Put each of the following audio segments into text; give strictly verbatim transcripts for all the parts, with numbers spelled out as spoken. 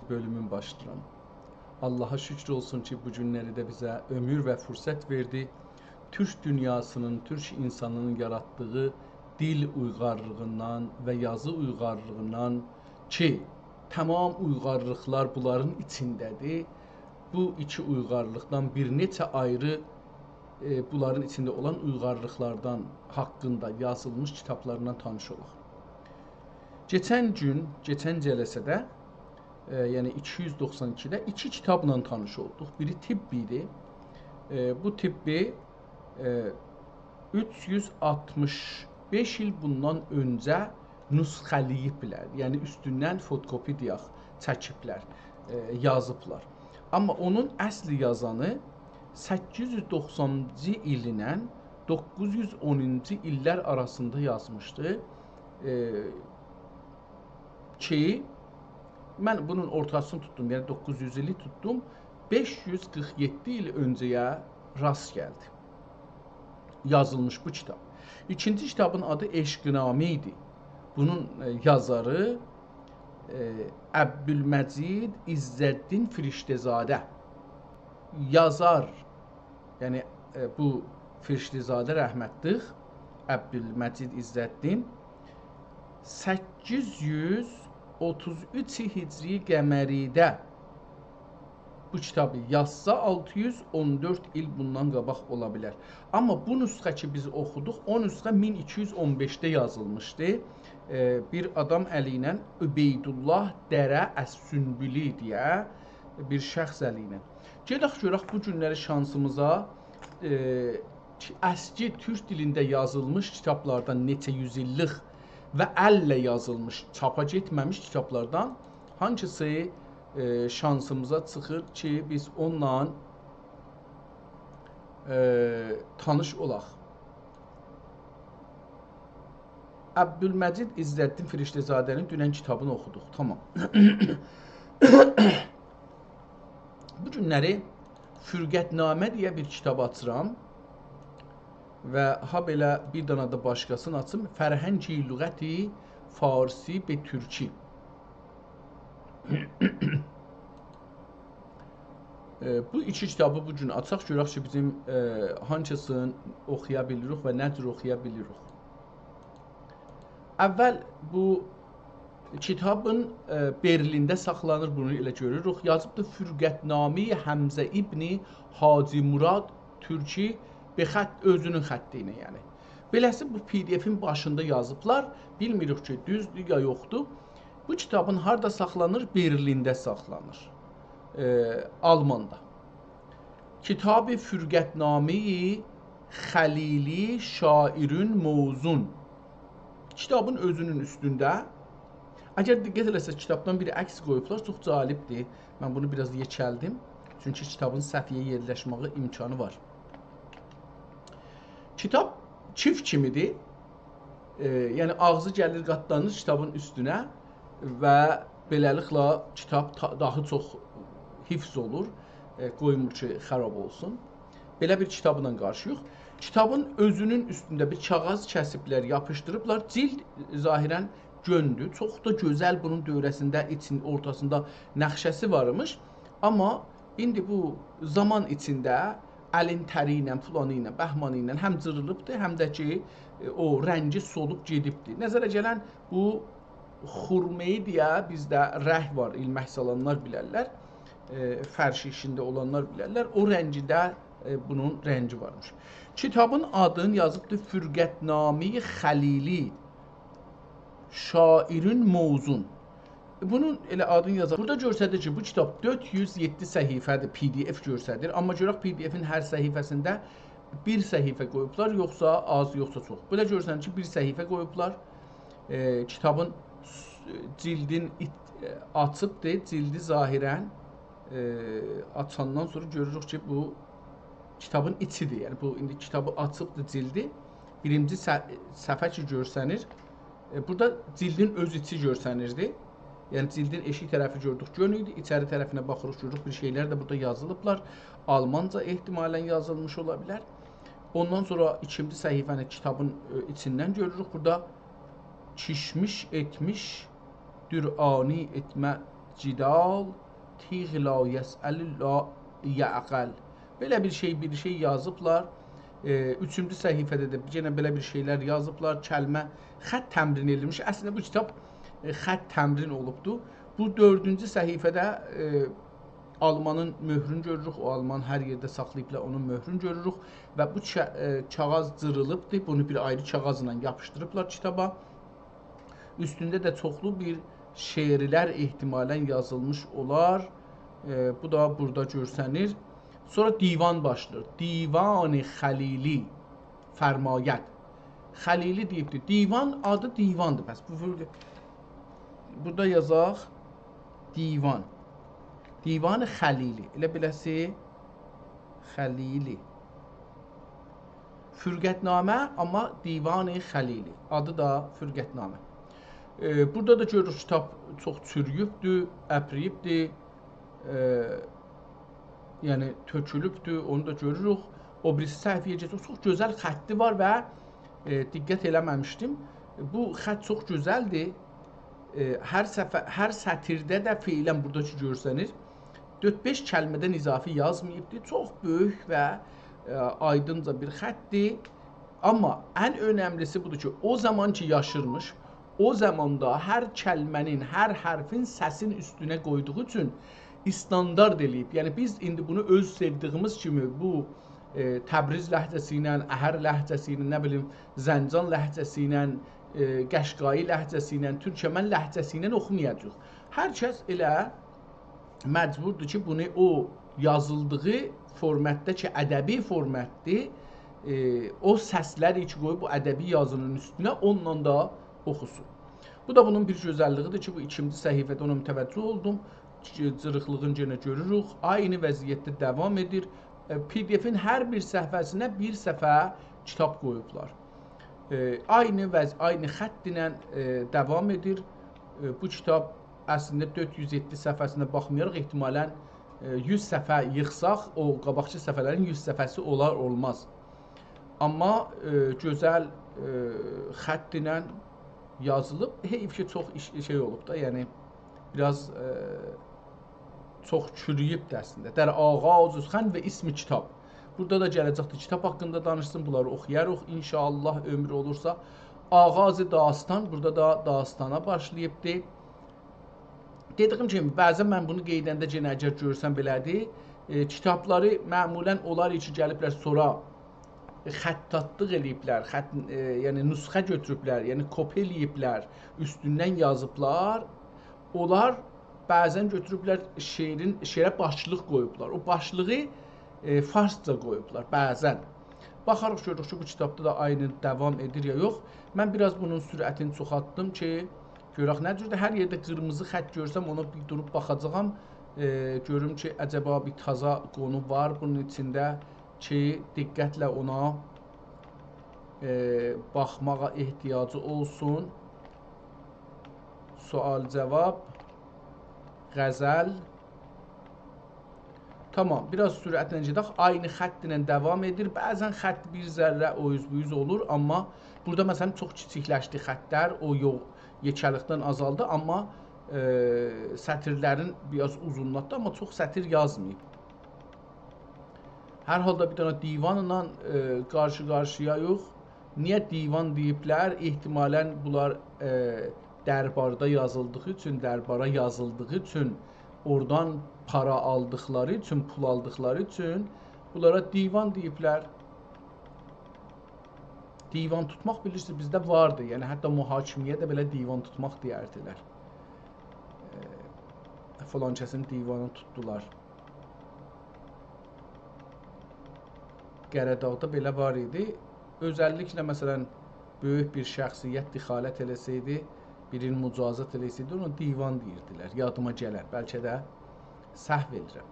بؤلومون باشلاییرام. آللاها شوکور اولسون کی، بو گونلری ده بیزه عؤمور و فرصت وئردی. تورک دونیاسینین، تورک اینسانینین یاراتدیغی دیل اویغارلیغیندان و یازی اویغارلیغیندان کی، تمام اویغارلیقلار بونلارین ایچینده‌دیر. بو ایکی اویغارلیقدان بیر نئچه آیری، ائ، بونلارین ایچینده اولان اویغارلیقلاردان حاقیندا یازیلمیش کیتابلاریندان تانیش اولاق. کئچن گون، کئچن جلسه‌ده، ائ، یعنی ایکی یوز دوخسان ایکیده ایکی کیتابلا تانیش اولدوق. بیری طب ایدی. ائ، بو طبی، ائ، اوچ یوز آلتمیش بئش ایل بوندان اؤنجه نسخه‌له‌ییبلر. یعنی اوستوندن فوتوکوپی دئیک، چکیبلر، ائ، یازیبلار. آمما اونون اصلی یازانی سککیز یوز دوخسانینجی ایل ایله دوققوز یوز اونونجو ایللر آراسیندا یازمیشدی. ائ، کی، من بونون اورتاسینی توتدوم، یعنی دوققوز یوز ایلی توتدوم. بئش یوز قیرخ یئددی ایل اؤنجه‌یه راست گلدی یازیلمیش بو کیتاب. ایکینجی کیتابین آدی عشق‌نامه ایدی. بونون، ائ، یازاری، ائ، عبدالمجید عزالدین فرشته‌زاده. یازار، یعنی، ائ، بو فرشته‌زاده رحمتلیک، عبدالمجید عزالدین، سککیز یوز اوتوز اوچ هجری قمریده بو کیتابی یازسا، آلتی یوز اون دؤرد ایل بوندان قاباق اولا بیلر. آمما بو نسخه کی، بیز اوخودوق، او نسخه مین ایکی یوز اون بئشده یازیلمیشدی. ائ، بیر آدام الی ایله، عبیدالله دره السنبلی دئیه بیر شخص الی ایله. گئدک گؤرک بو گونلری شانسیمیزا، ائ، کی، اسکی تورک دیلینده یازیلمیش کیتابلاردان، نئچه یوز ایللیک و الله یازیلمیش، چاپا گئتمه‌میش کیتابلاردان هانسیسی، ائ، شانسیمیزا چیخیر کی، بیز اونونلا، ائ، تانیش اولاق. عبدالمجید عزالدین فرشته‌زاده‌نین دونن کیتابینی اوخودوق. تامام. بو گونلری فرقت‌نامه دئیه بیر کیتاب آچیرام و هابئله بیر دنه ده باشقاسینی آچیم. فرهنگ لغت فارسی به ترکی. ائ، بو ایکی کیتابی بو گون آچاق، گؤرک کی، بیزیم، ائ، هانسیسینی اوخویا بیلیریک و نه جور اوخویا بیلیریک. اول بو کیتابین، ائ، برلینده ساخلانیر، بونو ائله گؤروروک. یازیبدیر فرقت‌نامه حمزه ابن حاجی مراد ترکی، به خط، اؤزونون خطی ایله، یعنی. بئله‌سی بو پی دی افین باشیندا یازیبلار. بیلمیریک کی، دوزدور یا یوخدور. بو کیتابین هاردا ساخلانیر؟ برلینده ساخلانیر. ائ، آلماندا. کتاب فرقت‌نامه خلیلی شاعر موزون. کیتابین اؤزونون اوستونده. اگر دقت ائله‌سز، کیتابدان بیر عکس قویوبلار، چوخ جالبدیر. من بونو بیر آز یئکلدیم. چونکی کیتابین صفحه‌یه یئرلشمه‌یه امکانی وار. کیتاب کیف کیمیدیر. ائ، یعنی آغزی گلیر، قاتلانیر کیتابین اوستونه و بئله‌لیکله کیتاب تا-، داها چوخ حفظ اولور، ائ، قویمور کی، خراب اولسون. بئله بیر کیتابلا قارشییوق. کیتابین اؤزونون اوستونده بیر کاغیذ کسیبلر، یاپیشدیریبلار. جیلد ظاهراً گؤندور. چوخ دا گؤزل، بونون دؤوره‌سینده، ایچین، اورتاسیندا نقشه‌سی وارمیش. آمما ایندی بو زامان ایچینده الین تری ایله، فلانی ایله، بهمانی ایله هم جیریلیبدیر، هم ده کی، ائ، او رنگی سولوب گئدیبدیر. نظره گلن بو خرمه‌ای دئیه بیزده رنگ وار، ایلمک سالانلار بیلرلر. ائ، فرش ایشینده اولانلار بیلرلر. او رنگینده، ائ، بونون رنگی وارمیش. کیتابین آدینی یازیبدیر فرقت‌نامه خلیلی شاعر موزون. بونون ائله آدینی یازاق. بورادا گؤرسدیر کی، بو کیتاب دؤرد یوز یئددی صفحه‌دیر، پی دی اف گؤرسدیر. آمما گؤرک پی دی افین هر صفحه‌سینده بیر صفحه قویوبلار، یوخسا آز، یوخسا چوخ. بو دا گؤرسنیر کی، بیر صفحه قویوبلار. ائ، کیتابین س-، جیلدین ایت-، ائ، آچیبدیر. جیلدی ظاهراً، ائ، آچاندان سونرا گؤروروک کی، بو کیتابین ایچیدیر. یعنی، بو ایندی کیتابی آچیبدیر جیلدی. بیرینجی ص-، صفحه کی گؤرسنیر، ائ، بورادا جیلدین اؤز ایچی گؤرسنیردی. یعنی، جیلدین ائشیک طرفی گؤردوک، گؤن ایدی. ایچری طرفینه باخیریق، گؤروروک بیر شئیلر ده بورادا یازیلیبلار. آلمانجا احتمالاً یازیلمیش اولا بیلر. اوندان سونرا ایکینجی صفحه‌نی کیتابین، ائ، ایچیندن گؤروروک. بورادا کیشمیش ائتمیش، دورعانی ائتمه جدال، تیغ لا یسأل لا یعقل. بئله بیر شئی، بیر شئی یازیبلار. ائ، اوچونجو صفحه‌ده ده یئنه بئله بیر شئیلر یازیبلار. کلمه، خط تمرین ائدیلمیش. اصلینده بو کیتاب، ائ، خط تمرین اولوبدو. بو دؤردونجو صفحه‌ده، ائ، آلمانین مؤهرونو گؤروروک. او آلمان هر یئرده ساخلاییبلار، اونون مؤهرونو گؤروروک. و بو کا-، ائ، کاغیذ جیریلیبدیر. بونو بیر آیری کاغیذلا یاپیشدیریبلار کیتابا. اوستونده ده چوخلو بیر شعرلر احتمالاً یازیلمیش اولار. ائ، بو دا بورادا گؤرسنیر. سونرا دیوان باشلاییر. دیوان خلیلی فرماید. خلیلی دئییبدیر. دیوان آدی دیواندیر. پس بو فرق-، بورادا یازاق دیوان. دیوان خلیلی. ائله بیله‌سی خلیلی. فرقت‌نامه، آمما دیوان خلیلی. آدی دا فرقت‌نامه. ائ، بورادا دا گؤروروک، کیتاب چوخ چورویوبدور، اپرییبدیر. ائ، یعنی تؤکولوبدور، اونو دا گؤروروک. او بیریسی صفحه‌یه کئچک. چوخ گؤزل خطی وار و، ائ، دقت ائله‌مه‌میشدیم. بو خط چوخ گؤزلدیر. ائ، هر صفحه، هر سطیرده ده فعلاً بورادا کی گؤرسنیر، دؤرد-بئش کلمه‌دن اضافه یازماییبدی. چوخ بؤیوک و، ائ، آیدینجا بیر خطدیر. آمما ان اؤنملیسی بودور کی، او زامان کی یاشیرمیش، او زاماندا هر کلمه‌نین، هر حرفین سسین اوستونه قویدوغو اوچون استاندارد ائله‌ییب. یعنی بیز ایندی بونو اؤز سئودیگیمیز کیمی بو، ائ، تبریز لهجه‌سی ایله، اهر لهجه‌سی ایله، نه بیلیم، زنجان لهجه‌سی ایله، ائ، قشقایی لهجه‌سی ایله، تورکمن لهجه‌سی ایله اوخومایاجاغیق. هر کس ائله مجبوردور کی، بونو او یازیلدیغی فورمتده کی، ادبی فورمتدیر، ائ، او سسلری کی قویوب بو ادبی یازینین اوستونه، اونونلا دا اوخوسون. بو دا بونون بیر گؤزللیگیدیر کی، بو ایکینجی صفحه‌ده اونا متوجه اولدوم. جی-، جیریقلیغینی یئنه گؤروروک. عینی وضعیتده داوام ائدیر. ائ، پی دی افین هر بیر صفحه‌سینه بیر صفحه کیتاب قویوبلار. ائ، عینی وضع-، عینی خط ایله، ائ، داوام ائدیر. ائ، بو کیتاب اصلینده دؤرد یوز یئددی صفحه‌سینه باخمایاراق، احتمالاً، ائ، یوز صفحه ییغساق، او قاباقکی صفحه‌لرین یوز صفحه‌سی اولار اولماز. آمما، ائ، گؤزل، ائ، خط ایله یازیلیب. حیف کی، چوخ ایش-، شئی اولوب دا، یعنی بیر آز، ائ، چوخ چورویوبدور اصلینده. در آغاز سخن و اسم کتاب. بورادا دا گله‌جکدیر، کیتاب حاقیندا دانیشسین، بونلاری اوخویاریق ان‌شاءالله، عؤمور اولورسا. آغاز داستان، بورادا دا داستانا باشلاییبدی. دئدیگیم کیمی، بعضاً من بونو قئییدنده یئنه اگر گؤرسم بئله‌دیر، ائ، کیتابلاری معمولاً اونلار کی گلیبلر سونرا خطاطلیق ائله‌ییبلر، خط، ائ، یعنی نسخه گؤتوروبلر، یعنی کپی ائله‌ییبلر، اوستوندن یازیبلار. اونلار بعضاً گؤتوروبلر شعرین، شعره باشلیق قویوبلار. او باشلیغی، ائ، فارسجا قویوبلار بعضاً. باخاریق، گؤروروک کی، بو کیتابدا دا عینی داوام ائدیر یا یوخ. من بیر آز بونون سرعتینی چوخالتدیم کی، گؤرک نه جوردور. هر یئرده قیرمیزی خط گؤرسم، اونا بیر دوروب باخاجاغام. ائ، گؤروم کی، عجبا بیر تازا قونو وار بونون ایچینده کی، دقتله اونا، ائ، باخماغا احتیاجی اولسون. سؤال، جواب، غزل. تامام، بیر آز سرعتله گئدک. عینی خط ایله داوام ائدیر. بعضاً خط بیر ذره او اوز بو اوز اولور، آمما بورادا، مثلاً، چوخ کیچیکلشدی خطلر، او یو-، یئکه‌لیکدن آزالدی، آمما، ائ، سطیرلرین بیر آز اوزونلاتدی، آمما چوخ سطیر یازماییب. هر حالدا بیر دنه دیوانلا، ائ، قارشی-قارشییایوخ. نییه دیوان دئییبلر؟ احتمالاً بونلار، ائ، درباردا یازیلدیغی اوچون، دربارا یازیلدیغی اوچون، اورادان پارا آلدیقلاری اوچون، پول آلدیقلاری اوچون بونلارا دیوان دئییبلر. دیوان توتماق، بیلیرسینیز، بیزده واردی. یعنی، حتی محاکمه‌یه ده بئله دیوان توتماق دئیردیلر. ائ، فلان کسین دیوانینی توتدولار. قره‌داغدا بئله وار ایدی. اؤزللیکله، مثلاً، بؤیوک بیر شخصیت دخالت ائله‌سه‌یدی، بیرینی مجازات ائله‌سه‌یدی، اونا دیوان دئییردیلر. یادیما گلر، بلکه ده سهو ائدیرم.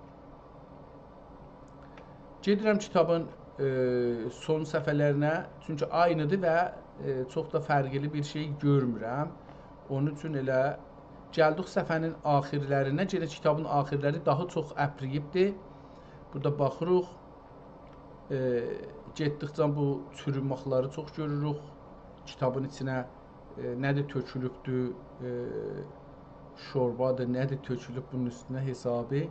گئدیرم کیتابین، ائ، سون صفحه‌لرینه، چونکی عینیدیر و، ائ، چوخ دا فرقلی بیر شئی گؤرمورم. اونون اوچون ائله گلدیک صفحه‌نین آخیرلرینه. یئنه کیتابین آخیرلری داها چوخ اپرییبدیر. بورادا باخیریق. ائ، گئتدیکجه بو چوروماقلاری چوخ گؤروروک. کیتابین ایچینه، ائ، نه‌دیر تؤکولوبدور، ائ، شوربادیر، نه‌دیر تؤکولوب بونون اوستونه حسابی.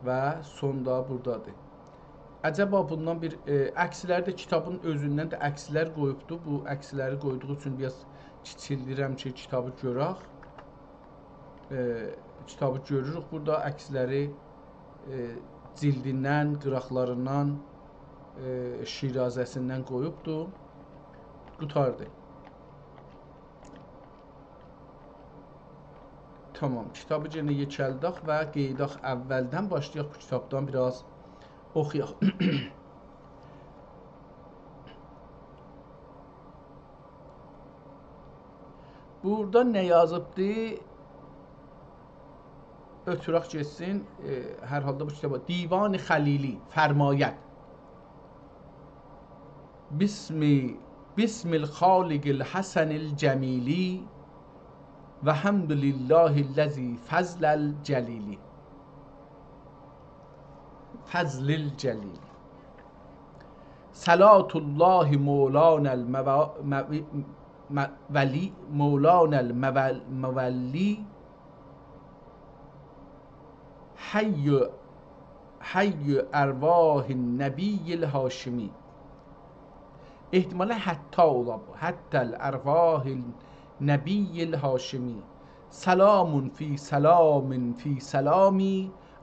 و سون دا بورادادیر. عجبا بوندان بیر، ائ، عکسلری ده کیتابین اؤزوندن ده عکسلر قویوبدو. بو عکسلری قویدوغو اوچون بیر آز کیچیلدیرم کی، کیتابی گؤرک. ائ، کیتابی گؤروروک بورادا، عکسلری، ائ، جلدیندن، قیراقلاریندان، ائ، شیرازه‌سیندن قویوبدو. قوتاردی. تامام، کیتابی یئنه یئکلدک و قئییداق اولدن، باشلایاق بو کیتابدان بیر آز اوخویاق. بورادا نه یازیبدی؟ اؤتورک گئتسین. ائ، هر حالدا بو کیتابا. دیوان خلیلی فرماید: بسم، بسم الخالق الحسن الجمیل، و حمد لله الذی فضل الجلیل. فضل الجلیل. صلاة الله مولانا المو-، مو-، مو-، ولی، مولانا المو-، مولی، حی، حی ارواح النبی الهاشمی. احتمالاً حتی اولا بو. حتی الارواح النبی الهاشمی. سلام فی سلام فی سلام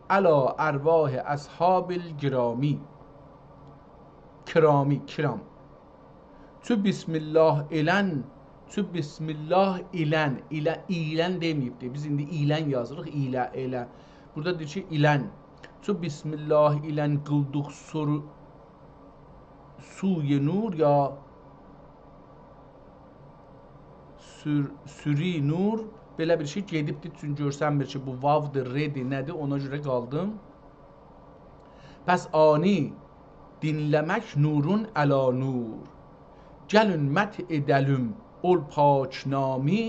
علی ارواح اصحاب الکرامی. کرامی، کرام. چو بسم الله ایلن، چو بسم الله ایلن، ایله-، ایلن دئمه‌ییبدی. بیز ایندی ایلن یازیریق، ایله، ایله. بورادا دئییر کی، ایلن. چو بسم الله ایلن قیلدیق سور-، سوی نور یا سور-، سوری نور، بئله بیر شئی گئدیبدی، چونکی گؤرسنمیر کی، بو واودیر، ردیر، نه‌دیر، اونا گؤره قالدیم. پس آنی دینله‌مک نورون علی نور. گلین مدح ائده‌لیم اول پاک نامی،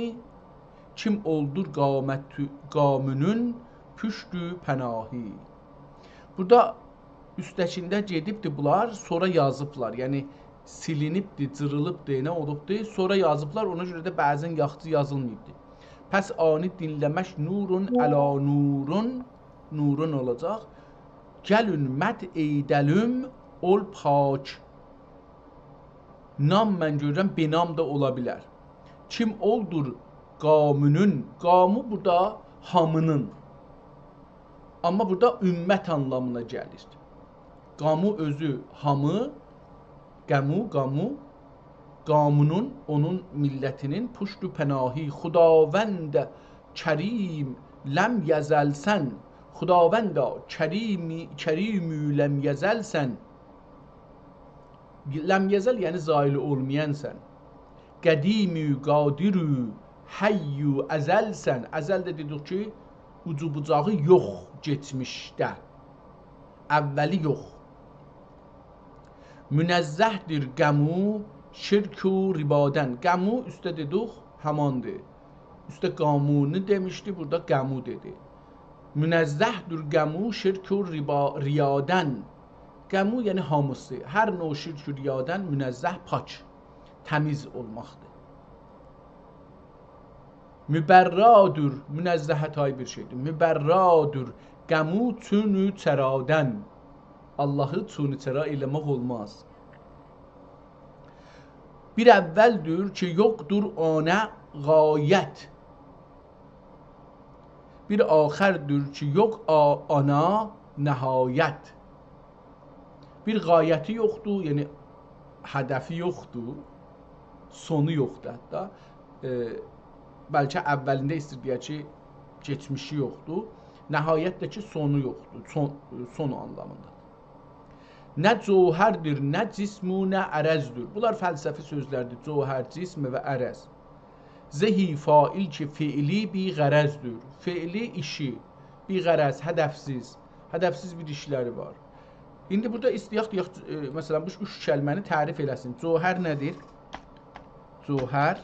کیم اولدور قامت-، قامونون پشت و پناهی. بورادا اوستده‌کینده گئدیبدی بونلار، سونرا یازیبلار. یعنی سیلینیبدی، جیریلیبدی، نه اولوبدو؟ سونرا یازیبلار، اونا گؤره ده بعضاً یاخشی یازیلماییبدی. پس آنی دینله‌مک نورون علی نورون، نورون اولاجاق. گلین مدح ائده‌لیم اول پاک. نام من گؤرورم، بنام دا اولا بیلر. کیم اولدور قامونون، قامو بورادا هامینین. آمما بورادا امت آنلامینا گلیر. قامو اؤزو هامی، قمو، قامو، قامونون، اونون میللتینین پشت و پناهی، خداوند کریم لم یزل سن، خداوندا کریمی، کریم لم یزل سن، لم یزل، یعنی زایل اولمایانسان. قدیم و قادر و حی و ازل سن. ازل ده دئدیک کی، اوجو بوجاغی یوخ کئچمیشده. اولی یوخ. منزه‌دیر قمو شرک و ربادن. قمو اوسته دئدیک، هماندیر. اوسته قامونو دئمیشدی، بورادا قمو دئدی. منزه‌دیر قمو شرک و ربا-، ریادن. قمو یعنی هامیسی. هر نوع شرک و ریادن منزه، پاک، تمیز اولماقدیر. مبرّادور، منزهه تای بیر شئیدیر. مبرّادور قمو چون و چرادن. آللاهی چون و چرا ائله‌مک اولماز. بیر اولدور کی، یوخدور آنا غایت. بیر آخردور کی، یوخ آ-، آنا نهایت. بیر غایتی یوخدور، یعنی هدفی یوخدور، سونو یوخدور حتی. ائ، بلکه اولینده ایستیر دئیه کی، کئچمیشی یوخدور. نهایت ده کی، سونو یوخدور، سون، سون آنلامیندا. نه جوهردیر، نه جسم و نه عرضدور. بونلار فلسفی سؤزلردیر. جوهر، جسم و عرض. زهی فاعل کی فعلی بی‌غرضدور. فعلی، ایشی، بی‌غرض، هدفسیز. هدفسیز بیر ایشلری وار. ایندی بورادا ایسته‌یک دئیک، ائ، مثلا، بو اوچ کلمه‌نی تعریف ائله‌سین. جوهر نه‌دیر؟ جوهر.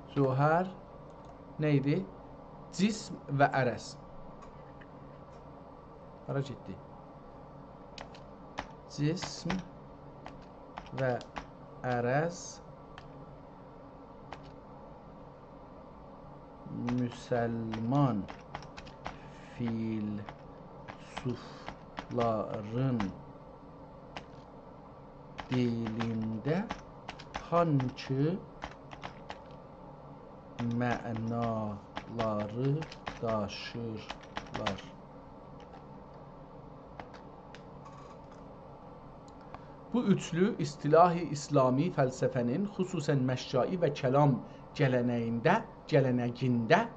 جوهر نه ایدی؟ جسم و عرض. هارا گئتدی؟ جسم و عرض. مسلمان فیلسوفلارین دیلینده هانسی معنالاری داشیرلار؟ بو اوچلو اصطلاح اسلامی فلسفه‌نین، خصوصاً مشایی و کلام گله‌نگینده، گله‌نگینده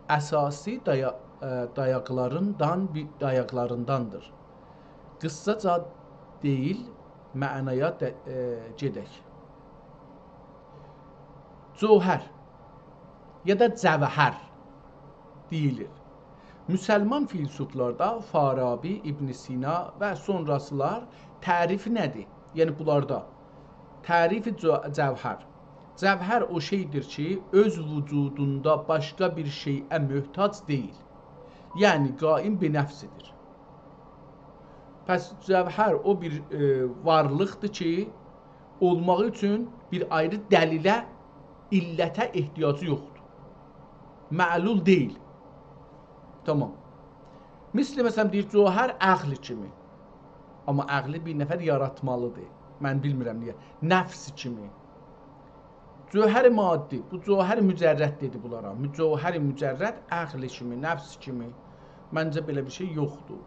اساسی دایا-، ائ، دایاقلاریندان بی-، دایاقلارینداندیر. قیسساجا دئییل، معنایا ده-، ائ، گئدک. جوهر یا دا جوهر دئییلیر. مسلمان فیلسوفلاردا فارابی، ابن سینا و سونراسیلار تعریفی نه‌دیر؟ یعنی بونلاردا تعریف جو-، جوهر. جوهر او شئیدیر کی، اؤز وجودوندا باشقا بیر شئیه محتاج دئییل. یعنی قائم به نفسه‌دیر. پس جوهر او بیر، ائ، وارلیقدیر کی، اولماغی اوچون بیر آیری دلیله، علته احتیاجی یوخدور. معلول دئییل. تامام. مثل، مثلاً، دئییر، جوهر عقل کیمی. آمما عقلی بیر نفر یاراتمالیدیر. من بیلمیرم نییه. نفس کیمی. جوهر مادی، بو جوهر مجرد دئدی بونلارا. مو-، جوهر مجرد عقل کیمی، نفس کیمی. منجه بئله بیر شئی یوخدور.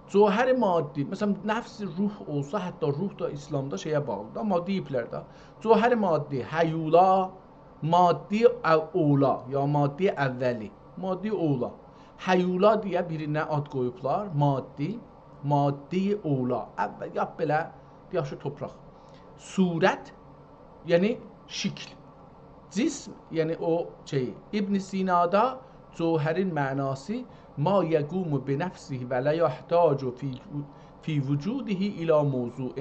جوهر مادی، مثلاً، نفس روح اولسا، حتی روح دا اسلامدا شئیه باغلیدیر. آمما دئییبلر ده، جوهر مادی، هیولا، مادی او-، اولا، یا مادی اولی، مادی اولا. هیولا دئیه بیرینه آد قویوبلار، مادی، مادی اولا. اول، یا بئله، دئیک کی، توپراق. صورت، یعنی شکل. جسم، یعنی او شئی. ابن سینادا جوهرین معناسی ما یقوم بنفسه و لا یحتاج فی، فی وجوده الی موضوع.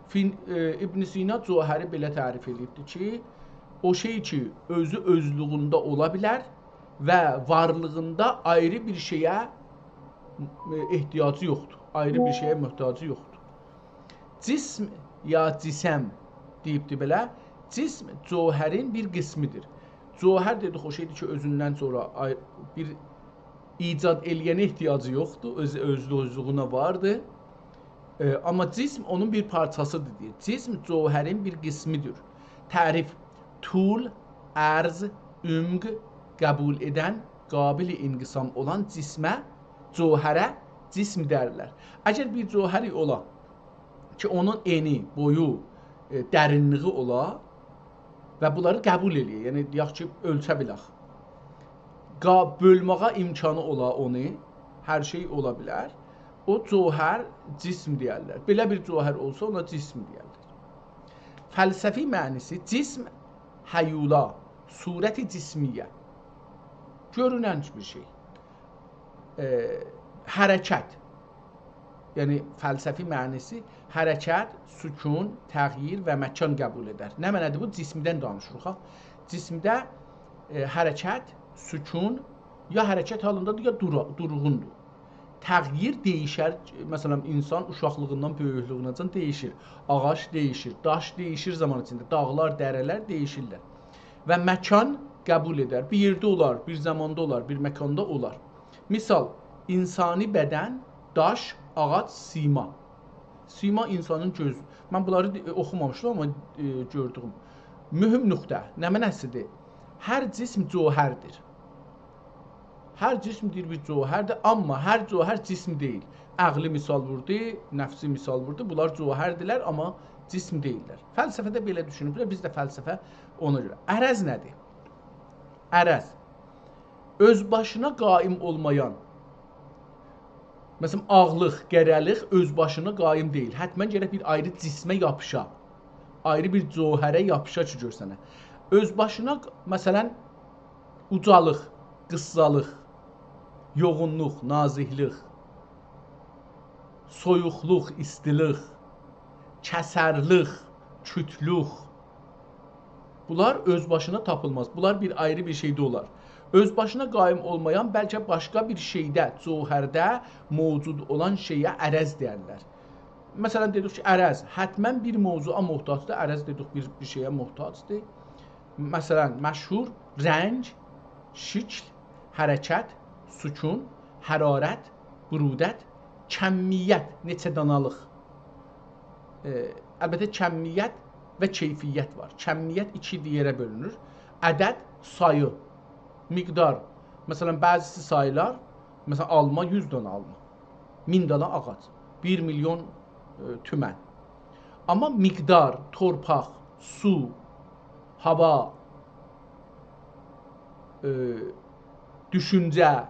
فین-، ائ، ابن سینا جوهری بئله تعریف ائدیبدیر کی، او شئی کی، اؤزو اؤزلویونده اولا بیلر و وارلیغیندا آیری بیر شئیه، ائ، احتیاجی یوخدور. آیری بیر شئیه محتاجی یوخدور. جسم یا جسم دئییبدی بئله. جسم جوهرین بیر قسمیدیر. جوهر دئدیک، او شئیدیر کی، اؤزوندن سونرا آی-، بیر ایجاد ائله‌ینه احتیاجی یوخدور. اؤز، اؤزلو-، اؤزلویونه واردیر. ائ، آمما جسم اونون بیر پارچاسیدیر دئییر. جسم جوهرین بیر قسمیدیر. تعریف: طول، عرض، عمق قبول ائدن، قابل انقسام اولان جسمه، جوهره جسم دئیرلر. اگر بیر جوهر اولا کی، اونون انی، بویو، ائ، درینلیگی اولا و بونلاری قبول ائله‌یه، یعنی دئیک کی، اؤلچه بیلک. قا-، بؤلماغا امکانی اولا اونو، هر شئی اولا بیلر. او جوهر جسم دئیرلر. بئله بیر جوهر اولسا، اونا جسم دئیرلر. فلسفی معنی‌سی: جسم، هیولا، صورت جسمیه. گؤرونن بیر شئی. ائ، حرکت. یعنی فلسفی معنی‌سی حرکت، سکون، تغییر و مکان قبول ائدر. نمنه‌دیر بو؟ جسمدن دانیشیریق ها. جسمده، ائ، حرکت، سکون، یا حرکت حالیندادیر، یا دورا-، دورغوندور. تغییر، دَییشر. مثلا، اینسان اوشاقلیغیندان بؤیوکلویونه‌جن دَییشیر. آغاج دَییشیر، داش دَییشیر زامان ایچینده. داغلار، دره‌لر دَییشیرلر. و مکان قبول ائدر. بیر یئرده اولار، بیر زاماندا اولار، بیر مکاندا اولار. مثال: انسانی بدن، داش، آغاج، سیما. سیما اینسانین گؤزو. من بونلاری، ائ، اوخومامیشدیم، آمما، ائ، گؤردوم. مهم نقطه، نمنه‌سیدیر؟ هر جسم جوهردیر. هر جسم دئییر بیر جوهردیر، آمما هر جوهر جسم دئییل. عقلی مثال ووردو، نفسی مثال ووردو. بونلار جوهردیرلر، آمما جسم دئییللر. فلسفه‌ده بئله دوشونوبلر، بیز ده فلسفه اونا گؤره. عرض نه‌دیر؟ عرض. اؤز باشینا قایم اولمایان. مثلا، آغلیق، قره‌لیق اؤز باشینا قایم دئییل. حتما گرک بیر آیری جسمه یاپیشا. آیری بیر جوهره یاپیشا کی، گؤرسنه. اؤز باشینا، مثلا، اوجالیق، قیسسالیق، یوغونلوق، نازیکلیک، سویوقلوق، ایستیلیک، کسرلیک، کوتلوک. بونلار اؤز باشینا تاپیلماز. بونلار بیر آیری بیر شئیده اولار. اؤز باشینا قایم اولمایان، بلکه باشقا بیر شئیده، جوهرده موجود اولان شئیه عرض دئیرلر. مثلا، دئدیک کی، عرض حتما بیر موضوعا محتاجدیر. عرض دئدیک، بیر، بیر شئیه محتاجدیر. مثلا، مشهور رنگ، شکل، حرکت، سکون، حرارت، برودت، کمیت، نئچه دانالیق. ائ، البته، کمیت و کیفیت وار. کمیت ایکی یئره بؤلونور. عدد، سایی، مقدار. مثلا، بعضیسی ساییلار، مثلا، آلما، یوز دنه آلما، مین دنه آغاج، بیر میلیون، ائ، تومن. آمما مقدار، تورپاق، سو، هاوا، ائ، دوشونجه،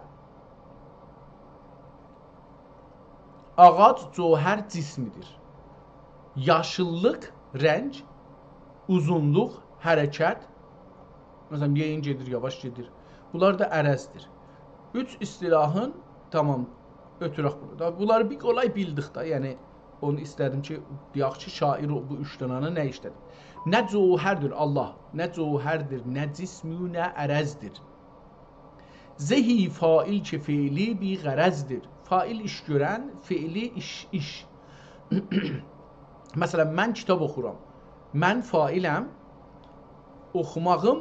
آغاج، جوهر، جسمدیر. یاشیللیق، رنگ، اوزونلوق، حرکت. مثلا، یئیین گئدیر، یاواش گئدیر. بونلار دا عرضدیر. اوچ اصطلاحین، تامام، اؤتورک بونو دا. بونلاری بیر قولای بیلدیک ده، یعنی اونو ایسته‌دیم کی، دئیک کی، شاعر او، بو اوچ دنه‌نی نه ایشله‌دیب. نه جوهردیر، الله، نه جوهردیر، نه جسم، نه عرضدیر. زهی فاعل که فعلی بی‌غرضدیر. فاعل ایش گؤرن، فعلی ایش، ایش. مثلا، من کیتاب اوخورام. من فاعلم، اوخوماغیم،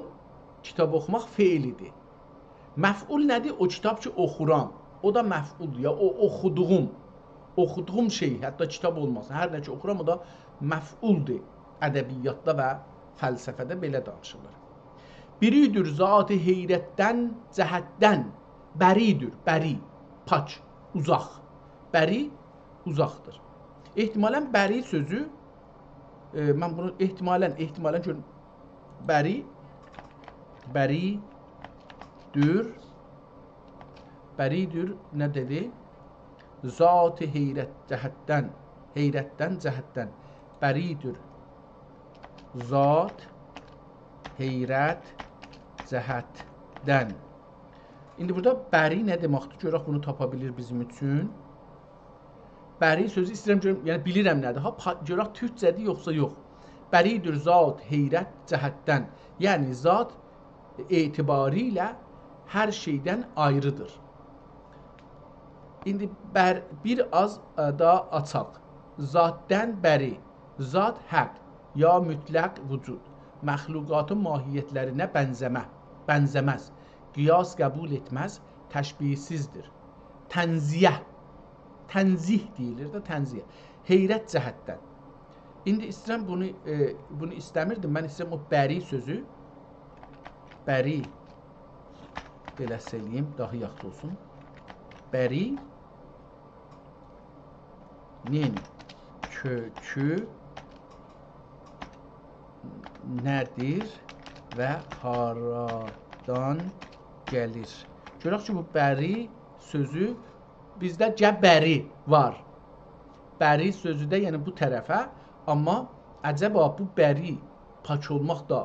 کیتاب اوخوماق فعلیدیر. مفعول نه‌دیر؟ او کیتاب کی، اوخورام. او دا مفعولدور. یا او اوخودوغوم، اوخودوغوم شئی، حتی کیتاب اولماسین، هر نه کی اوخورام، او دا مفعولدور. ادبیاتدا و فلسفه‌ده بئله دانیشیلیر. بری‌دیر ذات حیرتدن، جهتدن. بری‌دیر، بری، پاک، اوزاق. بری اوزاقدیر. احتمالا بری سؤزو، ائ، من بونو احتمالا، احتمالا گؤر-، بری، بری‌دیر، بری‌دیر، نه دئدی؟ ذات حیرت جهتدن، حیرتدن، جهتدن. بری‌دیر ذات حیرت جهتدن. ایندی بورادا بری نه دئمکدیر؟ گؤرک بونو تاپا بیلیر بیزیم اوچون. بری سؤزو ایسته‌ییرم گؤروم، یعنی بیلیرم نه‌دیر. ها، پا-، گؤرک تورکجه‌دیر یوخسا یوخ. بری‌دیر ذات حیرت جهتدن. یعنی ذات اعتباریله هر شئیدن آیریدیر. ایندی بر-، بیر آز، ائ، داها آچاق. ذاتدن بری. ذات حق یا مطلق وجود. مخلوقاتین ماهیتلرینه بنزه‌مه، بنزه‌مز. قیاس قبول ائتمز، تشبیه‌سیزدیر. تنزیه، تنزیه دئییلیر ده، تنزیه. حیرت جهتدن. ایندی ایسته‌ییرم بونو، ائ، بونو ایسته‌میردیم. من ایسته‌ییرم او بری سؤزو، بری، بئله سیله‌ییم، داها یاخشی اولسون. بری‌نین کؤکو نه‌دیر و هارادان گلیر؟ گؤرک کی، بو بری سؤزو بیزده گه بری وار. بری سؤزو ده، یعنی بو طرفه، آمما عجبا بو بری پاک اولماق دا،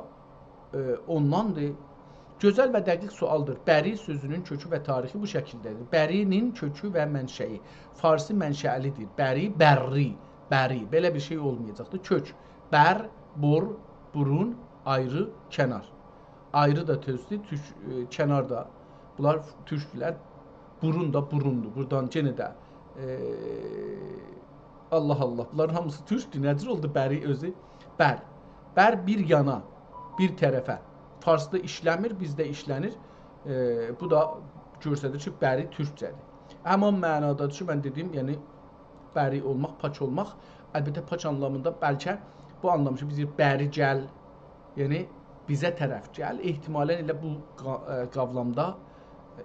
ائ، اونداندیر؟ گؤزل و دقیق سؤالدیر. بری سؤزونون کؤکو و تاریخی بو شکیلده‌دیر. بری‌نین کؤکو و منشئی. فارسی منشألی‌دیر. بری، بری، بری. بئله بیر شئی اولمایاجاقدیر. کؤک، بر، بر، برون، آیری، کنار. آیری دا تورکدور، تورک، ائ، کنار دا. بونلار تورکدولر. برون دا بروندور. بورادان یئنه ده، ائ، الله الله. بونلارین هامیسی تورکدور. نه جور اولدو بری اؤزو؟ بر. بر بیر یانا، بیر طرفه. فارسدا ایشله‌میر، بیزده ایشله‌نیر. ائ، بو دا گؤستریر کی، بری تورکجه‌دیر. همان معنادادیر کی، من دئدیم، یعنی بری اولماق، پاک اولماق. البته، پاک آنلامیندا بلکه بو آنلام کی، بیز دئییریک، بری گل، یعنی بیزه طرف گل. احتمالا ائله بو قا-، ائ، قاورامدا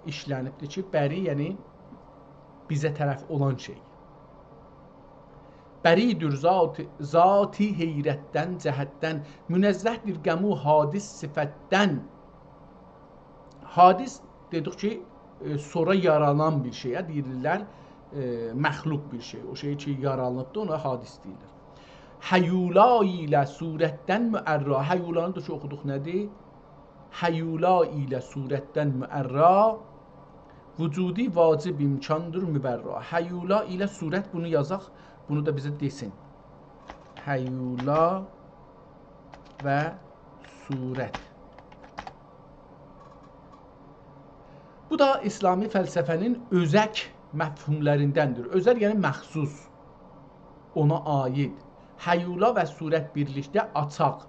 ایشله‌نیبدیر کی، بری، یعنی بیزه طرف اولان شئی. بری‌دیر ذات، ذاتی حیرتدن، جهتدن، منزه‌دیر غم و حادث صفتدن. حادث دئدیک کی، ائ، سونرا یارانان بیر شئیه دئییرلر، ائ، مخلوق بیر شئی. او شئی کی، یارانیبدیر، اونا حادث دئییرلر. هیولا ایله صورتدن معرّا. هیولانی دا کی، اوخودوق، نه‌دیر؟ هیولا ایله صورتدن معرّا، وجودی واجب امکاندیر مبرّا. هیولا ایله صورت، بونو یازاق، بونو دا بیزه دئسین. هیولا و صورت. بو دا اسلامی فلسفه‌نین اؤزک مفهوملریندندیر. اؤزک، یعنی مخصوص، اونا عاید. هیولا و صورت بیرلیکده آچاق.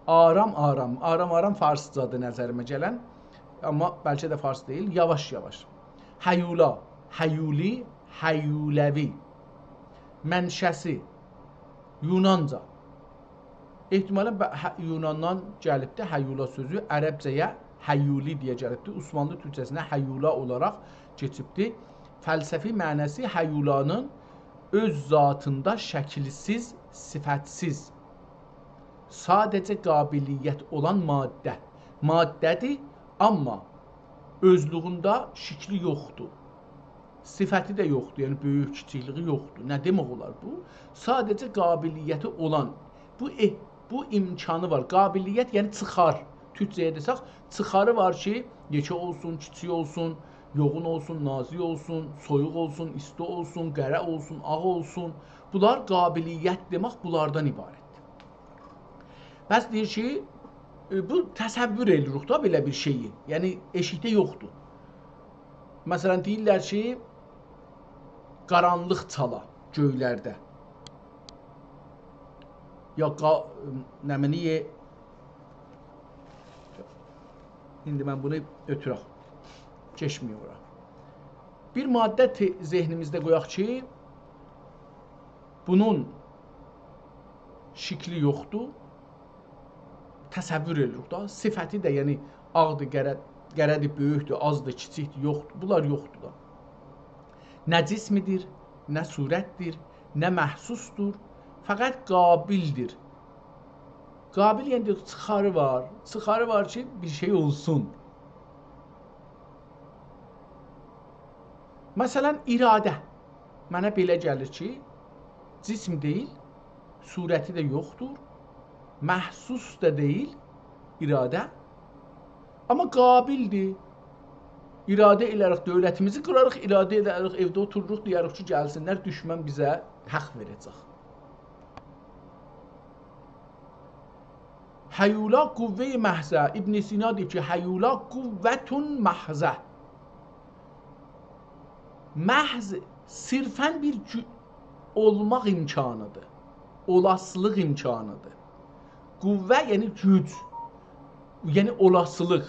آرام-آرام، آرام-آرام فارسجادیر نظریمه گلن. آمما بلکه ده فارس دئییل، یاواش-یاواش. هیولا، هیولی، هیولوی. منشأسی، یونانجا. احتمالاً به-، هه-، یوناندان گلیبدی هیولا سؤزو، عربجه‌یه هیولی دئیه گلیبدی. عثمانلی تورکجه‌سینه هیولا اولاراق کئچیبدی. فلسفی معناسی هیولانین اؤز ذاتیندا شکیلسیز، صفتسیز، ساده‌جه قابلیت اولان ماده. ماده‌دیر، آمما اؤزلویونده شکلی یوخدور. صفتی ده یوخدور، یعنی بؤیوک کیچیکلیگی یوخدور. نه دئمک اولار بو؟ ساده‌جه قابلیتی اولان، بو ائ-، بو امکانی وار. قابلیت، یعنی چیخار. تورکجه‌یه دئسک، چیخاری وار کی، یئکه اولسون، کیچیک اولسون، یوغون اولسون، نازیک اولسون، سویوق اولسون، ایستی اولسون، قره اولسون، آغ اولسون. بونلار قابلیت دئمک بونلاردان عبارتدیر. پس دئییر کی، ائ، بو تصور ائله‌ییریک دا بئله بیر شئیی. یعنی ائشیکده یوخدور. مثلاً دئییرلر کی، قارانلیق چالا گؤیلرده. یا قا-، نمنه‌یه، ایندی من بونو اؤتورک. کئچمه‌ییم اورا. بیر ماده ته-، ذهنیمیزده قویاق کی، بونون شکلی یوخدور. تصور ائله‌ییریک دا. صفتی ده، یعنی آغدیر، قره-، قره‌دیر، بؤیوکدور، آزدیر، کیچیکدیر، یوخدور. بونلار یوخدور دا. نه جسمدیر، نه صورتدیر، نه محسوسدور، فقط قابلدیر. قابل، یعنی دئییر، چیخاری وار. چیخاری وار کی، بیر شئی اولسون. مثلاً، اراده. منه بئله گلیر کی، جسم دئییل، صورتی ده یوخدور، محسوس دا دئییل اراده، آمما قابلدیر. اراده ائله‌ریک دؤولتیمیزی قوراریق، اراده ائله‌ریک ائوده اوتوروروق، دئیه‌ریک کی، گلسینلر، دوشمن بیزه حق وئره‌جک. هیولا قوهٔ محضه. ابن سینا دئییر کی، هیولا قوة محضه. محض صرفاً بیر گو-، اولماق امکانیدیر. اولاسیلیق امکانیدیر. قوه، یعنی گوج. یعنی اولاسیلیق.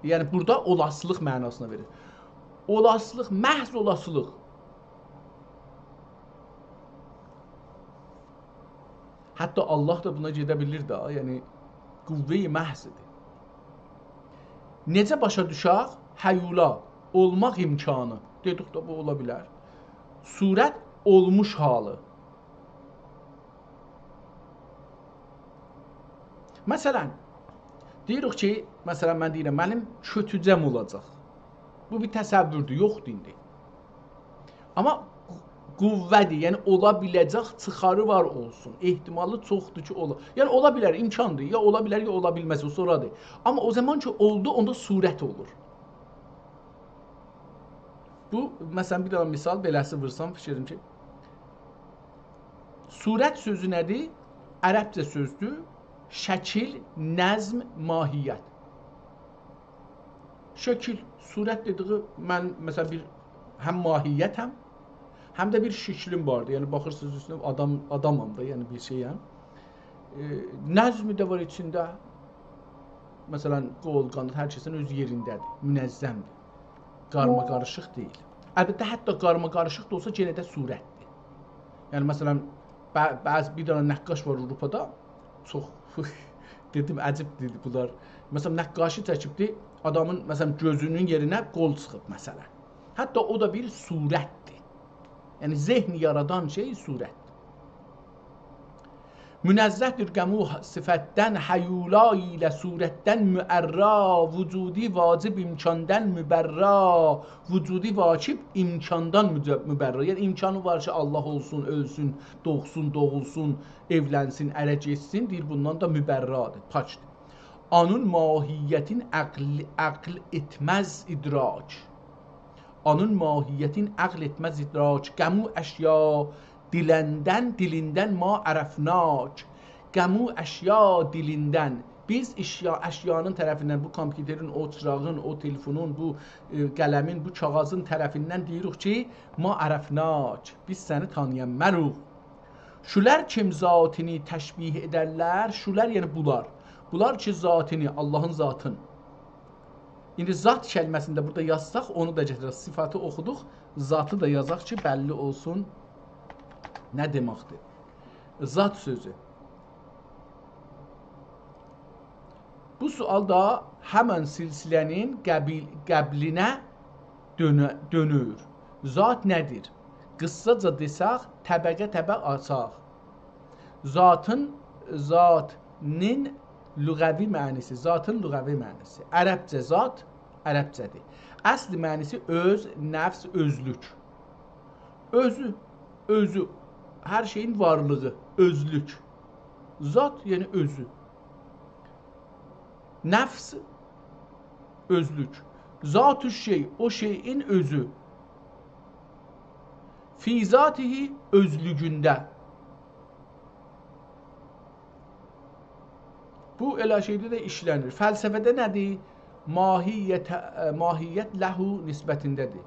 یعنی بورادا اولاسیلیق معناسینا وئریر. اولاسیلیق، محض اولاسیلیق. حتی الله دا بونا گئده بیلیر ده، یعنی قوهٔ محضیدیر. نئجه باشا دوشک؟ هیولا، اولماق امکانی. دئدیک ده، بو اولا بیلر. صورت، اولموش حالی. مثلاً، دئییریک کی، مثلاً، من دئییرم، منیم کؤتوجه‌م اولاجاق. بو بیر تصوردور، یوخدور ایندی. آمما قوه‌دیر، یعنی اولا بیله‌جک، چیخاری وار اولسون. احتمالی چوخدور کی، اولا. یعنی اولا بیلر، امکاندیر. یا اولا بیلر، یا اولا بیلمز، او سونرادیر. آمما او زامان کی، اولدو، اوندا صورت اولور. بو، مثلاً، بیر دنه مثال بئله‌سی وورسام، فیکیر ائدیرم کی، صورت سؤزو نه‌دیر؟ عربجه سؤزدور. شکیل، نظم، ماهیت. شکیل، صورت دئدیگی، من، مثلاً، بیر هم ماهیتم، هم ده بیر شکلیم واردی. یعنی، باخیرسینیز اوستونه، آدام، آدامام دا، یعنی بیر شئیم. ائ، نظمی ده وار ایچینده. مثلاً، قول، قانات، هر کسین اؤز یئرینده‌دیر، منظمدیر. قارماقاریشیق دئییل. البته، حتی قارماقاریشیق دا اولسا، یئنه ده صورتدیر. یعنی، مثلاً، بع-، بعضی بیر دنه نقاش وار آوروپادا، چوخ، دئدیم، عجیب دئدی بونلار. مثلاً، نقاشی چکیبدی، آدامین، مثلاً، گؤزونون یئرینه قول چیخیب، مثلاً. حتی او دا بیر صورتدیر. یعنی، ذهن یارادان شئی صورتدیر. منزه‌دیر قمو صفتدن، هیولا ایله صورتدن معرّا، وجودی واجب امکاندن مبرّا، وجودی واجب امکاندان مج-، مبرّا. یعنی، امکانی وار کی، الله اولسون، اؤلسون، دوغسون، دوغولسون، ائولنسین، اره گئتسین، دئییر، بوندان دا مبرّادیر، پاکدیر. آنون ماهیتین عقل، عقل ائتمز ادراک. آنون ماهیتین عقل ائتمز ادراک. قمو اشیا دیلندن، دیلیندن ما عرفناک. قمو اشیا دیلیندن. بیز اشیا، اشیانین طرفیندن، بو کامپیوترین، او چیراغین، او تلفونون، بو، ائ، قلمین، بو کاغاذین طرفیندن دئییریک کی، ما عرفناک. بیز سنی تانییانماریق. شولر کیم ذاتینی تشبیه ائدرلر؟ شولر، یعنی بونلار. بونلار کی، ذاتینی، اللهین ذاتین ایندی ذات کلمه‌سینی ده بورادا یازساق، اونو دا گتیرک. صفتی اوخودوق، ذاتی دا یازاق کی، بللی اولسون نه دئمکدیر. ذات سؤزو. بو سؤال دا همن سلسله‌نین قبیل-، قبلینه دؤنه-، دؤنور. ذات نه‌دیر؟ قیسساجا دئسک، طبقه-طبقه آچاق. ذاتین، ذاتین لغوی معناسی، ذاتین لغوی معناسی. عربجه ذات، عربجه‌دیر. اصل معناسی اؤز، نفس، اؤزلوک. اؤزو، اؤزو، هر شئیین وارلیغی، اؤزلوک. ذات، یعنی اؤزو. نفس، اؤزلوک. ذات الشیء، او شئیین اؤزو. فی ذاته، اؤزلوگونده. بو ائله شئیده ده ایشله‌نیر. فلسفه‌ده نه‌دیر؟ ماهیت، ائ، ماهیت له نسبتینده‌دیر.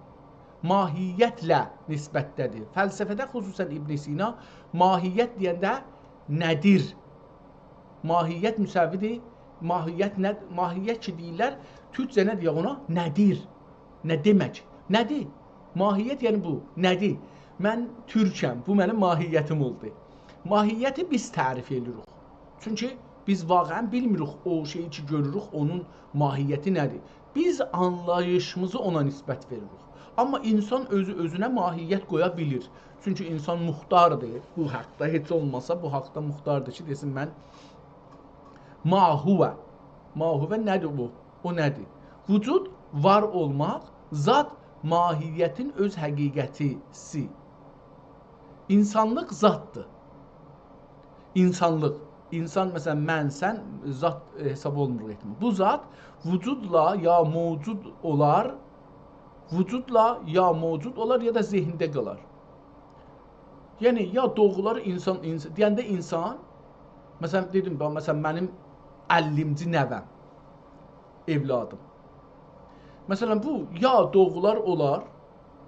ماهیتله نسبتده‌دیر. فلسفه‌ده، خصوصاً ابن سینا، ماهیت دئینده نه‌دیر؟ ماهیت مساوی‌دیر. ماهیت نه؟ ماهیت کی دئییرلر، تورکجه نه دئیک اونا؟ نه‌دیر؟ نه دئمک؟ نه‌دیر؟ ماهیت یعنی بو. نه‌دیر؟ من تورکم، بو منیم ماهیتیم اولدو. ماهیتی بیز تعریف ائدیریک. چونکی بیز واقعاً بیلمیریک او شئیی کی گؤروروک، اونون ماهیتی نه‌دیر. بیز آنلاییشیمیزی اونا نسبت وئریریک. آمما اینسان اؤزو اؤزونه ماهیت قویا بیلیر. چونکی اینسان مختاردیر بو حاقدا، هئچ اولماسا بو حاقدا مختاردیر کی، دئسین: «من ما هو.» ما هو نه‌دیر بو؟ او نه‌دیر؟ وجود، وار اولماق، ذات، ماهیتین اؤز حقیقتی‌سی. اینسانلیق ذاتدیر. اینسانلیق. اینسان، مثلاً، من، سن، ذات، ائ، حساب اولونمور، احتمال. بو ذات وجودلا یا موجود اولار، وجودلا یا موجود اولار، یا دا ذهنده قالار. یعنی، یا دوغولار اینسان، اینس-، دئینده اینسان، مثلاً، دئدیم، باخ، مثلاً، منیم اللیمجی نوه‌م، اولادیم. مثلاً، بو یا دوغولار اولار،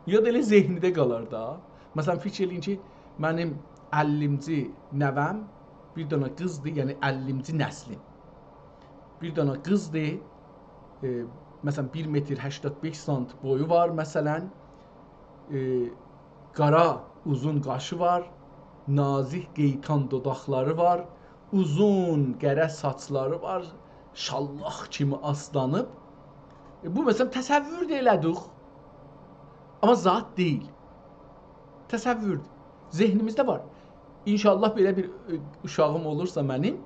یا دا ائله ذهنده قالار دا. مثلاً، فیکیر ائله‌یین کی، منیم اللیمجی نوه‌م بیر دنه قیزدیر، یعنی اللیمجی نسلیم. بیر دنه قیزدیر، ائ، مثلاً، بیر متر هشتاد بئش سانت بویو وار، مثلاً، ائ، قارا اوزون قاشی وار، نازیک قئیتان دوداقلاری وار، اوزون قره ساچلاری وار، شاللاق کیمی آسلانیب. ائ، بو، مثلاً، تصور ده ائله‌دیک، آمما ذات دئییل. تصوردور. ذهنیمیزده وار. ان‌شاءالله بئله بیر، ائ، اوشاغیم اولورسا منیم،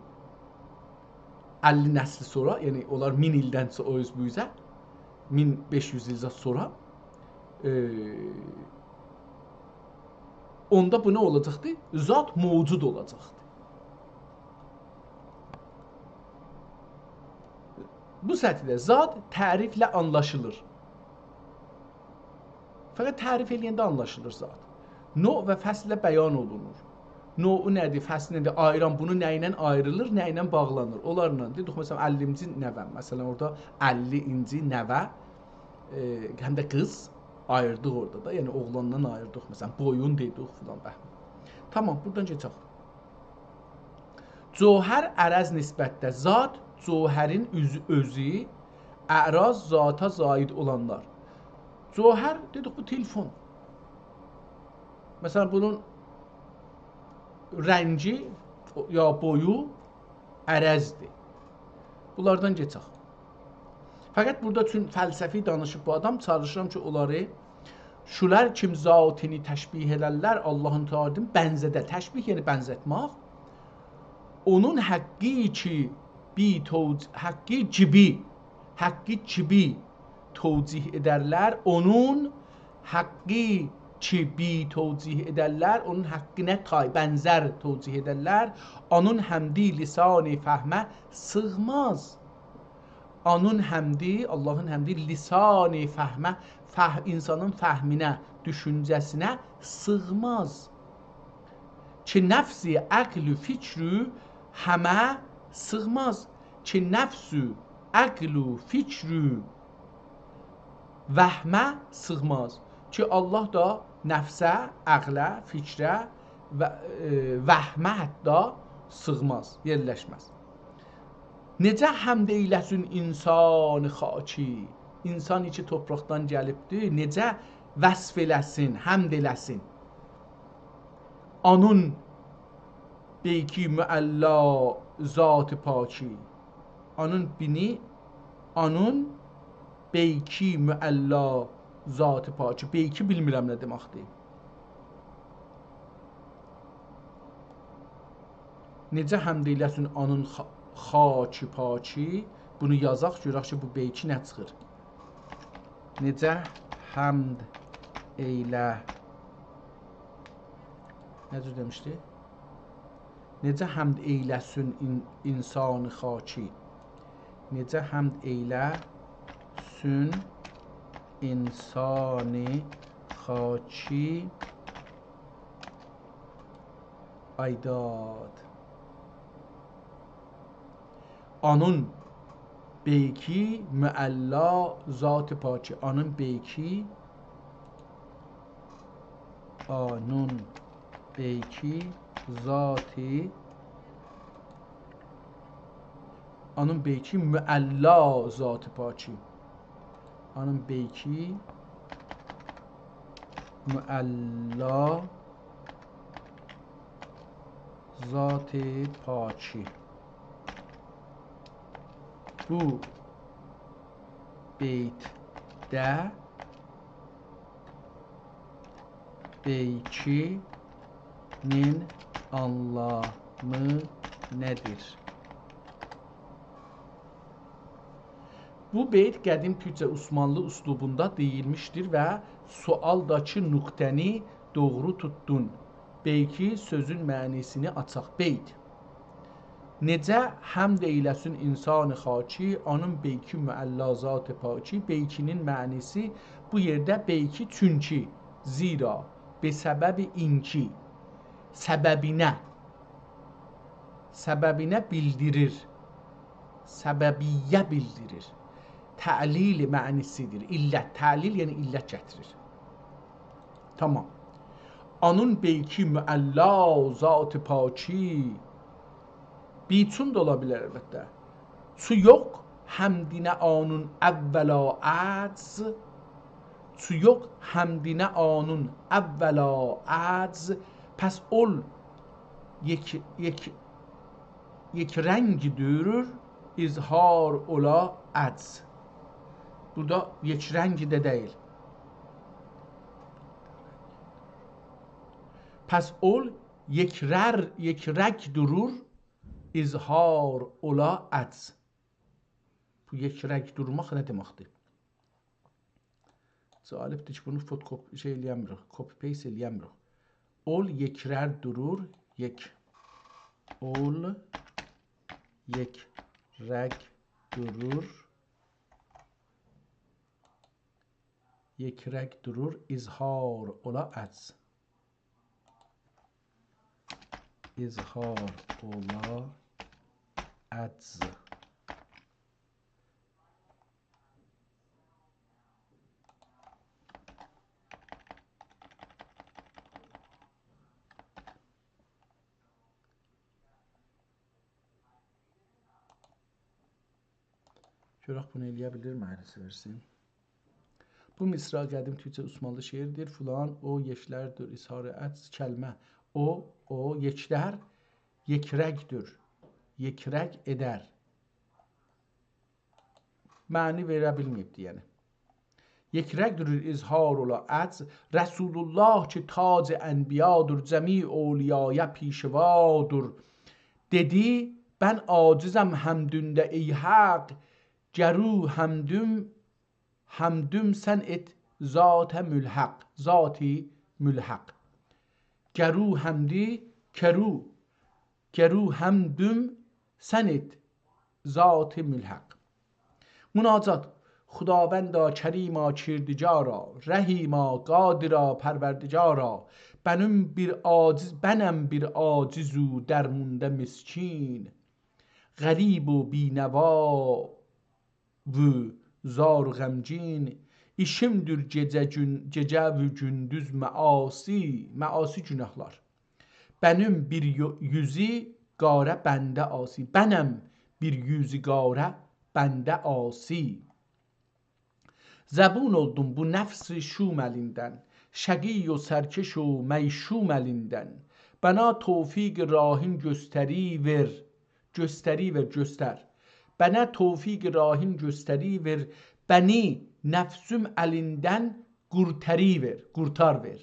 اللی نسلی سونرا، یعنی اونلار مین ایلدن سونرا او اوز بو اوزه، مین بئش یوز ایل زاد سونرا، ائ، اوندا بو نه اولاجاقدی؟ ذات موجود اولاجاقدی. بو سطحده ذات تعریفله آنلاشیلیر. فقط تعریف ائله‌ینده آنلاشیلیر ذات. نوع و فصل ایله بیان اولونور. نوعو نه‌دیر، فصلی نه‌دیر، آییران بونو نه ایله آیریلیر، نه ایله باغلانیر. اونلارلا دئدیک، مثلاً، اللیمجی نوه‌م، مثلاً، اورادا اللی‌نجی نوه، ائ، هم ده قیز آییردیق اورادا دا، یعنی اوغلاندان آییردیق، مثلاً، بویون دئدیک فلان، بهمان. تامام، بورادان کئچک. جوهر عرض نسبتده، ذات، جوهرین اوز-، اؤزو، اعراض ذاتا زاید اولانلار. جوهر، دئدیک، بو تلفن. مثلاً، بونون رنگی یا بویو عرضدیر. بونلاردان کئچک. فقط بورادا چون فلسفی دانیشیب بو آدام، چالیشیرام کی، اونلاری شولر کیم ذاتینی تشبیه ائدرلر، آللاهین تعالی‌نین بنزده، تشبیه یعنی بنزتمک. اونون حقی کی، بی توج-، حقی کیبی، حقی کیبی توجیه ائدرلر، اونون حقی کیبی توجیه ائدرلر، اونون حقینه تای، بنزر توجیه ائدرلر، آنون حمدی لسان فهمه سیغماز. آنون حمدی، آللاهین حمدی لسان فهمه، فه-، اینسانین فهمینه، دوشونجه‌سینه سیغماز. کی نفس و عقل و فکر و همه سیغماز. کی نفس و عقل و فکر و وهمه سیغماز. کی آللاه دا نفسه، عقله، فکره و، ائ، وهمه حتی سیغماز، یئرلشمز. نئجه حمد ائیله‌سین اینسان خاکی، انسان کی توپراقدان گلیبدیر، نئجه وصف ائله‌سین، حمد ائله‌سین؟ آنون بیکی معلا ذات پاکی. آنون بینی، آنون بیکی معلا ذات پاکی. بیکی بیلمیرم نه دئمکدیر. نئجه حمد ائیله‌سین آنون خا-، خاکی پاکی؟ بونو یازاق، گؤرک کی بو بیکی نه چیخیر. نئجه حمد ائیله، نه جور دئمیشدی؟ نئجه حمد ائیله‌سون این-، انسان خاکی؟ نئجه حمد ائیله‌سون انسان خاکی؟ آی داد. آنون بیکی معلا ذات پاکی. آنون بیکی، آنون بیکی ذاتی، آنون بیکی معلا ذات پاکی. آنون بیکی معلا ذات پاکی. بو بیتده بیکی‌نین آنلامی نه‌دیر؟ بو بیت قدیم تورکجه عثمانلی اسلوبوندا دئییلمیشدیر و سؤالداکی نقطه‌نی دوغرو توتدون. بیکی سؤزون معنی‌سینی آچاق. بیت. نئجه حمد ائیله‌سون انسان خاکی، آنون بیکی معلا ذات پاکی. بیکی‌نین معنی‌سی بو یئرده بیکی، چونکی، زیرا، به سبب اینکه، سببینه، سببینه بیلدیریر، سببیه بیلدیریر. تعلیل معنی‌سی‌دیر. علت، تعلیل یعنی علت گتیریر. تمام. آنون بیکی معلا ذات پاکی. بیچون دا اولا بیلر البته. چو یوخ حمدینه آنون اولا عجز، چو یوخ حمدینه آنون اولا عجز، پس اول یک، یک، یک‌رنگ دورور، اظهار اولا عجز. بورادا یک‌رنگ ده دئییل. پس اول یک‌رر، یک‌رگ دورور، اظهار اولا عجز. بو یک‌رگ دورماق نه دئمکدیر؟ جالبدیر کی، بونو فوتوکوپ-، شئی ائلیه‌میریک، کپی پیست ائلیه‌میریک. اول یک‌رر دورور، یک. اول یک‌رگ دورور، یک‌رگ دورور، اظهار اولا عجز. اظهار اولا عجز. گؤرک بونو ائلیه بیلیر منه وئرسین. بو مصرع قدیم تورکجه عثمانلی شعری‌دیر. فلان، او، یک‌رر دور، اظهار عجز، کلمه. او، او، یک‌رر، یک‌رگ دور، یک‌رگ ائدر. معنی وئره بیلمه‌ییبدی، یعنی. یک‌رگ دورور، اظهار اولا عجز. رسول‌الله کی تاج انبیادور، جمیع اولیایا پیشوادور. دئدی: «من عاجزم حمدونده، ای حق، گر او حمدوم، حمدوم سن ائت ذات ملحق.» ذات ملحق. گر او حمدی، گر او، گر او حمدوم سن ائت ذات ملحق. مناجات. خداوندا، کریما، کردگارا، رحیما، قادرا، پروردگارا، بنم بیر عاجز، بنم بیر عاجز و درمانده مسکین، غریب و بی‌نوا و زار و غمگین. ایشیمدیر گئجه گون-، گئجه و گوندوز معاصی، معاصی گناهلار. بنم بیر یو-، یوزو قاره، بنده عاصی. بنم بیر یوزو قاره، بنده عاصی. زبون اولدوم بو نفس شوم الیندن، شقی و سرکش و میشوم الیندن. بنا توفیق راهین گؤستریوئر، گؤستریوئر، گؤستر. بنا توفیق راهین گؤستریوئر، بنی نفسوم الیندن قورتاریوئر، قورتاروئر.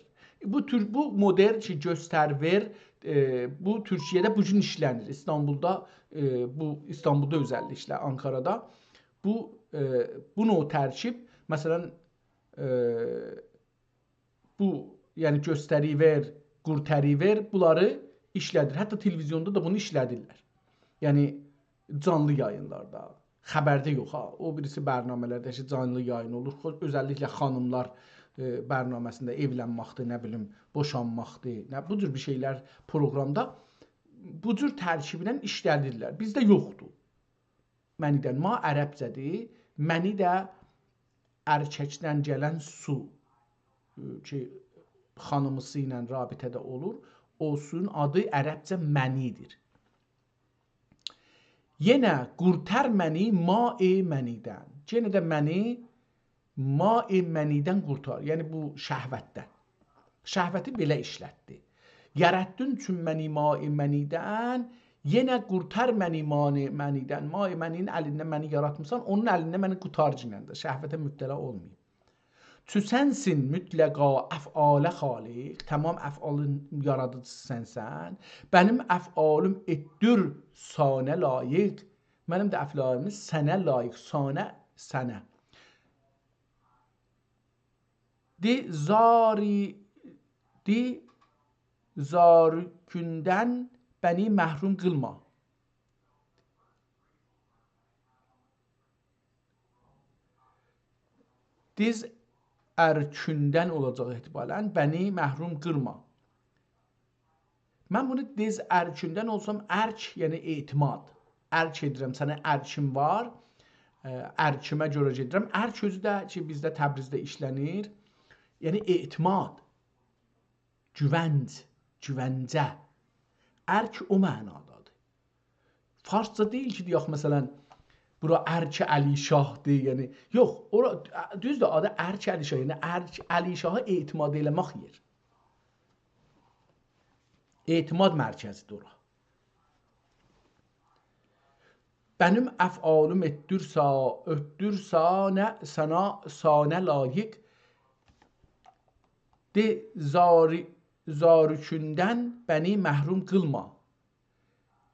بو تور، بو مدل کی، گؤستروئر، ائ، بو تورکیه‌ده بو گون ایشله‌نیر. ایستانبولدا، ائ، بو، ایستانبولدا اؤزللیکله، آنکارادا بو، ائ، بو نوع ترکیب، مثلا، ائ، بو، یعنی گؤستریوئر، قورتاریوئر، بونلاری ایشله‌دیر. حتی تلویزیوندا دا بونو ایشله‌دیرلر. یعنی جانلی یایینلاردا، خبرده یوخ ها. او بیریسی برنامه‌لرده کی، جانلی یایین اولور. خو-، اؤزللیکله خانیملار، ائ، برنامه‌سینده ائولنمکدیر، نه بیلیم، بوشانماقدیر، نه بو جور بیر شئیلر پروگرامدا بو جور ترکیبله ایشله‌دیرلر. بیزده یوخدور. منی‌دن. ما عربجه‌دیر. منی ده ارککدن گلن سو، ائ، کی، خانیمیسی ایله رابطه‌ده اولور. او سویون آدی عربجه منی‌دیر. یئنه قورتار منی ماء منی‌دن. یئنه ده منی ماء منی‌دن قورتار. یعنی بو شهوتدن. شهوتی بئله ایشلتدی. یاراتدین چون منی ماء منی‌دن، یئنه قورتار منی ماء منی‌دن. ماء منی‌نین الیندن منی یاراتمیسان، اونون الیندن منی قورتارگینن ده. شهوته مبتلا اولماییم. چو سنسین مطلقا افعاله خالق، تمام افعالین یارادیجیسی سنسن. منیم افعالیم ائتدیر سانه لایق. منیم ده افعالیمی سنه لایق، سانه، سنه. دی زاری، دی زاریکوندن بنی محروم قیلما. دیز ارکوندن اولاجاق احتمالاً. بنی محروم قیلما. من بونو دیز ارکوندن اولسام، ارک، یعنی اعتماد. ارک ائدیرم، سنه ارکیم وار. اه، ارکیمه گؤره گئدیرم. ارک سؤزو ده کی، بیزده تبریزده ایشله‌نیر. یعنی اعتماد، گوونج، گوونجه. ارک او معنادادیر. فارسجا دئییل کی، دئیک، مثلاً، بورا ارک علی‌شاهدیر، یعنی، یوخ، اورا، دوزدور، آدی ارک علی‌شاه، یعنی ارک علی‌شاها اعتماد ائله‌مک یئر. اعتماد مرکزیدیر اورا. منیم افعالیم ائتدیر سا-، ائتدیر سانه، سانا، سانه لایق. دی زاری-، زاریکوندن بنی محروم قیلما.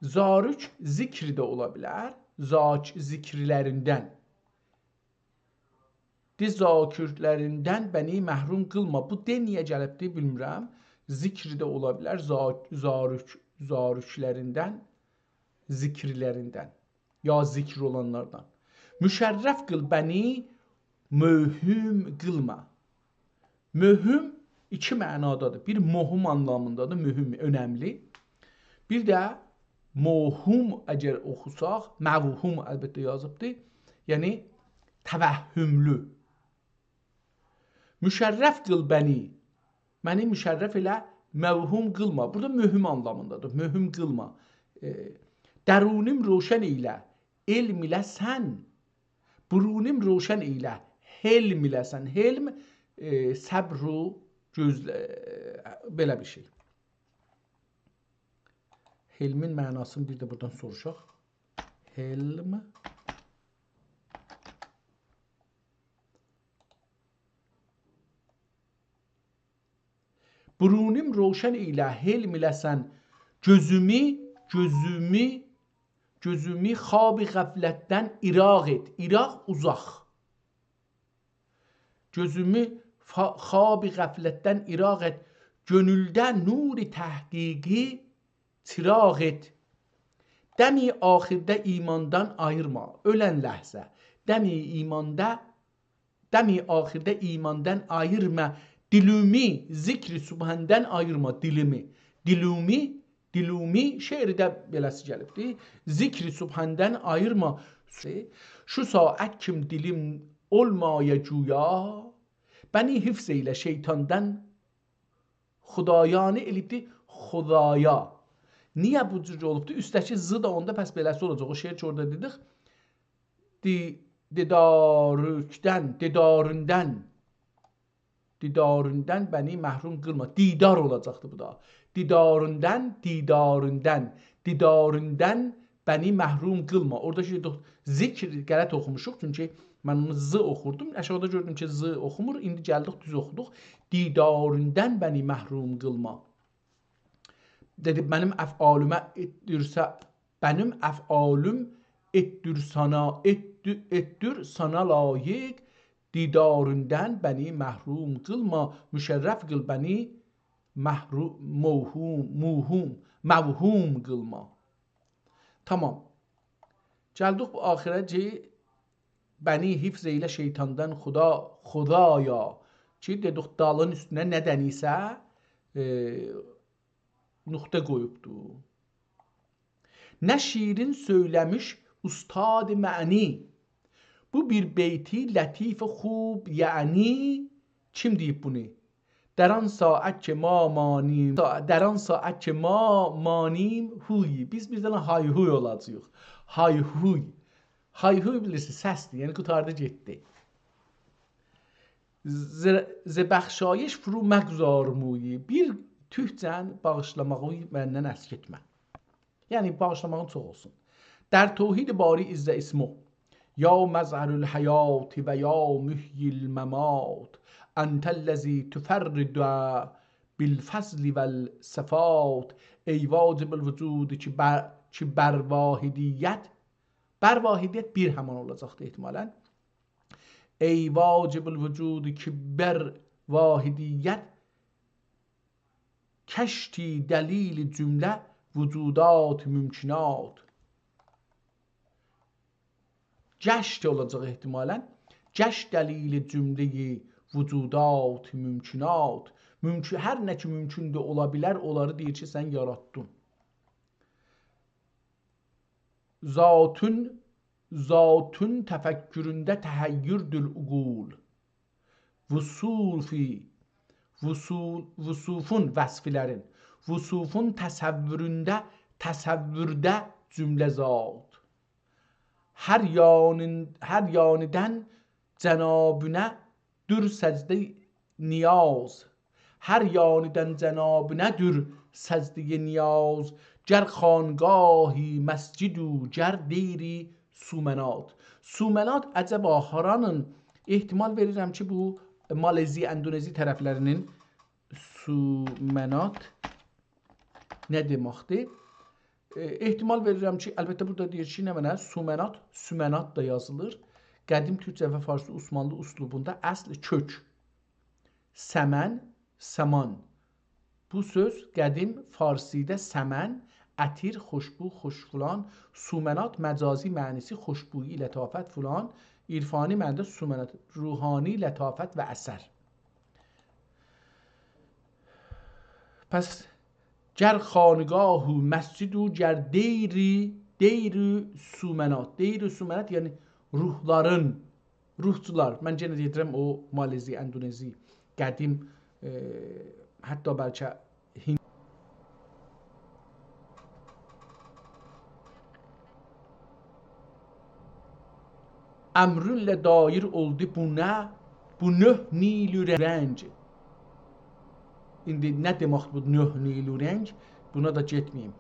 زاریک ذکر ده اولا بیلر. زاک-، ذکرلریندن. دی زاکرلریندن بنی محروم قیلما. بو «د» نییه گلیبدی، بیلمیرم. ذکر ده اولا بیلر. زا-، زاریک، زاریکلریندن، ذکرلریندن. یا ذکر اولانلاردان. مشرف قیل بنی، مهم قیلما. مهم ایکی معنادادیر. بیر مهم آنلامیندادیر، مهم، اؤنملی. بیر ده موهوم، اگر اوخوساق، موهوم البته یازیبدیر. یعنی توهملو. مشرف قیل بنی. منی مشرف ائله، موهوم قیلما. بورادا مهم آنلامیندادیر. مهم قیلما. ائ، درونیم روشن ائیله، علم ایله سن. برونیم روشن ائیله، حلم ایله سن. حلم، ائ، صبر و گؤزله-، ائ، بئله بیر شئی. حلمین معناسینی بیر ده بورادان سوروشاق. حلم. برونیم روشن ائیله، حلم ایله سن. گؤزومو، گؤزومو، گؤزومو خواب غفلتدن ایراق ائت. ایراق، اوزاق. گؤزومو فا-، خواب غفلتدن ایراق ائت. گؤنولده نور تحقیقی چیراق ائت. دم آخرده ایماندان آییرما. اؤلن لحظه. دم ایماندا، دم آخرده ایماندان آییرما. دیلیمی ذکر سبحاندن آییرما. دیلیمی. دیلیمی، دیلیمی، شعرده بئله‌سی گلیبدی. ذکر سبحاندن آییرما. شو ساعت کیم دیلیم اولمایا گویا، بنی حفظ ائیله شیطاندان خدایانی ائله‌ییبدی خدایا. نییه بو جور اولوبدو؟ اوستده‌کی «ز» دا اوندا، پس بئله‌سی اولاجاق. او شعر کی، اورادا دئدیک. دی، دیدارکدن، دیداریندن، دیداریندن بنی محروم قیلما. دیدار اولاجاقدی بو دا. دیداریندن، دیداریندن، دیداریندن بنی محروم قیلما. اورادا کی، دو-، ذکر غلط اوخوموشوق، چونکی من اونو ز اوخوردوم. آشاغیدا گؤردوم کی، ز اوخومور. ایندی گلدیک، دوز اوخودوق. دیداریندن بنی محروم قیلما. دئدی: «منیم افعالیمه ائتدیر سا-، منیم افعالیم ائتدیر سانا، ائتدی-، ائتدیر سانا لایق، دیداریندن بنی محروم قیلما، مشرف قیل بنی محرو-، موهوم، موهوم، موهوم قیلما.» تامام. گلدیک بو آخیره کی، «بنی حفظ ائیله شیطاندان خدا، خدایا.» کی، دئدیک، دالین اوستونه نه‌دنیسه، ائ، نقطه قویوبدو. «نه شیرین سؤیله‌میش استاد معنی، بو بیر بیتی لطیف خوب یعنی.» کیم دئییب بونو؟ «در آن ساعت که ما مانیم، در آن ساعت که ما مانیم هوی.» بیز بیر دنه های هوی اولاجاغیق. های هوی. های هوی بیلیرسینیز، سسدیر. یعنی قوتاردی، گئتدی. «ز، ز بخشایش فرو مگذار مویی.» بیر توکجه‌ن باغیشلاماغی مندن اسکیتمه. یعنی باغیشلاماغین چوخ اولسون. «در توحید باری عز اسمه، یا مظهر الحیات و یا محیی الممات، انت الذی تفرد بالفضل والصفات.» ای واجب الوجود کی بر، کی بر واحدیت، بر واحدیت بیر همان اولاجاقدی احتمالاً. «ای واجب الوجود کی بر واحدیت، کشتی دلیل جمله وجودات ممکنات.» «گشت» اولاجاق احتمالاً. «گشت دلیل جمله وجودات ممکنات.» ممکن، هر نه کی ممکندور، اولا بیلر، اونلاری دئییر کی، سن یاراتدین. «ذاتون، ذاتون تفکرونده تحیردور عقول، وصوفی، وصول، وصوفون وصفلرین، وصوفون تصورونده، تصورده جمله ذات. هر یانین، هر یانیدن جنابونه دور سجده نیاز. هر یانیدن جنابونه دور سجده نیاز. گر خانقاهی مسجد و گر دیر سومنات.» سومنات عجبا هارانین؟ احتمال وئریرم کی، بو مالزی، اندونزی طرفلرینین. سومنات نه دئمکدیر؟ ائ، احتمال وئریرم کی، البته بورادا دئییر کی، نمنه؟ سومنات، سومنات دا یازیلیر. قدیم تورکجه و فارسی عثمانلی اسلوبوندا اصل کؤک. سمن، سامان. بو سؤز قدیم فارسیده سمن، عطیر، خوشبو، خوش فلان، سومنات مجازی معنی‌سی خوشبویی، لطافت فلان، عرفانی معنیده سومنات، روحانی لطافت و اثر. پس گر خانقاه و مسجد و گر دیر، دیر سومنات. دیر سومنات، یعنی روحلارین، روحچولار. من یئنه دئییرم، او مالزی، اندونزی، قدیم، ائ، حتی بلکه هند. امرونله دایر اولدو بو نه، بو نوع نیلو رنگ. ایندی نه دئمک بو نوع نیلو رنگ؟ بونا دا گئتمه‌ییم.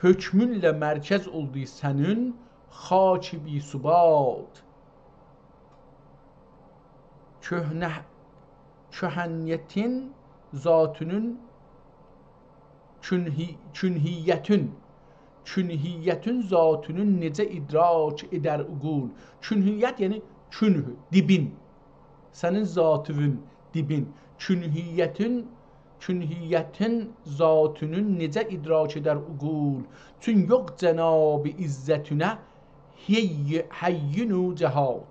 حکمونله مرکز اولدو سنین خاک بی‌ثبات. کهنه، کهنیتین ذاتونون کنهی-، کنهیتون، کنهیتون ذاتونون نئجه ادراک ائدر عقول؟ کنهیت، یعنی کنه، دیبین. سنین ذاتیوین، دیبین. کنهیتین، کنهیتین ذاتونون نئجه ادراک ائدر عقول؟ چون یوخ جناب عزتونه هی-، هیین و جهات.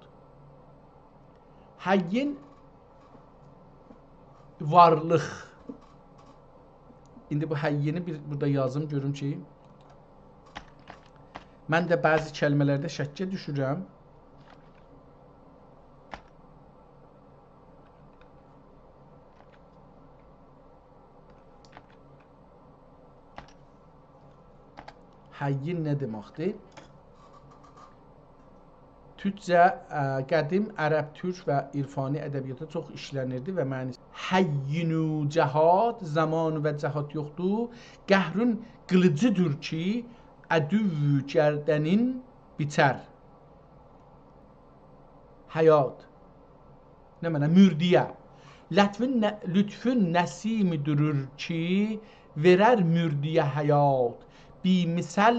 هیین وارلیق. ایندی بو هیینی بیر بورادا یازیم، گؤروم کی، من ده بعضی کلمه‌لرده شکّه دوشورم. هیین نه دئمکدیر؟ تورکجه، ا، قدیم عرب، تورک و عرفانی ادبیاتا چوخ ایشله‌نیردی و معنی. هین و جهاد، زامان و جهاد یوخدور. قهرون قیلیجی‌دیر کی، عدو گردنین بیچر. حیات. نه معنا؟ مرده‌یه. لطفون نه-، لطفون نسیمی دورور کی، وئرر مرده‌یه حیات. بی‌مثل،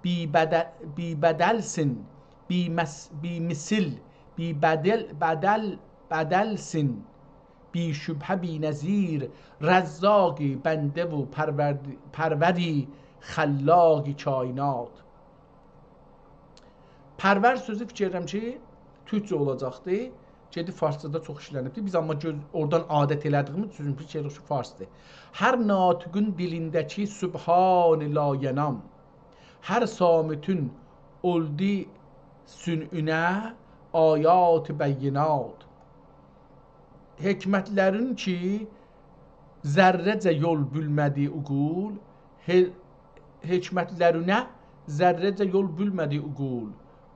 بی‌بدل، بی‌بدلسین، بی‌مث-، بی‌مثل، بی‌بدل، بدل، بدلسین. بی‌شبهه، بی‌نظیر، رزاقی، بنده و پرورد-، پروری، خلاقی کائنات. پرور سؤزو فیکیر ائدیرم کی، تورکجه اولاجاقدی. گئدیب فارسجادا چوخ ایشله‌نیبدی. بیز آمما گؤز-، اورادان عادت ائله‌دیگیمیز اوچون فیکیر ائدیریک کی، فارسدیر. هر ناطقون دیلینده‌کی سبحان لا ینام، هر صامتون اولدو صنعونه آیات بینات. حکمتلرین کی، ذره‌جه یول بیلمه‌دی عقول، حی-، حکمتلرینه ذره‌جه یول بیلمه‌دی عقول،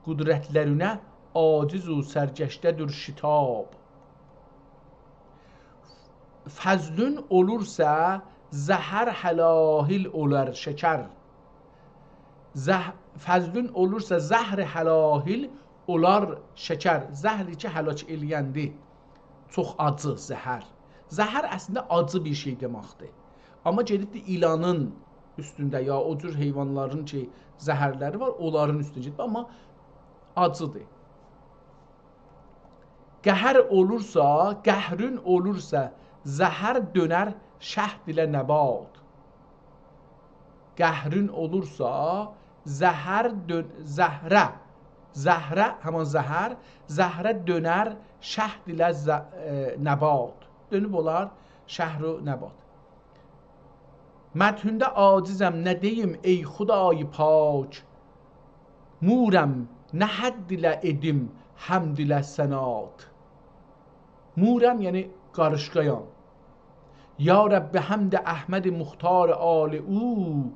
قدرتلرینه عاجز و سرگشته‌دیر شتاب. فضلون اولورسا، زهر هلاهل اولار شکر. زه-، فضلون اولورسا، زهر هلاهل اولار شکر. زهر کی، هلاک ائله‌یندی. چوخ آجی زهر. زهر اصلینده آجی بیر شئی دئمکدیر. آمما گئدیبدی ایلانین اوستونده، یا او جور حیوانلارین کی، زهرلری وار، اونلارین اوستونه گئدیب، آمما آجیدیر. قهر اولورسا، قهرون اولورسا، زهر دؤنر شهد ایله نبات. قهرون اولورسا، زهر دؤن-، زهره، زهره، همان زهر، زهره دؤنر شهد ایله ز-، ائ، نبات. دؤنوب اولار شهد و نبات. مدحونده عاجزم، نه دئییم، ای خدای پاک؟ مورم، نه حد ایله ائدیم حمد ایله ثنات؟ مورم، یعنی قاریشقایام. یا رب، حمد احمد مختار آل او،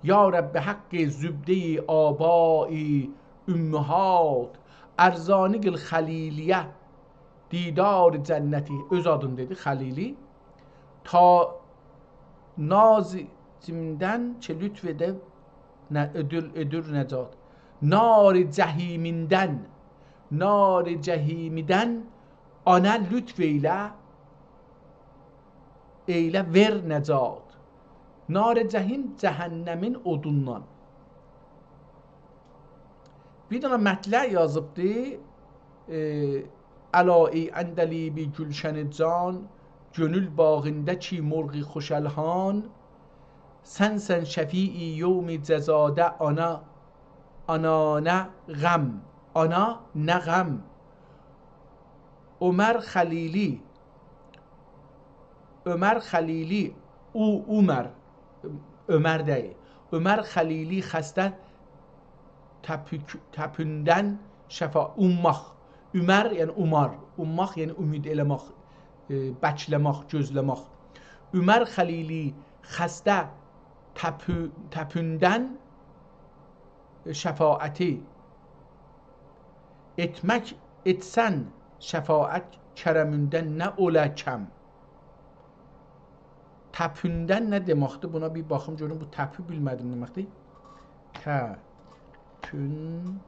یا رب، حق زبده‌ی آبای امهات. ارزانی قیل خلیلیه دیدار جنتی، اؤز آدینی دئدی، خلیلی. تا نازیمیندن کی، لطف ائده، نه، ائدیر، ائدیر نجات. نار جحیمیندن، نار جحیمیدن آنا لطف ائیله، ائیله وئر نجات. نار جحیم، جهنمین اودوندان. بیر دنه مطلع یازیبدی. ائ، الا ای عندلیب گلشن جان، گؤنول باغینده‌کی مرغ خوش الحان، سنسن شفیع یوم جزاده، آنا، آنا نه غم، آنا نه غم. عمر خلیلی، عمر خلیلی، او، عمر، عمر دئییل. عمر خلیلی خسته تپوک-، تپوندن شفا، اومماق. عمر، یعنی اومار. اومماق، یعنی امید ائله‌مک، ائ، بکله‌مک، گؤزله‌مک. عمر خلیلی خسته تپو-، تپوندن شفاعتی ائتمک، ائتسن شفاعت کرموندن نه اولا کم. تپوندن نه دئمکدیر؟ بونا بیر باخیم گؤروم، بو تپو بیلمه‌دیم نمنه‌دیر. تپوندن.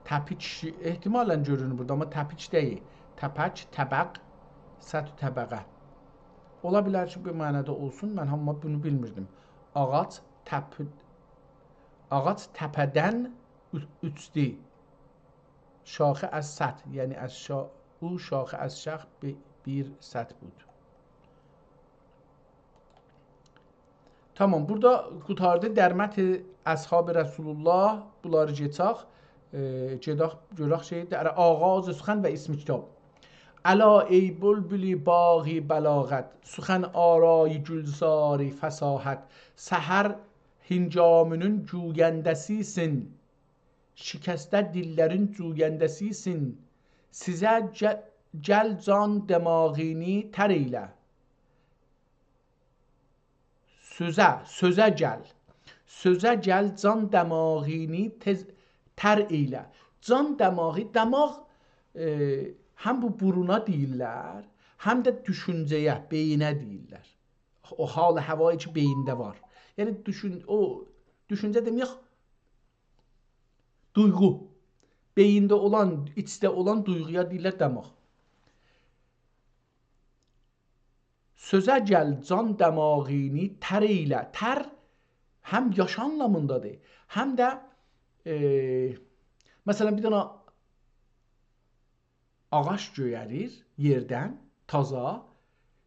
تپیک، احتمالاً گؤرونور بورادا، آمما تپیک دئییل. تپک، طبق، سطح طبقه. اولا بیلر کی، بو معنادا اولسون، من آمما بونو بیلمیردیم. آغاج تپو-، آغاج تپه‌دن او-، اوچدو. شاخه از سطح، یعنی از شا-، او شاخه از شاخ بی-، بیر سطح بود. تامام، بورادا قوتاردی. در مدح اصحاب رسول‌الله، بونلاری کئچک. ائ، گئدک، گؤرک شئی، در آغاز سخن و اسم کتاب. الا ای بلبل باغ بلاغت، سخن‌آرای گلزار فصاحت. سحر هنگامونون جوینده‌سی‌سین، شکسته دیللرین جوینده‌سی‌سین. سیزه گه-، گل جان دماغینی تر ائیله. سؤزه، سؤزه گل. سؤزه گل، جان دماغینی تئز، تر ائیله. جان دماغی، دماغ، ائ، هم بو بورونا دئییرلر، هم ده دوشونجه‌یه، بئیینه دئییرلر. او حال و هوایی کی، بئیینده وار. یعنی، دوشون-، او دوشونجه دئمک، دویغو. بئیینده اولان، ایچده اولان دویغویا دئییرلر دماغ. سؤزه گل، جان دماغینی تر ائیله. تر هم یاشا آنلامیندادیر، هم ده، ائ، مثلا، بیر دنه آغاج گؤیریر یئردن، تازا،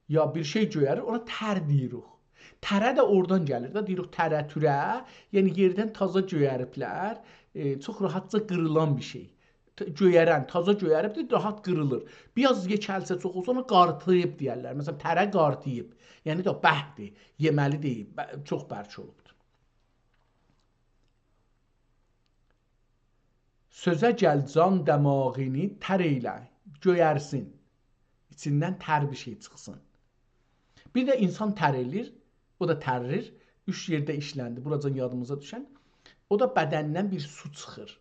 یا بیر شئی گؤیریر، اونا تر دئییریک. تره ده اورادان گلیر ده، دئییریک تره، توره، یعنی یئردن تازا گؤیریبلر، ائ، چوخ راحتجا قیریلان بیر شئی. ت-، گؤیرن، تازا گؤیریبدیر، راحت قیریلیر. بیر آز یئکلسه، چوخ اولسا، اونا قارتیییب دئیرلر. مثلا، تره قارتیییب. یعنی ده، به‌دیر، یئمه‌لی دئییل، به-، چوخ برک اولوبدور. سؤزه گل، جان دماغینی تر ائیله، گؤیرسین. ایچیندن تر بیر شئی چیخسین. بیر ده اینسان تر ائله‌ییر، او دا تریر. اوچ یئرده ایشلندی، بوراجان یادیمیزا دوشن. او دا بدندن بیر سو چیخیر.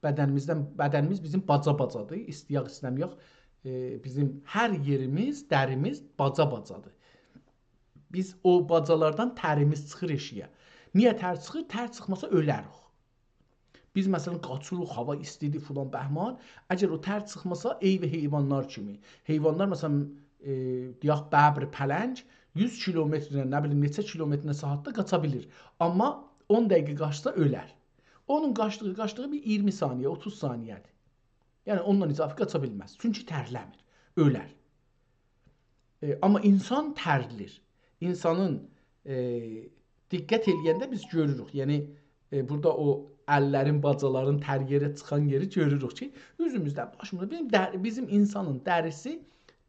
بدنیمیزدن، بدنیمیز بیزیم باجا-باجادیر. ایسته‌یک، ایسته‌مه‌یک، ائ، بیزیم هر یئریمیز، دریمیز باجا-باجادیر. بیز او باجالاردان تریمیز چیخیر ائشییه. نییه تر چیخیر؟ تر چیخماسا اؤلریک. بیز، مثلا، قاچیریق، هاوا ایستیدیر، فلان بهمان. اگر او تر چیخماسا، عین حیوانلار کیمی. حیوانلار، مثلا، ائ، دئیک، ببر، پلنگ یوز کیلومترله، نه بیلیم، نئچه کیلومترله ساعاتدا قاچا بیلیر. آمما اون دقیقه قاچسا، اؤلر. اونون قاچدیغی، قاچدیغی بیر اییرمی ثانیه، اوتوز ثانیه‌دیر. یعنی، اوندان اضافه قاچا بیلمز. چونکی ترله‌میر، اؤلر. ائ، آمما اینسان ترلیر. اینسانین، ائ، دقت ائله‌ینده بیز گؤروروک. یعنی، ائ، بورادا او اللرین، باجالارین تر یئره چیخان یئری گؤروروک کی، اوزوموزده، باشیمیزدا، بیزیم در-، بیزیم اینسانین دریسی،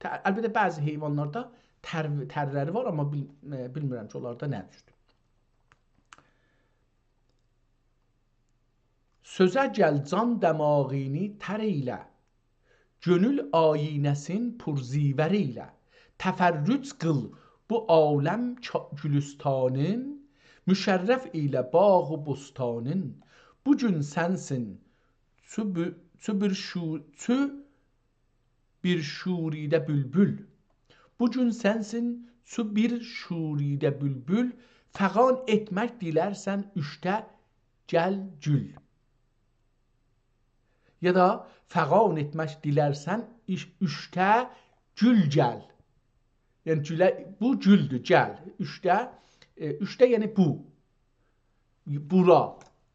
ت-، البته، بعضی حیوانلاردا تر-، ترلری وار، آمما بیل-، ائ، بیلمیرم کی، اونلاردا نه جوردور. سؤزه گل، جان دماغینی تر ائیله، گؤنول آیینه‌سین پرزیور ائیله. تفرج قیل بو عالم کا-، گلستانین، مشرف ائیله باغ و بستانین. بو گون سنسین چو بو-، چو بیر شو-، چو بیر شوریده بولبول. بو گون سنسین چو بیر شوریده بولبول، فغان ائتمک دیلرسن اوشده گل گول. یا دا فغان ائتمک دیلرسن ایش-، اوشده گول گل. یعنی گوله، بو گولدور، گل. اوشده، ائ، اوشده یعنی بو. بورا،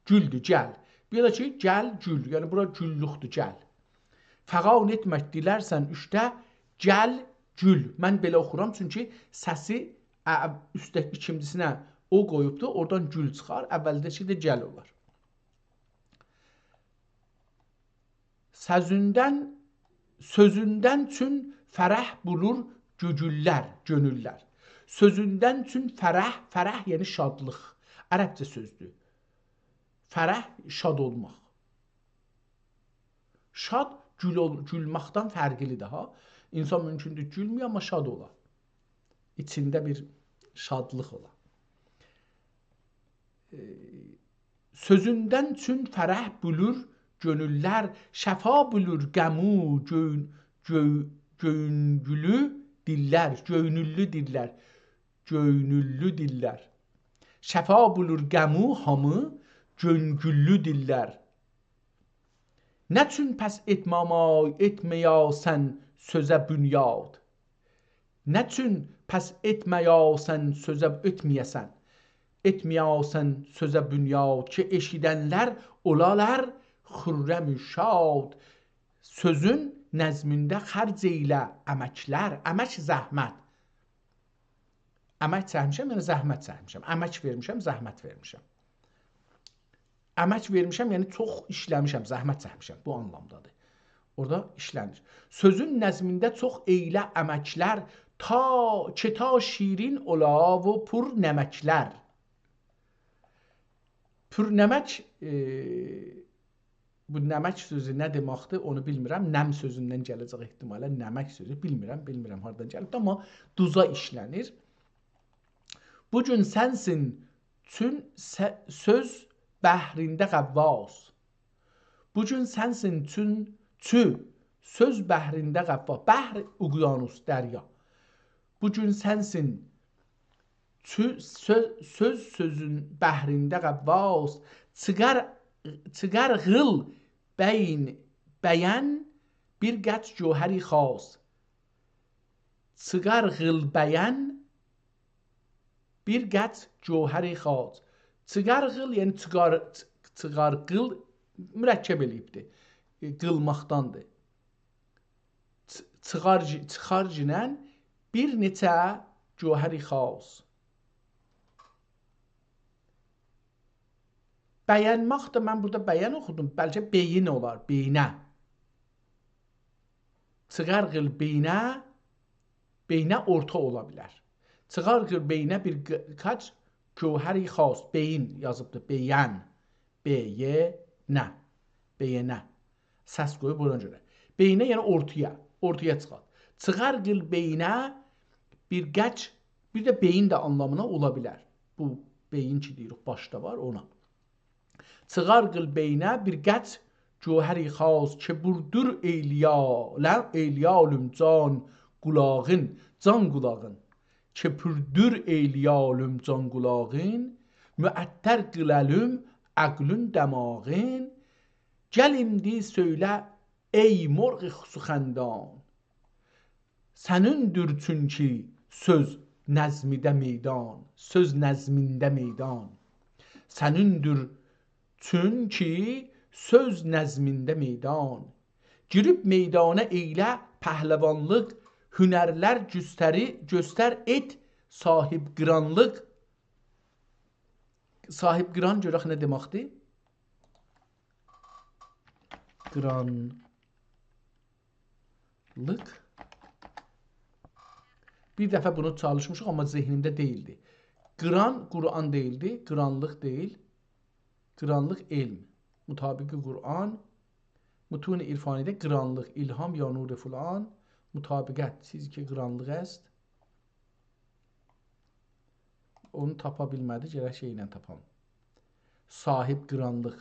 گولدور، گل. بیر ده کی، گل، گول. یعنی، بورا گوللوکدور، گل. فغان ائتمک دیلرسن اوشده، گل، گول. من بئله اوخورام، چونکی سسی، ا، اوسته ایکینجیسینه او قویوبدور، اورادان گول چیخار، اولده‌کی ده گل اولار. سؤزوندن، سؤزوندن چون فرح بولور گؤگوللر، گؤنوللر. سؤزوندن چون فرح، فرح یعنی شادلیق. عربجه سؤزدور. فرح، شاد اولماق. شاد گول اول-، گولمکدن فرقلیدیر ها. اینسان مومکوندور گولمه‌یه، آمما شاد اولا. ایچینده بیر شادلیق اولا. ائ، سؤزوندن چون فرح بولور گؤنوللر، شفا بولور غم و گؤ-، گؤ-، گؤنوللو دیللر، گؤنوللو دیللر، گؤنوللو دیللر. شفا بولور غم و هامی گؤنگوللو دیللر. نه چون پس ائتمامای-، ائتمه‌یاسن سؤزه بنیاد؟ نه چون پس ائتمه‌یاسن سؤزه، ائتمه‌یه‌سن، ائتمه‌یاسن سؤزه بنیاد، کی ائشیدنلر اولالار خرم و شاد. سؤزون نظمینده خرج ائیله امکلر، امک زحمت. امک چکمیشم، یعنی زحمت چکمیشم. امک وئرمیشم، زحمت وئرمیشم. امک وئرمیشم، یعنی چوخ ایشله‌میشم، زحمت چکمیشم. بو آنلامدادیر. اورادا ایشله‌میر. سؤزون نظمینده چوخ ائیله امکلر، تا، کی تا شیرین اولا و پرنمکلر. پرنمک، ائ، بو نمک سؤزو نه دئمکدیر، اونو بیلمیرم. نم سؤزوندن گله‌جک احتمالا، نمک سؤزو. بیلمیرم، بیلمیرم هاردان گلیب، آمما دوزا ایشله‌نیر. بو گون سنسین چون سه-، سؤز بحرینده غواص. بو گون سنسین چون، چو، سؤز بحرینده غواص. بحر، اقیانوس، دریا. بو گون سنسین چو-، سؤ-، سؤز، سؤزون بحرینده غواص. چیخار، چیخار قیل بین، بین بیر قدر گوهری خاص. چیخار قیل بین بیر قدر گوهری خاص. چیخار قیل، یعنی چیخار، چی-، چیخار قیل مرکب ائله‌ییبدیر. ائ، قیلماقداندیر. چی-، چیخار، چیخارگینن بیر نئچه گوهری خاص. بینمک ده، من بورادا بین اوخودوم، بلکه بئیین اولار، بئینه. چیخار قیل بینه، بینه اورتا اولا بیلر. چیخار قیل بینه بیر ق-، قدر گوهری خاص، بئیین یازیبدیر، بئین. ب، ی، نه. بئینه. سس قویوب اونا گؤره. بئینه، یعنی اورتایا، اورتایا چیخار. چیخار قیل بینه بیر قدر، بیر ده بئیین ده آنلامینا اولا بیلر. بو بئیین کی دئییریک، باشدا وار، اونا. چیخار قیل بینه بیر قدر گوهری خاص، کی پوردور ائیلیالم، ائیلیالم جان قولاغین، جان قولاغین. کی پوردور ائیلیالم جان قولاغین، معطر قیلالم عقلین دماغین. گل ایندی سؤیله، ای مرغ سخندان، سنیندیر چونکی سؤز نظمیده میدان، سؤز نظمینده میدان. سنیندیر چونکی سؤز نظمینده میدان. گیریب میدانا ائیله پهلوانلیق، هنرلر گؤستری-، گؤستر ائت صاحب قیرانلیق. صاحب قیران گؤرک نه دئمکدیر؟ قیرانلیق. بیر دفعه بونو چالیشمیشیق، آمما ذهنیمده دئییلدی. قیران، قرآن دئییلدی، قیرانلیق دئییل. قیرانلیق علم. مطابق قرآن، متون عرفانی‌ده قیرانلیق، الهام یا نور فلان، مطابقت، چیزی که قیرانلیق است. اونو تاپا بیلمه‌دی، گرک شئیله تاپام. صاحب قیرانلیق.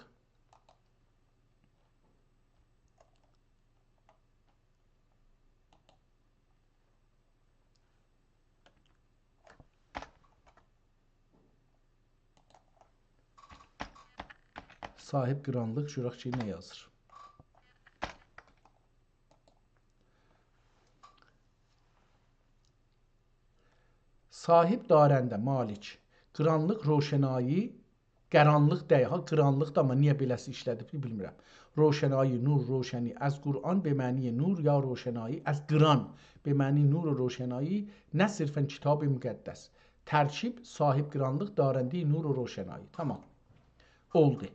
صاحب قیرانلیق، گؤرک کی نه یازیر. صاحب دارنده، مالک. قیرانلیق، روشنایی، قارانلیق دئییل ها، قیرانلیق دا، آمما نییه بئله‌سی ایشله‌دیبدیر، بیلمیرم. روشنایی، نور، روشنی، از قرآن به معنی نور یا روشنایی، از قرآن به معنی نور و روشنایی، نه صرفاً کتاب مقدس. ترکیب، صاحب قیرانلیق، دارنده‌ی نور و روشنایی. تمام. اولدو.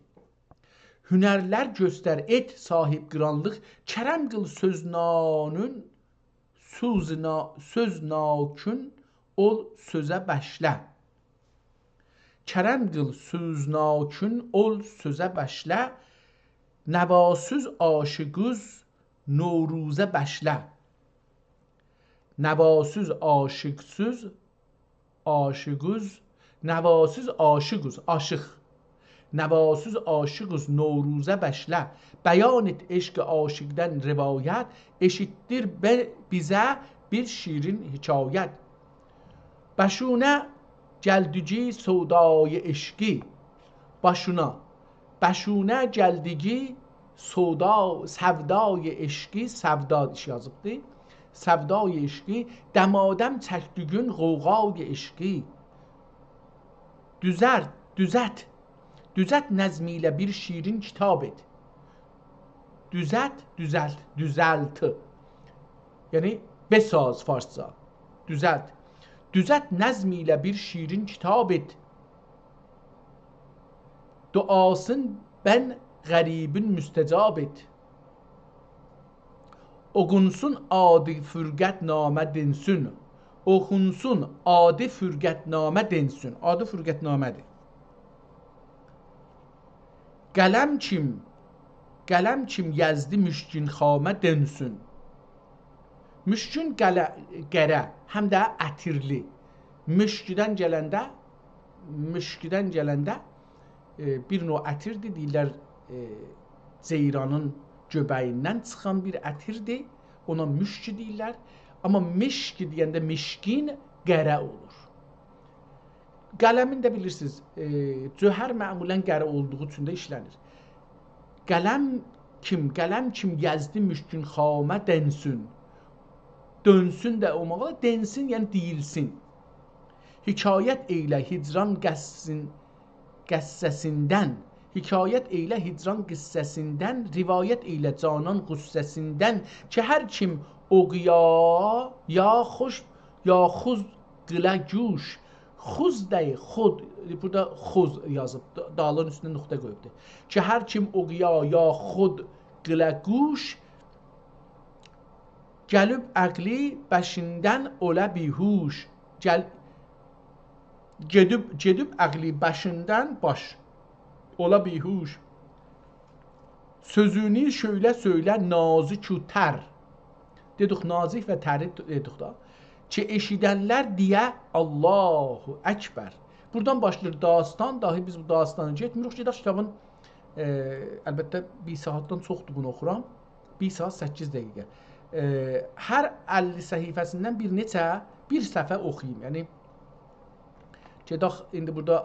هنرلر گؤستر ائت صاحب قیرانلیق، کرم قیل سؤزنانون سوز نا-، سؤزناکون اول سؤزه بشله. کرم قیل سؤزناکون اول سؤزه بشله، نواسوز عاشیقوز نوروزه بشله. نواسوز عاشیقسوز عاشیقوز، نواسوز عاشیقوز، آشیق. نواسوز عاشیقوز نوروزه بشله، بیان ائت عشق عاشیقدن روایت، ائشیتدیر به-، بیزه بیر شیرین حکایت. باشونا گلدیگی سودای عشقی، باشونا، باشونا گلدیگی سودا، سودای عشقی، سودا ایش یازیبدی. سودای عشقی، دمادم چکدیگین غوغای عشقی. دوزلت، دوزلت، دوزلت نظم ایله بیر شیرین کتاب ائت. دوزلت، دوزلت، دوزلت. یعنی، بساز فارسجا. دوزلت. دوزلت نظم ایله بیر شیرین کتاب ائت. دعاسین بن غریبین مستجاب ائت. اوخونسون آدی فرقت‌نامه دئنسون. اوخونسون آدی فرقت‌نامه دئنسون. آدی فرقت‌نامه‌دیر. قلم کیم، قلم کیم یزدی مشکین خامه دئنسون. مشکین قله-، قره، هم ده عطیرلی. مشکدن گلنده مشکدن گلنده، ائ، بیر نوع عطیردیر، دئییرلر، ائ، جئیرانین گؤبه‌ییندن چیخان بیر عطیردیر. اونا مشک دئییرلر. آمما مشک دئینده مشکین قره اولور. قلمین ده بیلیرسینیز، ائ، جوهر معمولاً قره اولدوغو اوچون ده ایشله‌نیر. قلم کیم، قلم کیم یزدی مشکین خامه دئنسون. دؤنسون ده اولماغا، دئنسون، یعنی دئییلسین. حکایت ائیله هجران قصه‌سین-، قصه‌سیندن. حکایت ائیله هجران قصه‌سیندن، روایت ائیله جانان غصه‌سیندن. کی هر کیم اوخویا، یا خوش، یا خوز قیله گوش. خوز دئییل، خود. بورادا خوز یازیب، دا-، دالین اوستونه نقطه قویوبدور. کی هر کیم اوخویا، یا خود قیله گوش، گلیب عقلی بشیندن اولا بیهوش. گل-، گئدیب، گئدیب عقلی بشیندن باش اولا بیهوش. سؤزونو شؤیله سؤیله نازیک و تر. دئدیک، نازیک و تری دئدیک دا. کی ائشیدنلر دئیه الله اکبر. بورادان باشلاییر داستان. داهی بیز بو داستانی گئتمیریک. گئدک کیتابین، ائ، البته، بیر ساعاتدان چوخدور بونو اوخورام. بیر ساعات سککیز دقیقه. ائ، هر اللی صفحه‌سیندن بیر نئچه، بیر صفحه اوخویوم. یعنی، گئدک، ایندی بورادا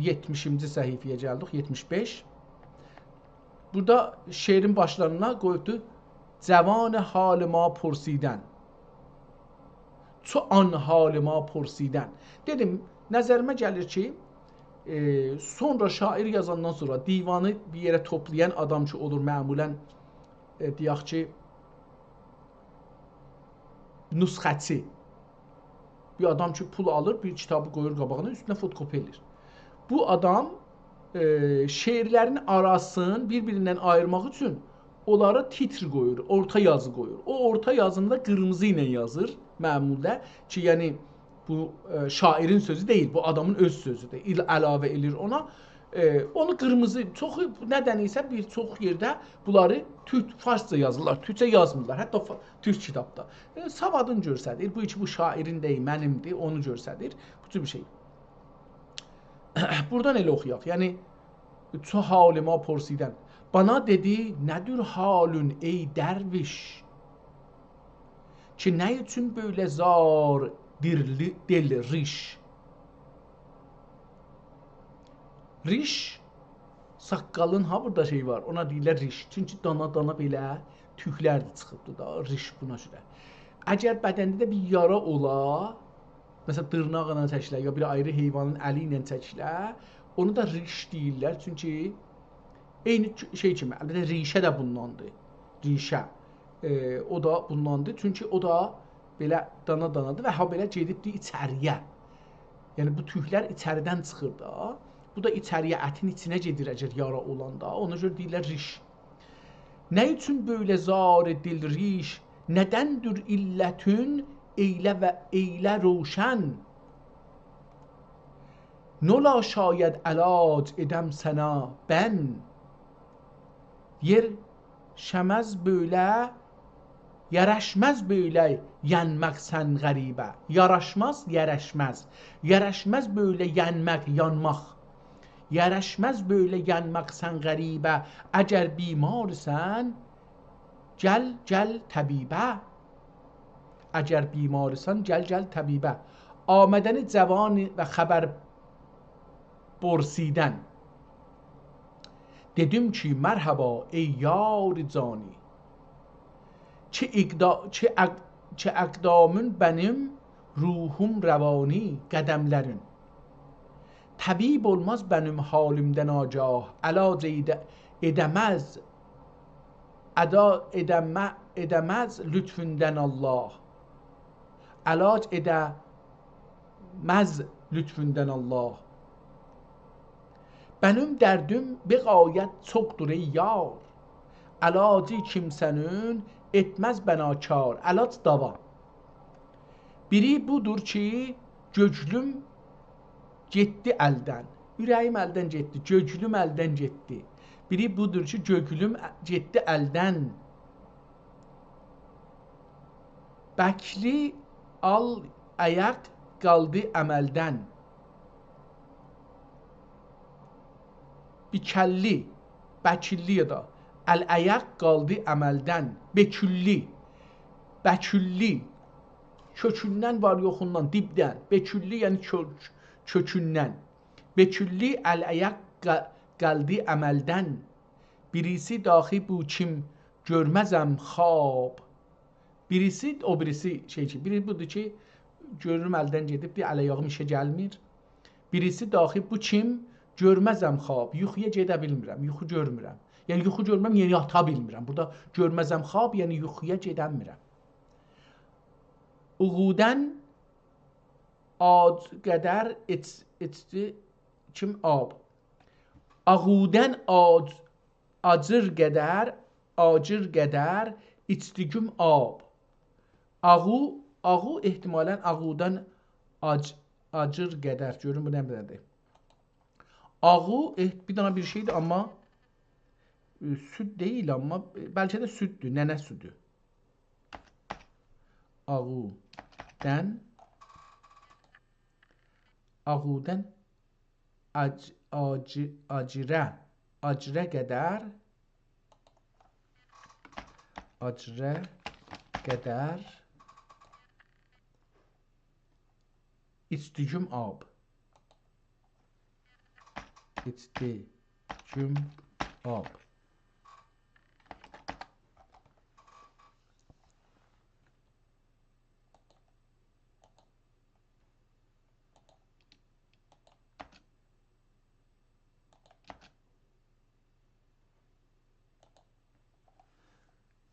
یئتمیشینجی صفحه‌یه گلدیک، یئتمیش بئش. بورادا شعرین باشلاریندا قویوبدو: «جوان حال ما پرسیدن، چو آن حال ما پرسیدن.» دئدیم، نظریمه گلیر کی، ائ، سونرا شاعیر یازاندان سونرا دیوانی بیر یئره توپلایان آدام کی اولور معمولاً، ائ، دئیک کی، نسخه‌چی. بیر آدام کی پول آلیر، بیر کیتابی قویور قاباغینا، اوستونه فوتوکوپی ائله‌ییر. بو آدام، ائ، شعرلرین آراسین بیر-بیریندن آییرماق اوچون اونلارا تیتر قویور، اورتا یازی قویور. او اورتا یازینی دا قیرمیزی ایله یازیر معمولده کی، یعنی بو، ائ، شاعیرین سؤزو دئییل، بو آدامین اؤز سؤزودور. ایل-، علاوه ائله‌ییر اونا. ائ، اونو قیرمیزی، چوخو، ندن ایسه بیر چوخ یئرده بونلاری تورک، فارسجا یازیرلار، تورکجه یازمیرلار. حتی فا-، تورک کیتابدا. ائ، سوادین گؤستریر. بو کی بو شاعیرین دئییل، منیمدیر، اونو گؤستریر. بو جور بیر شئی. بورادان ائله اوخویاق. یعنی، چو حال ما پرسیدن. بانا دئدی: «نه‌دیر حالون، ای درویش؟ کی نه اوچون بئله زار دل، دل ریش؟» ریش، ساققالین ها بورادا شئی وار، اونا دئییرلر ریش. چونکی دانا-دانا بئله توکلر ده چیخیبدیر دا، ریش بونا گؤره. اگر بدنده ده بیر یارا اولا، مثلا، دیرناقلا چکیله، یا بیر آیری حیوانین الی ایله چکیله، اونو دا ریش دئییرلر. چونکی عینی چ-، شئی کیمی، البته، ریشه ده بونداندیر. ریشه. ائ، او دا بونداندیر. چونکی او دا بئله دانا-دانادیر و هابئله گئدیبدیر ایچری‌یه. یعنی، بو توکلر ایچریدن چیخیر دا. بو دا ایچری‌یه، اتین ایچینه گئدیر، اگر یارا اولاندا. اونا گؤره دئییرلر ریش. نه اوچون بئله زار دل ریش، ندندور علتون، ائیله و ائیله روشن. نولا شاید علاج ائدم سنه بن. یئرشمز بئله، یاراشماز بئله یانماق سن غریبه. یاراشماز، یاراشماز. یاراشماز بئله یانماق، یانماق. یاراشماز بئله یانماق سن غریبه. اگر بیمارسن، گل، گل طبیبه. اگر بیمارسن، گل، گل طبیبه. آمدن جوانی و خبر پرسیدن. دئدیم کی، مرحبا، ای یار جانی. چه اقدا-، چه اق-، چه اقدامون بنیم روحوم روانی، قدملرین. طبیب اولماز بنیم حالیمدن آگاه، علاج ائیده-، ائده‌مز، ادا ائده‌مه-، ائده‌مز لطفوندن الله. علاج ائده‌مز لطفوندن الله. بنیم دردیم به غایت چوخدور، ای یار. علاجی کیمسه‌نین ائتمز بنا کار. علاج داوا. بیری بودور کی، گؤگلوم گئتدی الدن. اوره‌ییم الدن گئتدی، گؤگلوم الدن گئتدی. بیری بودور کی، گؤگلوم گئتدی الدن. بکلی آل آیاق قالدی عملدن. بیکللی، بکیللی یا دا ال-آیاق قالدی عملدن. بکوللی، بکوللی، کؤکوندن، وار یوخوندان، دیبدن. بکوللی، یعنی کؤک-، کؤکوندن. بکوللی ال-آیاق قا-، قالدی عملدن. بیریسی داخی بو کیم، گؤرمزم خواب. بیریسی، او بیریسی شئی کی، بیری بودور کی، گؤروروم الدن گئدیبدیر، ال-آیاغیم ایشه گلمیر. بیریسی داخی بو کیم، گؤرمزم خواب. یوخویا گئده بیلمیرم، یوخو گؤرمورم. یعنی یوخو گؤرمورم، یعنی یاتا بیلمیرم. بورادا گؤرمزم خواب، یعنی یوخویا گئدنمیرم. اوغودن آج قدر ایچ-، ایچدی کیم آب. آغودن آج-، آجیر قدر، آجیر قدر ایچدیگیم آب. آغو، آغو احتمالاً آغودان آج-، آجیر قدر. گؤرون بو نه بیله‌دیر. آغو، احت-، بیر دنه بیر شئیدیر، آمما، ائ، سود دئییل، آمما، ائ، بلکه ده سوددور، ننه سودو. آغودن، آغودن آج-، آجی-، آجیره، آجیره قدر، آجیره قدر ایچدیگیم آب. ایچدیگیم آب.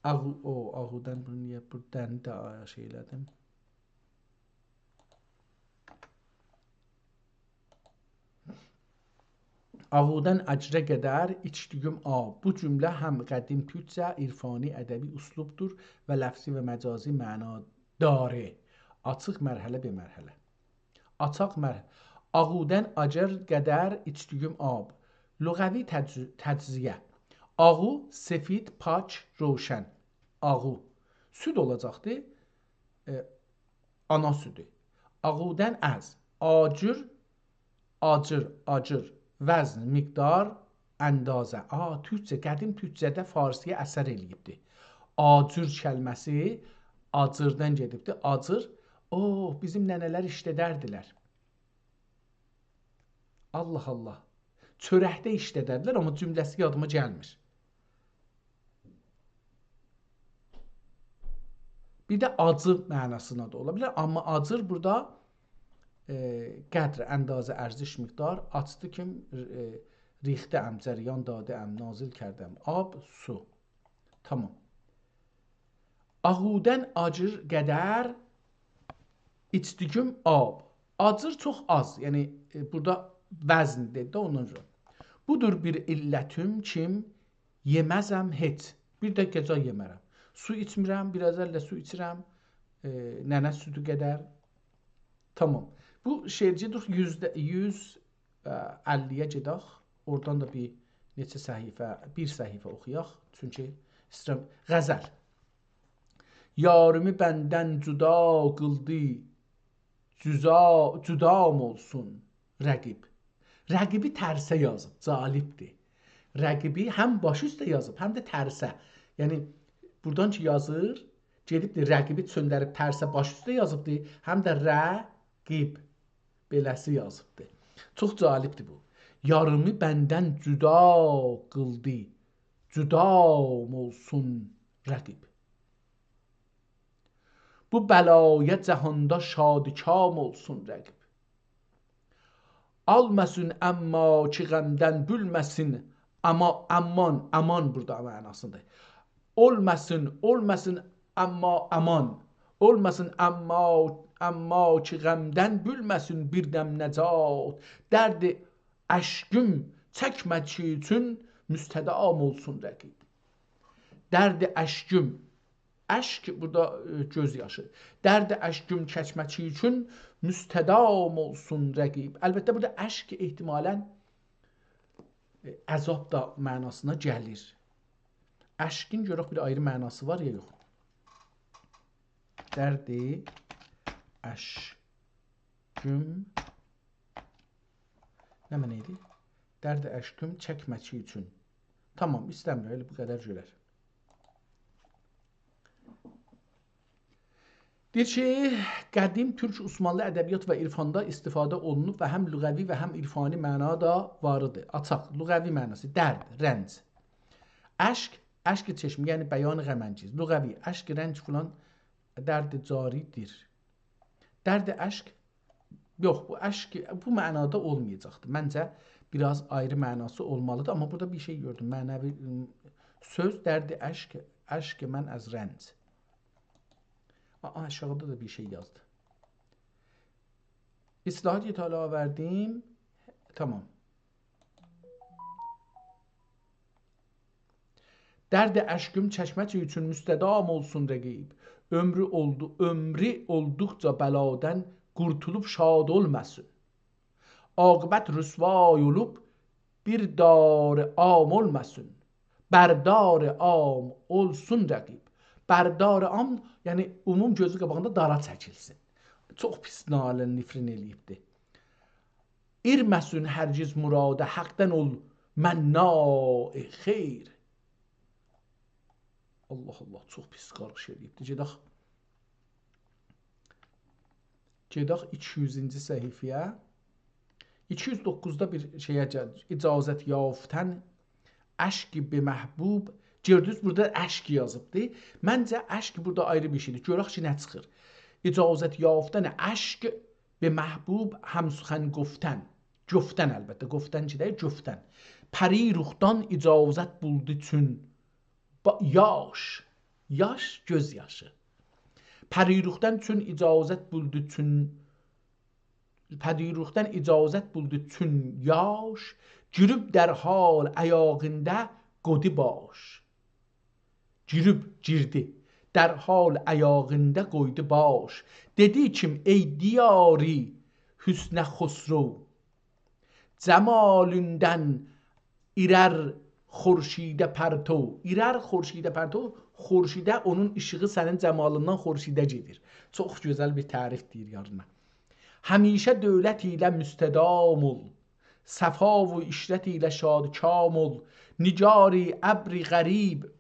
آغو-، او، آغودن بونو نییه بو دنی ده آیا شئی ائله‌دیم؟ آغودن آجیره قدر ایچدیگیم آب. بو جمله هم قدیم تورکجه، عرفانی، ادبی اسلوبدور و لفظی و مجازی معنا داره. آچیق مرحله به مرحله. آچاق مر-، آغودن آجیر قدر ایچدیگیم آب. لغوی تجز-، تجزیه. آغو، سفید، پاک، روشن. آغو. سود اولاجاقدی. ائ، آنا سودو. آغودن از. آجیر، آجیر، آجیر. وزن، مقدار، اندازه. آ، تورکجه، قدیم تورکجه‌ده فارسی‌یا اثر ائله‌ییبدی. آجور کلمه‌سی آجیردان گئدیبدی. آجیر، اوه، بیزیم ننه‌لر ایشله‌دردیلر. الله الله. چؤرکده ایشله‌دردیلر، آمما جمله‌سی یادیما گلمیر. بیر ده آجی معناسینا دا اولا بیلر، آمما آجیر بورادا، ائ، قدر، اندازه، ارزش، مقدار، آچدی کیم، ائ، ریخته‌ام، جریان داده‌ام، نازل کردم، آب، سو. تامام. آغودن آجیر قدر ایچدیگیم آب. آجیر چوخ آز، یعنی، ائ، بورادا وزن دئدی ده، اوندان گؤره. بودور بیر علتیم کیم، یئمزم هئچ. بیر ده گئجه یئمرم. سو ایچمیرم، بیر آز ال ده سو ایچیرم. ائ، ننه سودو قدر. تامام. بو شعرجیک یوزده، یوز اللی‌یه گئدک. اورادان دا بیر نئچه صفحه، بیر صفحه اوخویاق. چونکی ایسته‌ییرم. غزل. یاریمی بندن جدا قیلدی، جدا، جدام اولسون رقیب. رقیبی ترسه یازیب، جالبدیر. رقیبی هم باشی اوسته یازیب، هم ده ترسه. یعنی، بورادان کی یازیر، گئدیبدیر، رقیبی چؤندریب ترسه باشی اوسته یازیبدیر، هم ده رقیب. بئله‌سی یازیبدی. چوخ جالبدیر بو. یاریمی بندن جدا قیلدی، جدام اولسون رقیب. بو بلایا جهاندا شادکام اولسون رقیب. آلماسین اما کی غمدن بولمه‌سین، آمما، آمان، آمان بورادا معناسیندادیر. اولماسین، اولماسین، آمما آمان. اولماسین، آمما، آمما کی غمدن بولمه‌سین بیر دم نجات. درد اشکیم چکمه‌دیگی اوچون مستدام اولسون رقیب. درد اشکیم، اشک بورادا، ائ، گؤز یاشی. درد اشکیم چکمه‌دیگی اوچون مستدام اولسون رقیب. البته، بورادا اشک احتمالاً، ائ، عذاب دا معناسینا گلیر. اشکین گؤرک بیر آیری معناسی وار یا یوخ. درد اشکیم نه معنی ایدی؟ درد اشکیم چکمک اوچون. تامام، ایسته‌میر، ائله بو قدر گؤرر. دئییر کی، قدیم تورک عثمانلی ادبیات و عرفاندا استفاده اولونوب و هم لغوی و هم عرفانی معنا دا وار ایدی. آچاق، لغوی معناسی: درد، رنج. اشک، اشک چشم، یعنی بیان غم‌انگیز. لغوی، اشک، رنج فلان، درد جاری‌دیر. درد اشک، یوخ، بو اشک، بو معنادا اولمایاجاقدی. منجه، بیر آز آیری معناسی اولمالیدیر، آمما بورادا بیر شئی گؤردوم. معنوی، م، سؤز، درد اشک، اشک من از رنج. آ، آشاغیدا دا بیر شئی یازدی. اصلاحات ایتالا وردیم. تامام. درد اشکیم چکمک اوچون مستدام اولسون رقیب. عؤمرو اولدو، عؤمرو اولدوقجا بلادان قورتولوب شاد اولماسین. عاقبت رسوای اولوب بر دار عام اولماسین. بر دار عام اولسون رقیب. بر دار عام، یعنی عموم گؤزو قاباغیندا دارا چکیلسین. چوخ پیس نالین نفرین ائله‌ییبدی. ائرمه‌سین هرگز مرادا، حقدن اول مناع خیر. الله الله، چوخ پیس قارغیش ائله‌ییبدی. گئدک، گئدک ایکی یوزونجو صفحه‌یه. ایکی یوز دوققوزدا بیر شئیه گل، اجازت یافتن اشک به محبوب. گؤردونوز، بورادا اشک یازیبدی. منجه، اشک بورادا آیری بیر شئیدیر. گؤرک کی، نه چیخیر. اجازت یافتن اشک به محبوب هم سخن گفتن. گفتن، البته، گفتن کی دئییل، گفتن. پری رخدان اجازت بولدو چون با-، یاش. یاش، گؤز یاشی. پری رخدان چون اجازت بولدو چون، پری رخدان اجازت بولدو چون یاش، گیریب در حال ایاغیندا قویدو باش. گیریب، گیردی. در حال ایاغیندا قویدو باش. دئدی کیم: ای دیار حسن خسرو، جمالوندن ایرر خورشیده پرتو. ایرر خورشیده پرتو، خورشیده، اونون ایشیغی سنین جمالیندان خورشیده گئدیر. چوخ گؤزل بیر تعریف دئییر یارینا. همیشه دولت ایله مستدام اول، صفا و عشرت ایله شادکام اول. نگاری ابر غریب،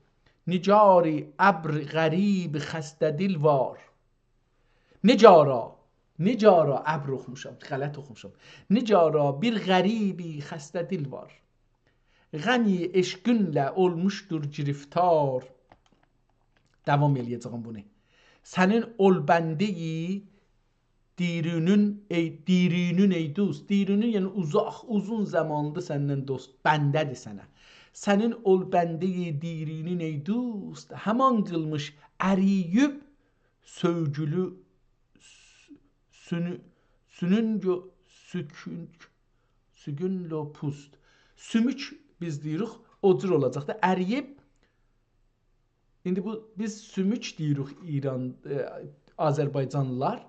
نگاری ابر غریب خسته دل وار. نگارا، نگارا، ابر اوخوموشام، غلط اوخوموشام. نگارا، بیر غریبی خسته دل وار. غمی عشقینله اولموشدور گرفتار. داوام ائله‌یه‌جه‌یم بونو. سنین اول بنده‌یی دیرینین، ای دیرینین، ای دوست. دیرینین، یعنی اوزاق، اوزون زاماندیر سندن دوست، بنده‌دیر سنه. سنین اول بنده‌یی دیرینین، ای دوست، همان قیلمیش ارییب سؤیگولو س-، سونو-، سونونگو-، سوکون-، سوگونلو پوست. سوموک بیز دئییریک، او جور اولاجاق دا. ارییب، ایندی بو، بیز سوموک دئییریک ایران، ائ، آذربایجانلیلار،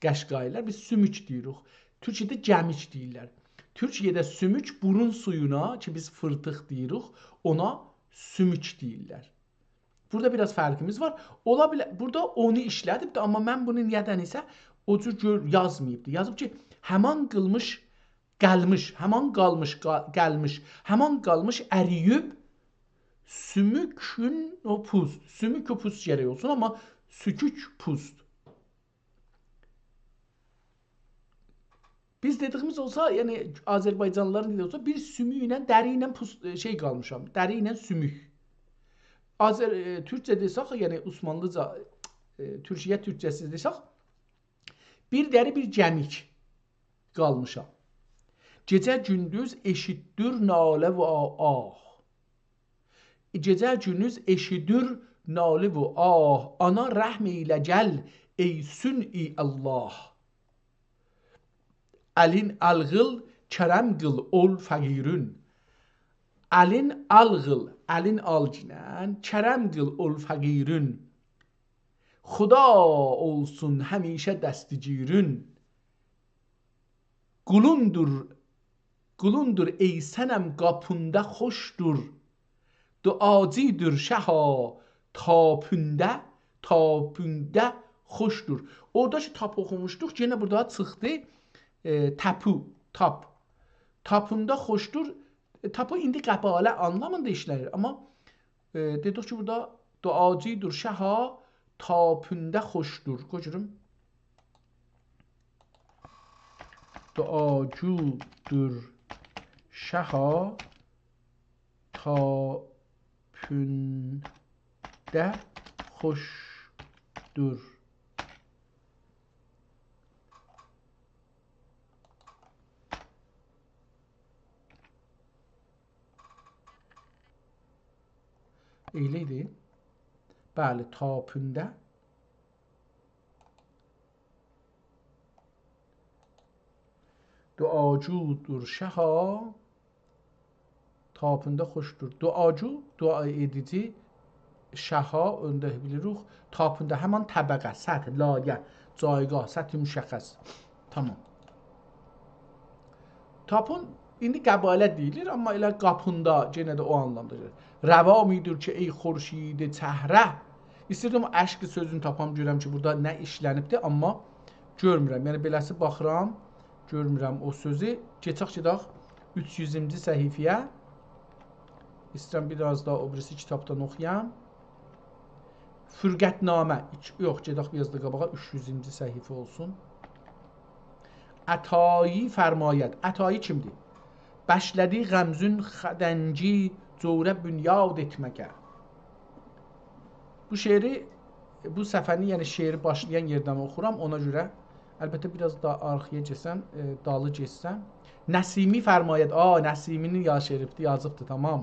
قشقاییلار، بیز سوموک دئییریک. تورکیه‌ده گمیک دئییرلر. تورکیه‌ده سوموک بورون سویونا، کی بیز فیرتیق دئییریک، اونا سوموک دئییرلر. بورادا بیر آز فرقیمیز وار. اولا بیلر، بورادا اونو ایشله‌دیب ده، آمما من بونو نییه‌دنسه او جور گؤر-، یازماییبدی. یازیب کی، همان قیلمیش، قالمیش، همان قالمیش، قا-، قالمیش، همان قالمیش ارییب سوموکون او پوست. سوموک او پوست گرک اولسون، آمما سوکوک پوست. بیز دئدیییمیز اولسا، یعنی آذربایجانلیلارین دئدییی اولسا، بیر سوموک ایله، دری ایله پوست، ائ، شئی قالمیشام، دری ایله سوموک. آذر-، ائ، تورکجه دئسک، یعنی عثمانلیجا، ائ، تورکیه تورکجه‌سی دئسک، بیر دری، بیر گمیک قالمیشام. گئجه گوندوز ائشیدیر ناله و آ-، آه. گئجه گوندوز ائشیدیر ناله و آه. آنا، رحم ائیله گل، ای صنع الله. الین آلغیل، کرم قیل اول فقیرون. الین آلغیل، الین آلگینن، کرم قیل اول فقیرون. خدا اولسون همیشه دستگیرون. قولوندور، قولوندور ای صنم، قاپیندا خوشدور. دعاجیدیر شاها، تاپوندا، تاپوندا خوشدور. اورادا کی تاپ اوخوموشدوق، یئنه بورادا چیخدی، ائ، تاپو، تاپ. تاپوندا خوشدور، ائ، تاپو ایندی قباله آنلامیندا ایشله‌ییر، آمما، ائ، دئدیک کی، بورادا دعاجودور شاها، تاپونده خوشدور. قوی گؤروم. دعاجودور شاها، تاپونده خوشدور. ائله ایدی. بلی، تاپونده. دعاجودور شاها، تاپونده خوشدور. دعاجو، دعا ائدیجی، شاها، اونو دا بیلیریک. تاپونده همان طبقه، سطح، لایه، جایگاه، سطح مشخص. تامام. تاپون ایندی قباله دئییلیر، آمما ائله قاپیندا، یئنه ده او آنلامدا گلیر. روا می‌دور که ای خورشید چهره. ایستیردیم او عشق سؤزونو تاپام، گؤرم کی، بورادا نه ایشله‌نیبدیر، آمما گؤرمورم. یعنی، بئله‌سی باخیرام، گؤرمورم او سؤزو. کئچک گئدک اوچ یوزونجو صفحه‌یه. ایسته‌ییرم بیر آز دا او بیریسی کیتابدان اوخویام. فرقت‌نامه. ایکی، یوخ، گئدک بیر آز دا قاباغا، اوچ یوزونجو صفحه اولسون. عطایی فرماید. عطایی کیمدیر؟ بشله‌دی غمزون خدنگی جوره بنیاد ائتمگه. بو شعری، بو صفحه‌نی، یعنی شعری باشلایان یئردن اوخورام، اونا گؤره. البته، بیر آز دا آرخایا گئتسم، ائ، دالی گئتسم. نسیمی فرماید. آ، نسیمی‌نین یا شعریدیر، یازیبدیر، تامام.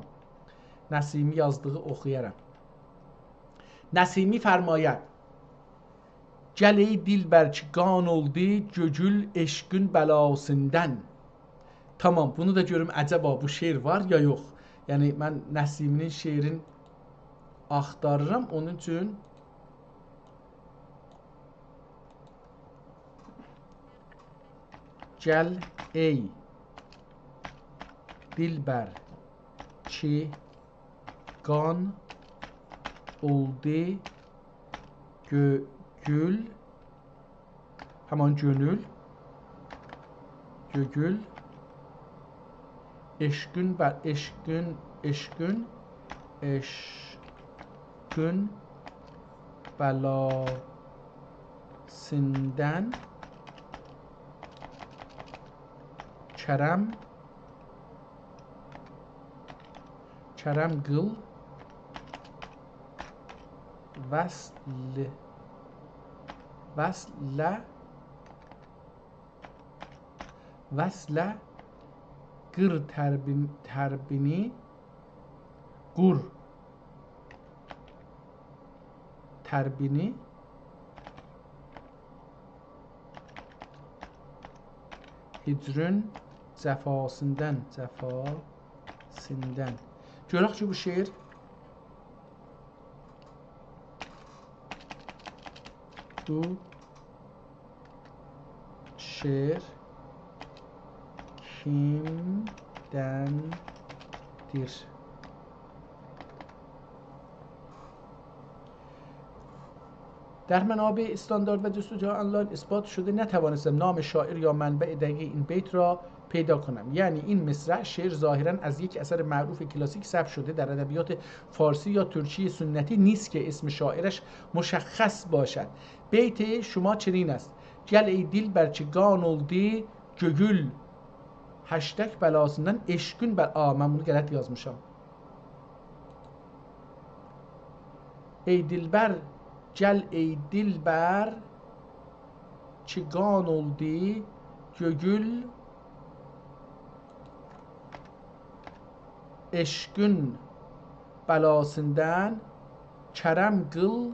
نسیمی یازدیغی اوخویارام. نسیمی فرماید: «گل ای دلبر کی قان اولدو گؤگول عشقین بلاسیندان.» تامام، بونو دا گؤروم، عجبا بو شعر وار یا یوخ. یعنی، من نسیمی‌نین شعرینی آختاریرام، اونون اوچون گل ای دلبر کی قان اولدو گؤگول، همان گؤنول، گؤگول، عشقین به، عشقین، عشقین، عشقین بلاسیندان کرم، کرم قیل وصل، وصله، وصله قیر تربین-، تربینی، قور تربینی، هجرین جفاسیندان، جفاسیندان. گؤرک کی، بو شعر، بو شعر کیمدندیر؟ در منابع استاندارد و جستجوهای آنلاین اثبات شده، نتوانستم نام شاعر یا منبع دقیق این بیت را پیدا کنم. یعنی این مصرع شعر ظاهراً از یک اثر معروف کلاسیک ثبت شده، در ادبیات فارسی یا ترکی سنتی نیست که اسم شاعرش مشخص باشد. بیت شما چنین است: «گل ای دلبر کی قان اولدو گؤگول هشتک بلاسیندان عشقین بل-»، آ، من بونو غلط یازمیشام. ای دلبر، گل ای دلبر کی قان اولدو گؤگول عشقین بلاسیندان، کرم قیل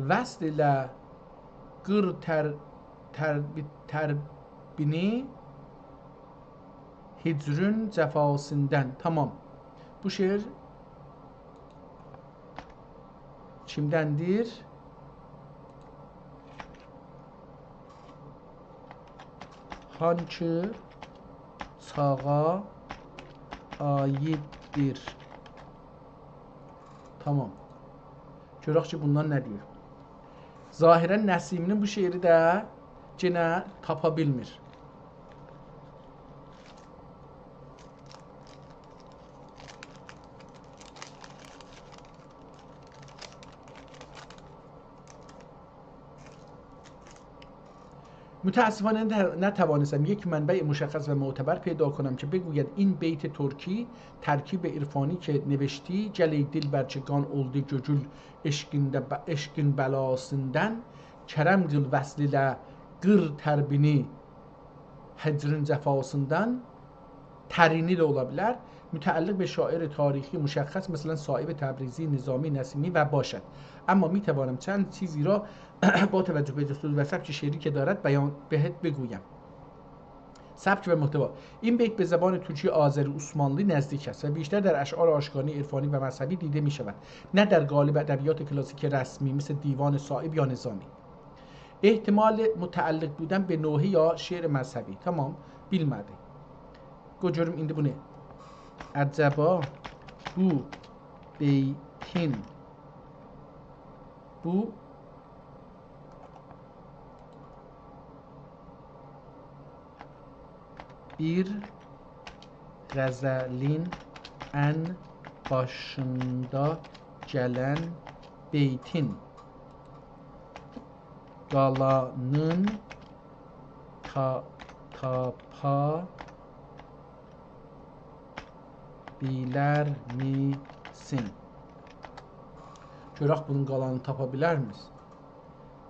وصل ائله قیر تر-، تر-، تربینی هجرین جفاسیندان. تامام. بو شعر کیمدندیر؟ هانکی چاغا عایددیر؟ تامام. گؤرک کی، بوندان نه دئییر؟ ظاهراً نسیمی‌نین بو شعری ده یئنه تاپا بیلمیر. متأسفانه نت-، نتوانستم یک منبع مشخص و معتبر پیدا کنم که بگوید این بیت ترکی، ترکیب عرفانی که نوشتی، «گل ای دلبر که قان اولدو گؤنول عشقین ده ب-، عشقین بلاسیندان، کرم قیل وصل ایله قیر تربینی هجرین جفاسیندان»، ترینی ده اولا بیلر، متعلق به شاعر تاریخی مشخص، مثلاً صائب، تبریزی، نظامی، نسیمی و باشد. اما می‌توانم چند چیزی را با توجه به دستور و سبک شعری که دارد بیان بهت بگویم. سبک و محتوا: این بیت به زبان ترکی آذری عثمانلی نزدیک است و بیشتر در اشعار عاشقانه، عرفانی و مذهبی دیده می‌شود، نه در قالب ادبیات کلاسیک رسمی مثل دیوان صائب یا نظامی. احتمال متعلق بودن به نوحه یا شعر مذهبی. تمام، بیلمه‌دی. قوی گؤروم ایندی بو نه؟ عجبا بو بیتین، بو بیر غزلین ان باشیندا گلن بیتین قالانین تا-، تاپا بیلرمیسن؟ گؤرک بونون قالانینی تاپا بیلرمیسن؟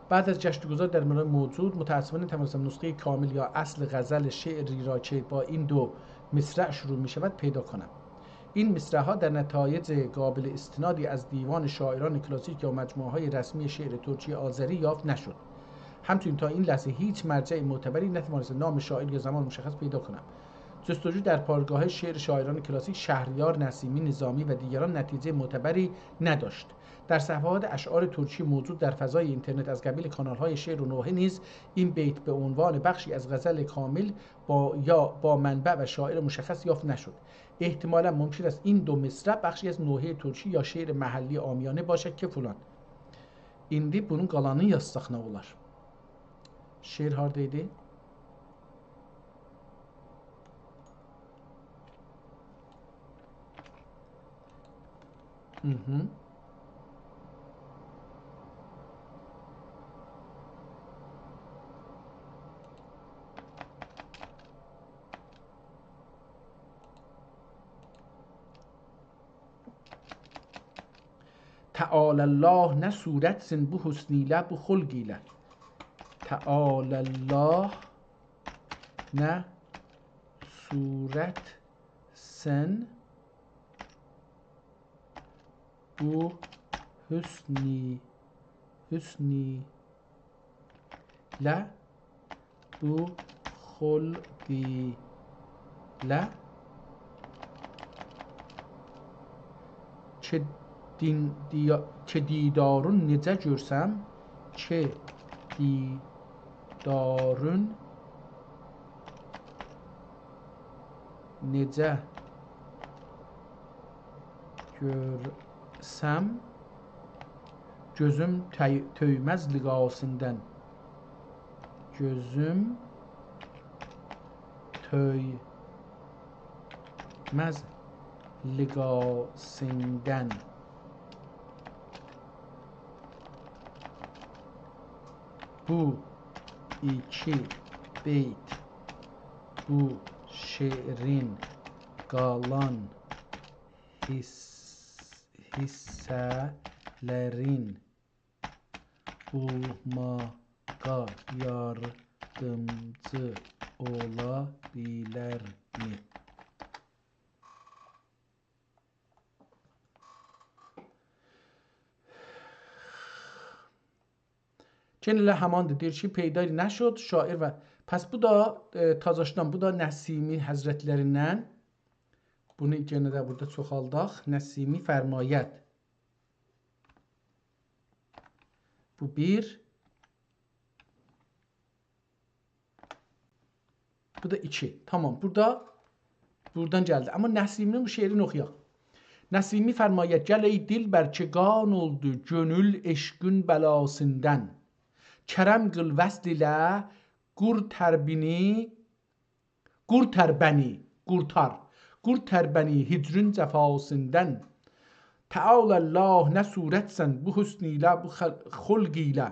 بعد از گشت‌وگذار در مورد موجود، متأسفانه نتوانستم نسخهٔ کامل یا اصل غزل شعری را که با این دو مصرع شروع می‌شود پیدا کنم. این مصرع‌ها در نتایج قابل استنادی از دیوان شاعران کلاسیک یا مجموعه‌های رسمی شعر ترکی آذری یافت نشد. همچنین تا این لحظه هیچ مرجع معتبری نتوانسته نام شاعر یا زمان مشخص پیدا کنم. جستجو در پایگاه‌های شعر شاعران کلاسیک، شهریار، نسیمی، نظامی و دیگران، نتیجهٔ معتبری نداشت. در صفحات اشعار ترکی موجود در فضای اینترنت از قبیل کانال‌های شعر و نوحه نیز این بیت به عنوان بخشی از غزل کامل با، یا با منبع و شاعر مشخص یافت نشد. احتمالاً ممکن است این دو مصرع بخشی از نوحهٔ ترکی یا شعر محلی عامیانه باشد که فلان. ایندی بونون قالانینی یازساق نه اولار؟ شعر هاردایدی؟ هی هی. تعالی الله، نه صورتسن بو حسن ایله، بو خلق ایله. تعالی الله، نه صورتسن بو حسنی، حسنی له، بو خلقی له، که دین-، دیا-، که دیدارون نئجه گؤرسم، که دیدارون نئجه گؤرسم، گؤزوم تؤ-، تؤیمز لقاسیندان. گؤزوم تؤیمز لقاسیندان. بو ایکی بیت بو شعرین قالان حیس-، حیصه‌لرین بولماغا یاردیمجی اولا بیلرمی؟ گئنه ائله هماندیر، دئییر کی، پیدا نشد، شاعر و، پس بو دا، ائ، تازاشدان، بو دا نسیمی حضرتلریندن. بونو گئنه ده بورادا چوخالداق. نسیمی فرماید. بو بیر. بو دا ایکی. تامام. بورادا، بورادان گلدی. آمما نسیمی‌نین بو شعرینی اوخویاق. نسیمی فرماید: «گل ای دلبر که قان اولدو گؤنول عشقین بلاسیندان. کرم قیل وصل ایله قورتار بنی، قورتار بنی، قورتار، قورتار بنی هجرین جفاسیندان. تعالی الله، نه صورتسن بو حسن ایله، بو خل-، خلق ایله.»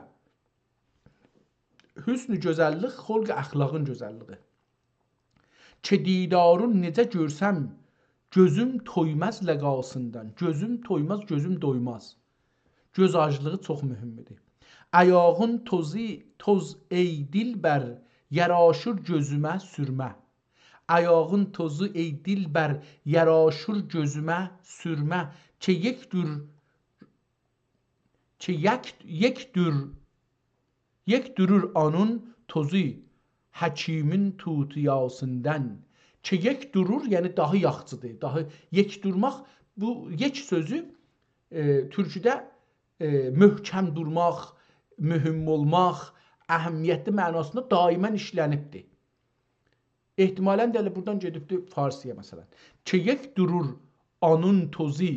حسن گؤزللیک، خلق اخلاقین گؤزللیگی. کی دیدارین نئجه گؤرسم، گؤزوم تویماز لقاسیندان. گؤزوم تویماز، گؤزوم دویماز. گؤز آجلیغی چوخ مهمدور. آیاغین توزو، توز ای دلبر، یاراشیر گؤزومه سورمه. آیاغین توزو ای دلبر، یاراشیر گؤزومه سورمه. کی یئک دور، کی یئک، یئک دور، یئک دورور اونون توزو حکیمین توتیاسیندان. کی یئک دورور، یعنی داها یاخشیدیر. داها یئک دورماق، بو یئک سؤزو، ائ، تورکوده، ائ، محکم دورماق، مهم اولماق، اهمیتلی معناسیندا دائما ایشلنیبدیر. احتمالاً ده ائله بورادان گئدیبدی فارسی‌یا، مثلاً. کی یئک دورور اونون توزو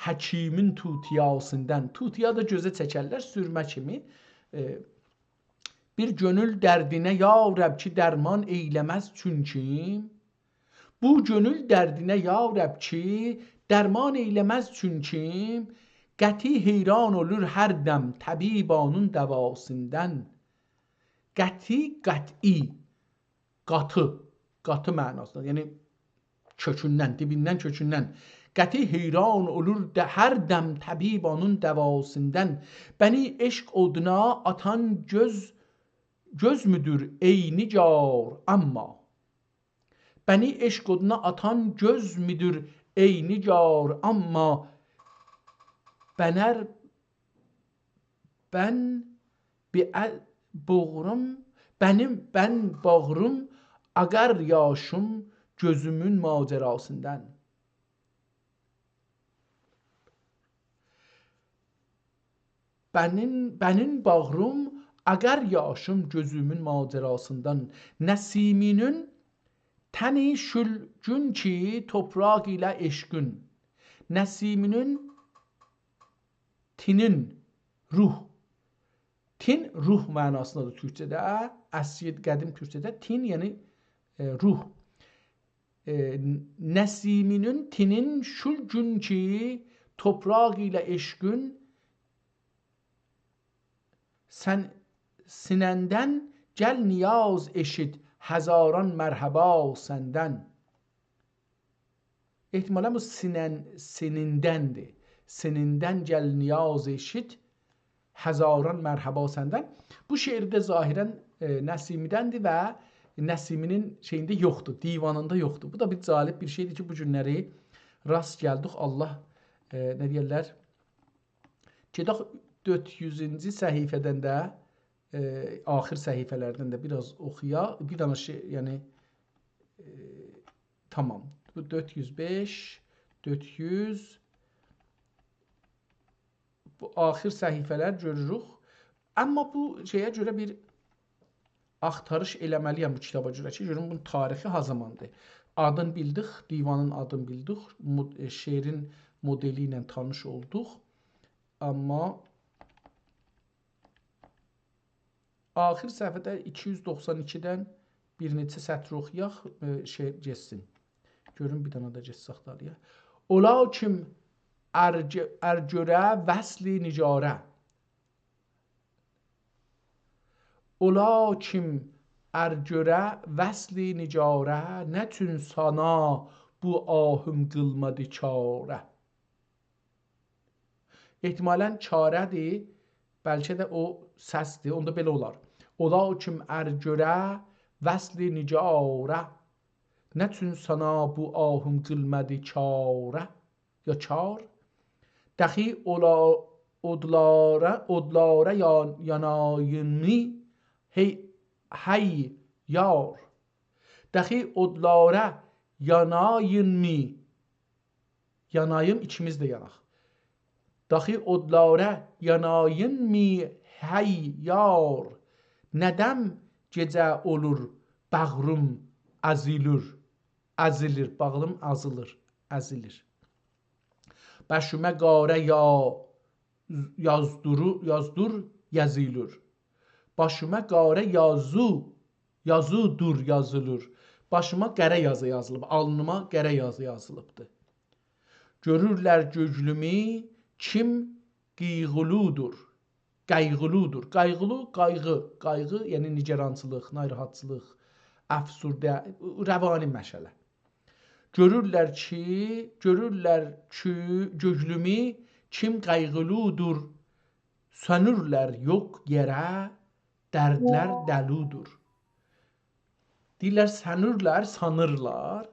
حکیمین توتیاسیندان. توتیا دا گؤزه چکرلر، سورمه کیمی. ائ، بیر گؤنول دردینه یا رب کی درمان ائیله‌مز چونکی. بو گؤنول دردینه یا رب کی درمان ائیله‌مز چونکی. قطعی حیران اولور هر دم طبیب اونون دواسیندان. قطعی، قطعی. قاتی، قاتی معناسیندا، یعنی کؤکوندن، دیبیندن، کؤکوندن. قطعی حیران اولور ده هر دم طبیب اونون دواسیندان. بنی عشق اودونا آتان گؤز، گؤز مودور ای نگار، اما؟ بنی عشق اودونا آتان گؤز مودور ای نگار، اما؟ بنر بن بی ال-، بوغروم، بنیم، بن باغریم آقار یاشیم گؤزومون ماجراسیندان. بنین، بنین باغریم آقار یاشیم گؤزومون ماجراسیندان. نسیمینین تنی شول گون کی توپراق ایله عشقین. نسیمینین تینین، روح. تین روح معناسیندادیر تورکجه‌ده. اصلی قدیم تورکجه‌ده تین، یعنی، ائ، روح. ائ، نسیمینین تینین شول گون کی توپراق ایله عشقین سن سینندن گل نیاز ائشیت، هزاران مرحبا سندن. احتمالاً بو سینن، سینیندندیر. سینیندن گل نیاز ائشیت، هزاران مرحبا سندن. بو شعر ده ظاهراً، ائ، نسیمی‌دندیر و نسیمی‌نین شئیینده یوخدور، دیوانیندا یوخدور. بو دا بیر جالب بیر شئیدیر کی، بو گونلری راست گلدیک. الله، ائ، نه دئیرلر، گئدک دؤرد یوزونجو صفحه‌دن ده، ائ، آخر صفحه‌لردن ده بیر آز اوخویاق. بیر دنه شئی، یعنی، ائ، تامام. بو دؤرد یوز بئش، دؤرد یوز، بو آخر صفحه‌لر گؤروروک. آمما بو شئیه گؤره بیر آختاریش ائله‌مه‌لی‌یم بو کیتابا گؤره کی، گؤروم بونون تاریخی ها زاماندیر. آدینی بیلدیک، دیوانین آدینی بیلدیک، مود-، ائ، شعرین مدلی ایله تانیش اولدوق. آمما آخر صفحه‌ده ایکی یوز دوخسان ایکیدن بیر نئچه سطر اوخویاق، ائ، شعر گئتسین. گؤروم بیر دنه ده گئتسک دالییا. اولا کیم ار گؤ-، ار گؤره وصل نگاره. اولا کیم ار گؤره وصل نگاره، نچون سانا بو آهیم قیلمادی چاره؟ احتمالاً چاره‌دیر، بلکه ده او سسدیر، اوندا بئله اولار. اولا کیم ار گؤره وصل نگاره، نچون سانا بو آهیم قیلمادی چاره؟ یا چار. دخی اولا، اودلارا، اودلارا یا-، یانایینمی، هئی، هئی یار. دخی اودلارا یانایینمی، یاناییم، ایکیمیز ده یاناق. دخی اودلارا یانایینمی، هئی یار. ندم گئجه اولور، باغریم ازیلیر. ازیلیر، باغریم ازیلیر، ازیلیر. باشیما قاره یا-، یازدورو-، یازدور یازیلیر. باشیما قاره یازو، یازودور یازیلیر. باشیما قره یازی یازیلیب، آلنیما قره یازی یازیلیبدیر. گؤرورلر گؤزلومو کیم قیغولودور. قایغیلودور. قایغیلی، قایغی، قایغی، یعنی نگرانچیلیق، ناراحتچیلیق، افسرده، روانی مسئله. گؤرورلر کی، گؤرورلر کی، گؤیلومو کیم قایغیلودور، سؤنورلر یوخ یئره، دردلر دولودور. دئییرلر، سؤنورلر، سانیرلار.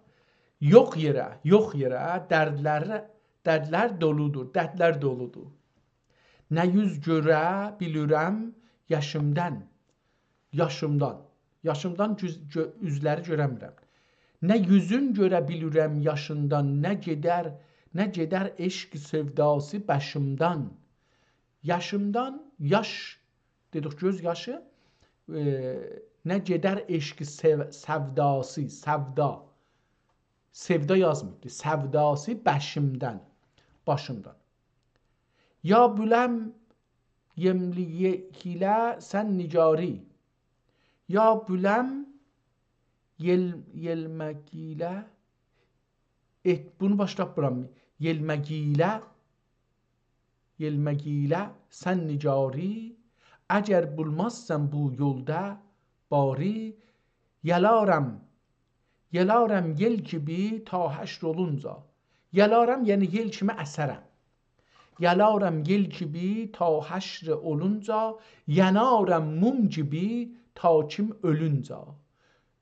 یوخ یئره، یوخ یئره، دردلر، دردلر دولودور، دردلر دولودور. نه یوز گؤره بیلیرم یاشیمدان، یاشیمدان. یاشیمدان گؤز-، گؤ-، اوزلری گؤره‌میرم. نه یوزون گؤره بیلیرم یاشیندان، نه گئدر، نه گئدر عشق سئوداسی باشیمدان. یاشیمدان، یاش دئدیک، گؤز یاشی، ائ، نه گئدر عشق سئو-، سئوداسی، سئودا. سئودا یازماییبدی. سئوداسی باشیمدان، باشیمدان. یا بولم یئلمه‌گیله سن نگاری. یا بولم یئل-، یئلمه‌گیله، ائت، بونو باشدا تاپمیرام. یئلمه‌گیله، یئلمه‌گیله سن نگاری، اگر بولمازسان بو یولدا باری، یلارام، یلارام یئل کیمی تا حشر اولونجا. یلارام، یعنی یئل کیمی اسرم. یلارام یئل کیمی تا حشر اولونجا، یانارام موم کیمی تا کیم اؤلونجا.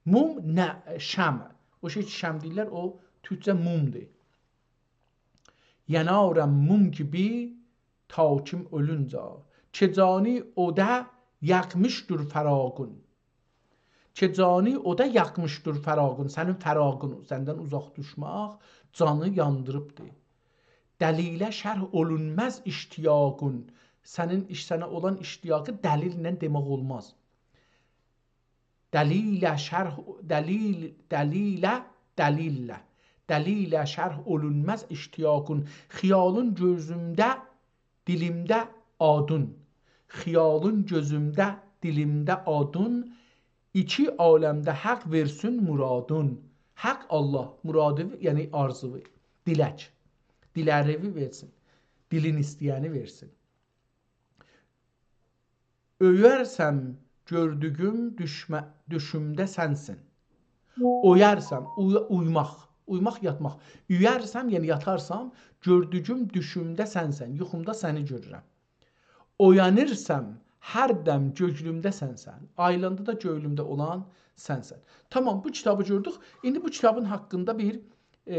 موم نه؟ شمع. او شئی کی، شمع دئییرلر، او تورکجه مومدور. یانارام موم کیمی تا کیم اؤلونجا. کی جانی اودا یاغمیشدیر فراقون. کی جانی اودا یاغمیشدیر فراقون. سنین فراقون، سندن اوزاق دوشمک جانی یاندیریبدیر. دلیله شرح اولونماز اشتیاقون. سنین ایش-، سنه اولان اشتیاقی دلیل‌له دئمک اولماز. دلیله شرح، دلیل، دلیله، دلیله. دلیله شرح اولونماز اشتیاقون. خیالین گؤزومده، دیلیمده آدین. خیالین گؤزومده، دیلیمده آدین. ایکی عالمده حق وئرسین مرادین. حق، الله، مرادیوی، یعنی آرزووی، دیلک. دیلریوی وئرسین. دیلین ایسته‌ینی وئرسین. اویارسام گؤردویوم دوشمه-، دوشومده سنسن. اویارسام، اوی-، اویماق، اویماق، یاتماق. اویارسام، یعنی یاتارسام، گؤردویوم دوشومده سنسن، یوخومدا سنی گؤرورم. اویانیرسام، هر دم گؤیلومده سنسن. آییلاندا دا گؤیلومده اولان سنسن. تامام، بو کیتابی گؤردوک. ایندی بو کیتابین حاقیندا بیر، ائ،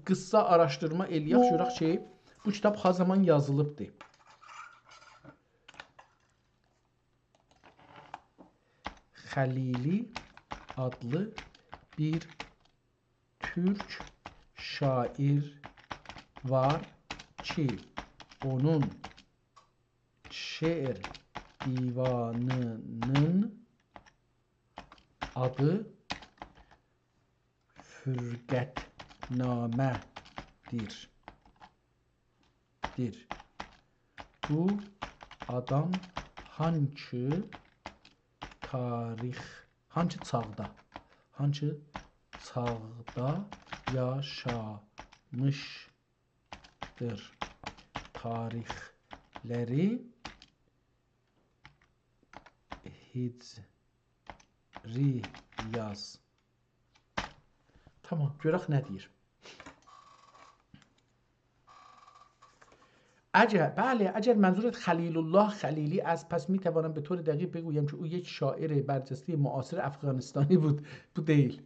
قیسا آراشدیرما ائله‌یک، گؤرک کی، بو کیتاب ها زامان یازیلیبدی. خلیلی آدلی بیر تورک شاعیر وار کی، اونون شعر دیوانی‌نین آدی فرقت‌نامه‌دیر. دیر. بو آدام هانسی تاریخ، هانسی چاغدا، هانسی چاغدا یاشامیشدیر؟ تاریخلری هجری یاز. تامام، گؤرک نه دئییر. اگر، بلی، اگر منظورت خلیل‌الله خلیلی است، پس می‌توانم به طور دقیق بگویم که او یک شاعر برجستهٔ معاصر افغانستانی بود. بو دئییل.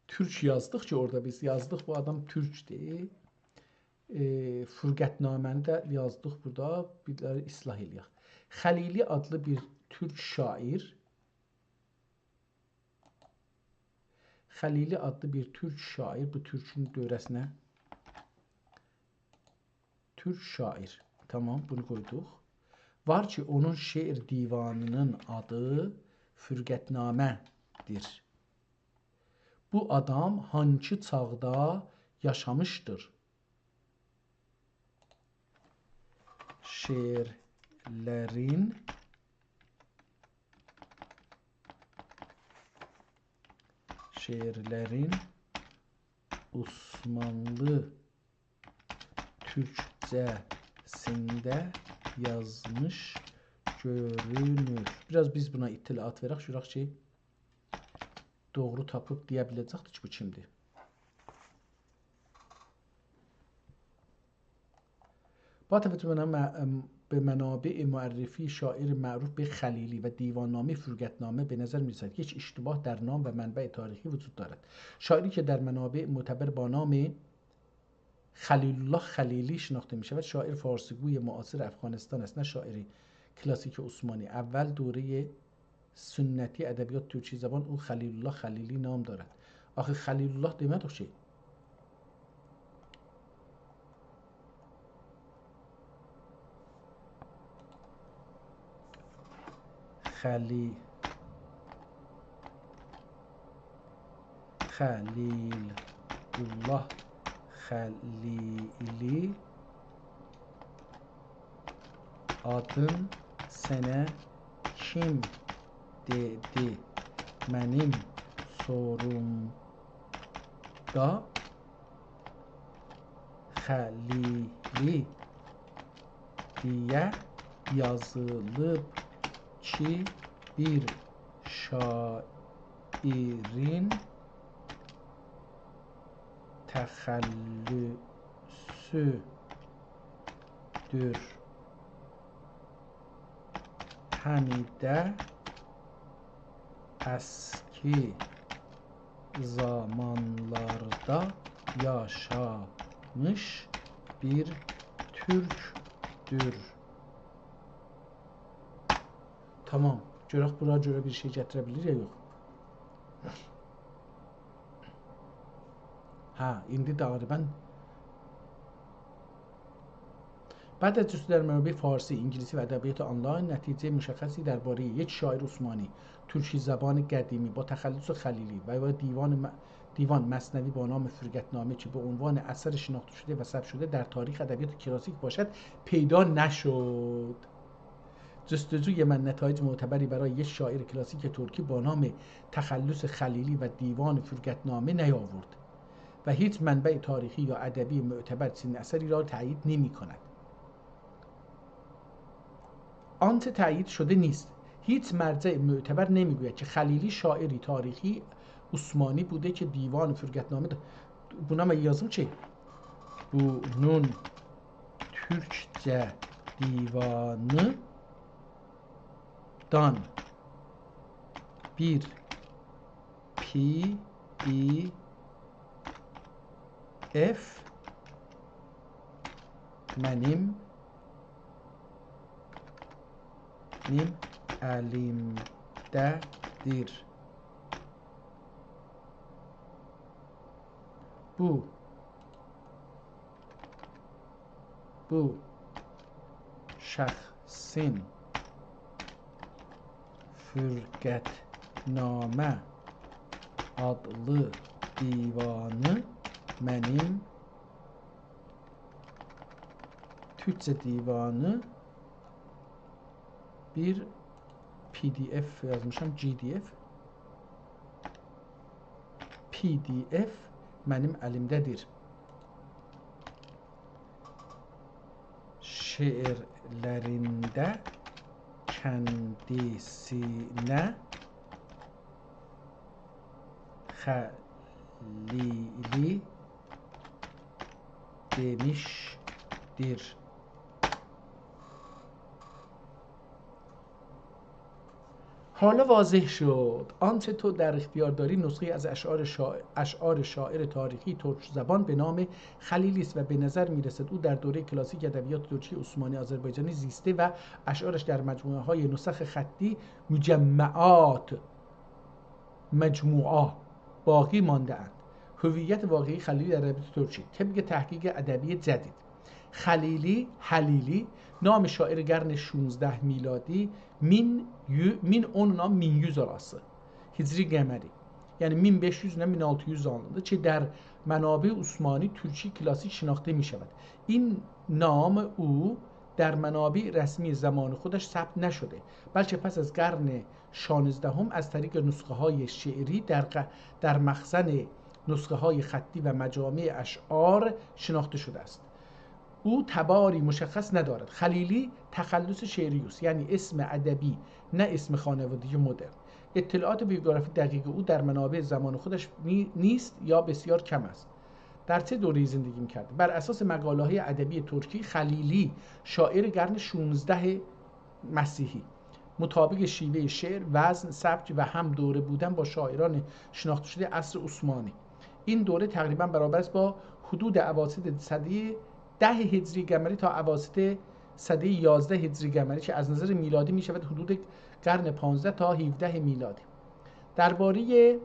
تورک یازدیق کی، اورادا بیز یازدیق، بو آدام تورکدور. ائ، فرقت‌نامه‌نی ده یازدیق بورادا، بیر ده اصلاح ائله‌یک. خلیلی آدلی بیر تورک شاعیر، خلیلی آدلی بیر تورک شاعیر، بو تورکون دؤوره‌سینه تورک شاعیر. تامام، بونو قویدوق. وار کی، اونون شعر دیوانی‌نین آدی فرقت‌نامه‌دیر. بو آدام هانسی چاغدا یاشامیشدیر؟ شعرلرین، شعرلرین عثمانلی تورکجه‌سینده یازمیش گؤرونور. بیر آز بیز بونا اطلاعات وئرک، گؤرک کی، دوغرو تاپیب دئیه بیله‌جکدیر کی، بو کیمدیر. با توجه به م-، به منابع معرفی شاعر معروف به خلیلی و دیوان‌نامهٔ فرقت‌نامه به نظر می‌رسد یک اشتباه در نام و منبع تاریخی وجود دارد. شاعری که در منابع معتبر با نام خلیل‌الله خلیلی شناخته می‌شود، شاعر فارسی‌گوی معاصر افغانستان است، نه شاعر کلاسیک عثمانی. اول دورهٔ سنتی ادبیات ترکی زبان او خلیل‌الله خلیلی نام دارد. آخی خلیل‌الله دئمه‌دیک کی. خلی-، خلیل‌الله خلیلی آدین سنه کیم دئدی؟ منیم سورومدا خلیلی دئیه یازیلیب کی، بیر شاعرین تخلصودور. هم ده اسکی زامانلاردا یاشامیش بیر تورکدور. تامام. گؤرک بورا گؤره بیر شئی گتیره بیلیر یا یوخ. هه، ایندی تقریباً بعد از جستجو در منابع فارسی، انگلیسی و ادبیات آنلاین نتیجهٔ مشخصی دربارهٔ یک شاعر عثمانی، ترکی زبان قدیمی با تخلص خلیلی و، و دیوان م-، دیوان مثنوی با نام فرقت‌نامه که به عنوان اثر شناخته شده و ثبت شده در تاریخ ادبیات کلاسیک باشد، پیدا نشد. جستجوی من نتایج معتبری برای یک شاعر کلاسیک ترکی با نام تخلص خلیلی و دیوان فرقت‌نامه نیاورد و هیچ منبع تاریخی یا ادبی معتبر چنین اثری را تأیید نمی‌کند. آنچه تأیید شده نیست. هیچ مرجع معتبر نمی‌گوید که خلیلی شاعری تاریخی عثمانی بوده که دیوان فرقت‌نامه ده-، بونا من یازیم کی، بونون تورکجه دیوانیدان بیر پی دی اف منیم، منیم الیمده‌دیر. بو، بو شخصین فرقت‌نامه آدلی دیوانی منیم، تورکجه دیوانی، بیر پی دی اف یازمیشام، جی دی اف. پی دی اف منیم الیمده‌دیر. شعرلرینده کندیسینه خلیلی دئمیشدیر. حالا واضح شد. آنچه تو در اختیار داری، نسخه‌ای از اشعار شاع-، اشعار شاعر تاریخی ترک زبان به نام خلیلی است و به نظر می‌رسد او در دورهٔ کلاسیک ادبیات ترکی عثمانی آذربایجانی زیسته و اشعارش در مجموعه‌های نسخ خطی، مجمعات، مجموعه، باقی مانده‌اند. هویت واقعی خلیلی در ادبیات ترکی، طبق تحقیق ادبی جدید. خلیلی، حلیلی، نام شاعر قرن شانزده میلادی، مین یو-، مین اون ایله مین یوز آراسی، هجری قمری. یعنی مین بئش یوز ایله مین آلتی یوز آنلیدیر کی، در منابع عثمانی ترکی کلاسیک شناخته می‌شود. این نام او در منابع رسمی زمان خودش ثبت نشده، بلکه پس از قرن شانزدهم از طریق نسخه‌های شعری در ق-، در مخزن نسخه‌های خطی و مجامع اشعار شناخته شده است. او تباری مشخص ندارد. خلیلی تخلص شعری است، یعنی اسم ادبی، نه اسم خانوادگی مدرن. اطلاعات بیوگرافی دقیق او در منابع زمان خودش نی-، نیست یا بسیار کم است. در چه دوره‌ای زندگی می‌کرده؟ بر اساس مقاله‌های ادبی ترکی، خلیلی شاعر قرن شانزده مسیحی، مطابق شیوهٔ شعر، وزن، سبک و هم دوره بودن با شاعران شناخته شده عصر عثمانی. این دوره تقریباً برابر است با حدود اواسط سدهٔ ده هجری قمری تا اواسط سدهٔ یازده هجری قمری که از نظر میلادی می‌شود حدود قرن پانزده تا هفده میلادی. دربارهٔ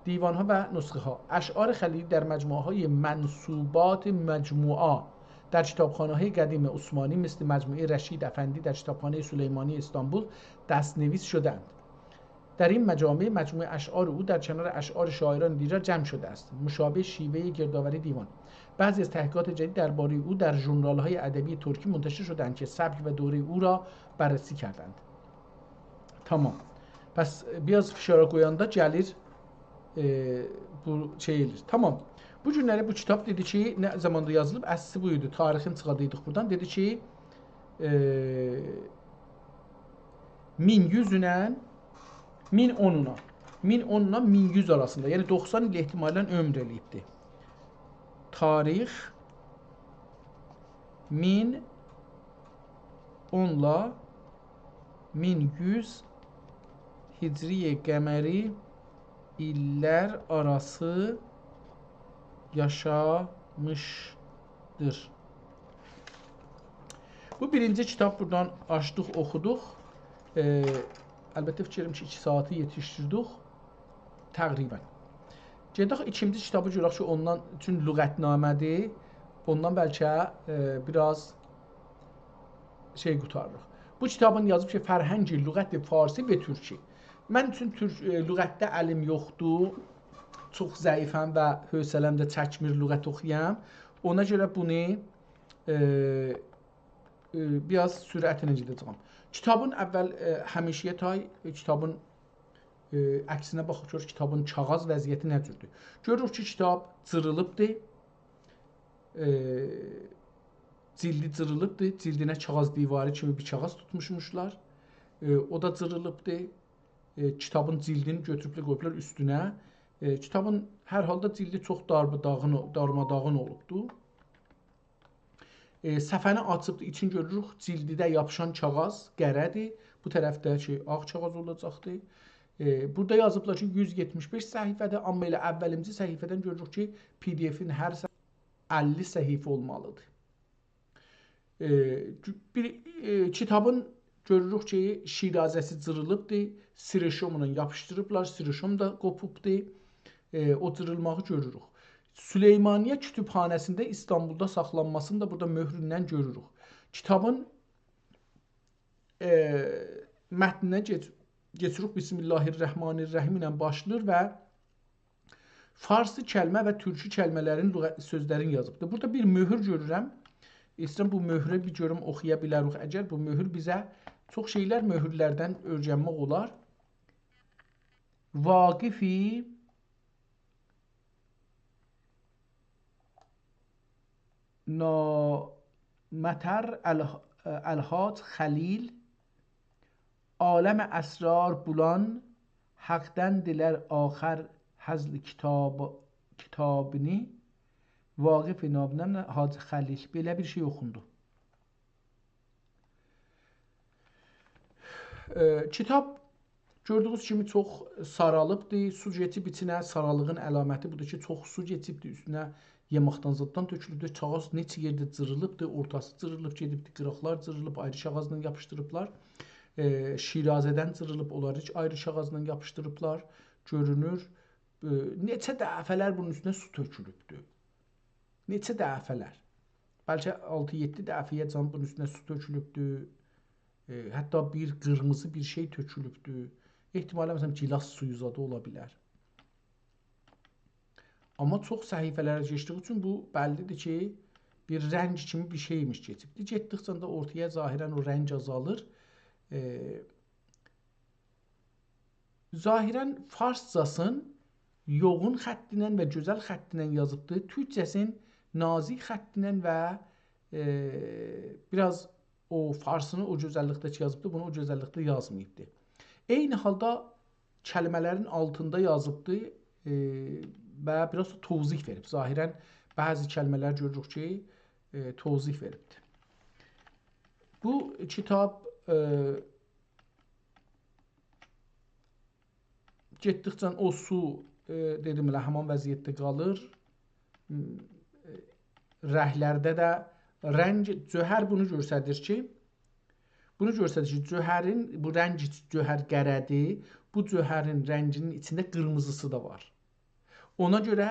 دیوان‌ها و نسخه‌ها. اشعار خلیلی در مجموعه‌های منسوبات مجموعه در کتابخانه‌های قدیم عثمانی مثل مجموعهٔ رشید افندی در کتابخانهٔ سلیمانی استانبول دست‌نویس شده‌اند. در این مجامع مجموعهٔ اشعار او در کنار اشعار شاعران دیگر جمع شده است، مشابه شیوهٔ گردآوری دیوان. بعضی از تحقیقات جدید دربارهٔ او در ژورنال‌های ادبی ترکی منتشر شده‌اند که سبک و دورهٔ او را بررسی کردند. تامام. پس بیر آز فشارا قویاندا گلیر، ائ، بو شئی ائله‌ییر. تامام. بو گونلری بو کیتاب دئدی کی، نه زاماندا یازیلیب؟ اصلی بو ایدی. تاریخین چیخاردیدیق بورادان. دئدی کی، ائ، مین یوز ایله مین اون اونا، مین اون ایله مین یوز آراسیندا، یعنی دوخسان ایل احتمالاً عؤمور ائله‌ییبدی. تاریخ مین اون ایله مین یوز هجری قمری ایللر آراسی یاشامیشدیر. بو بیرینجی کیتاب بورادان آچدیق، اوخودوق. ائ، البته فیکر ائدیرم کی، ایکی ساعاتی یئتیشدیردیک تقریباً. گئدک ایکینجی کیتابی گؤرک کی، اوندان، چون لغت‌نامه‌دیر، اوندان بلکه، ائ، بیر آز شئی قوتاریریق. بو کیتابین یازیب کی، فرهنگ لغت فارسی به ترکی. من چون تورک، ائ، لغتده الیم یوخدور، چوخ ضعیفم و حوصله‌م ده چکمیر لغت اوخویام. اونا گؤره بونو، ائ، ائ، بیر آز سرعتله گئده‌جه‌یم. کیتابین اول، ائ، همیشه‌یه تای، ائ، کیتابین، ائ، عکسینه باخیب گؤرک کیتابین کاغیذ وضعیتی نه جوردور. گؤروروک کی، کیتاب جیریلیبدیر. ائ، جیلدی جیریلیبدیر. جیلدینه کاغیذ دیواری کیمی بیر کاغیذ توتموشموشلار. ائ، او دا جیریلیبدیر. ائ، کیتابین جیلدینی گؤتوروبلر، قویوبلار اوستونه. ائ، کیتابین هر حالدا جیلدی چوخ دارماداغین او-، دارماداغین اولوبدور. ائ، صفحه‌نی آچیبدیر، ایچین گؤروروک، جیلدیده یاپیشان کاغیذ قره‌دیر. بو طرفده کی، آغ کاغیذ اولاجاقدیر. ائ، بورادا یازیبلار کی، یوز یئتمیش بئش صفحه‌دیر، آمما ائله اوّلیمجی صفحه‌دن گؤروروک کی، پی‌دی‌افین هر صفحه اللی صفحه اولمالیدیر. ائ، گو-، بیر، ائ، کیتابین گؤروروک کی، شیرازه‌سی جیریلیبدیر، سیروشوملا یاپیشدیریبلار، سیروشوم دا قوپوبدور. ائ، او جیریلماغی گؤروروک. سلیمانیه کتابخانه‌سینده ایستانبولدا ساخلانماسینی دا بورادا مؤهروندن گؤروروک. کیتابین، ائ، متنینه کئچ-، کئچیریک. بسم الله الرحمن الرحیم ایله باشلاییر و فارسی کلمه و تورکی کلمه‌لرین لغه-، سؤزلرینی یازیبدیر. بورادا بیر مؤهور گؤرورم. ایسته‌ییرم بو مؤهورو بیر گؤروم، اوخویا بیلریک. اگر بو مؤهور بیزه چوخ شئیلر، مؤهورلردن اؤیرنمک اولار. واقفی نامطر ال-، الحاج خلیل، عالم اسرار بولان، حقدن دیلر آخر هزل کیتاب-، کیتابینی، واقف نابینم حاجی خلیل. بئله بیر شئی اوخوندو. ائ، کیتاب گؤردویونوز کیمی چوخ سارالیبدیر. سو کئچیب ایچینه، سارالیغین علامتی بودور کی، چوخ سو کئچیبدیر اوستونه، یئماقدان زاددان تؤکولوبدور. کاغیذ نئچه یئرده جیریلیبدیر، اورتاسی جیریلیب گئدیبدیر، قیراقلار جیریلیب، آیری کاغیذلا یاپیشدیریبلار. ائ، شیرازه‌دن جیریلیب، اونلاری آیری کاغیذلا یاپیشدیریبلار. گؤرونور، ائ، نئچه دفعه‌لر بونون اوستونه سو تؤکولوبدور. نئچه دفعه‌لر. بلکه آلتی-یئددی دفعه‌یه‌جن بونون اوستونه سو تؤکولوبدور. ائ، حتی بیر قیرمیزی بیر شئی تؤکولوبدور. احتمالاً، مثلاً، گیلاس سویو زادی اولا بیلر. آمما چوخ صفحه‌لره کئچدیگی اوچون بو بللی‌دیر کی، بیر رنگ کیمی بیر شئیمیش کئچیبدیر. گئتدیکجه ده اورتایا ظاهراً او رنگ آزالیر. ائ، ظاهراً فارسجاسین یوغون خطینن و گؤزل خطینن یازیبدی. تورکجه‌سین نازیک خطینن و، ائ، بیر آز او فارسینی او گؤزللیکده کی یازیبدی، بونو او گؤزللیکده یازماییبدی. عینی حالدا کلمه‌لرین آلتیندا یازیبدی، ائ، و بیر آز دا توضیح وئریب. ظاهراً بعضی کلمه‌لر گؤروروک کی، ائ، توضیح وئریبدیر. بو کیتاب، ائ، گئتدیکجه او سو، ائ، دئدیم ائله همان وضعیتده قالیر. م، ائ، رنگلرده ده رنگ، جوهر بونو گؤستریر کی، بونو گؤستریر کی، جوهرین، بو رنگ جوهر قره‌دیر، بو جوهرین رنگینین ایچینده قیرمیزیسی دا وار. اونا گؤره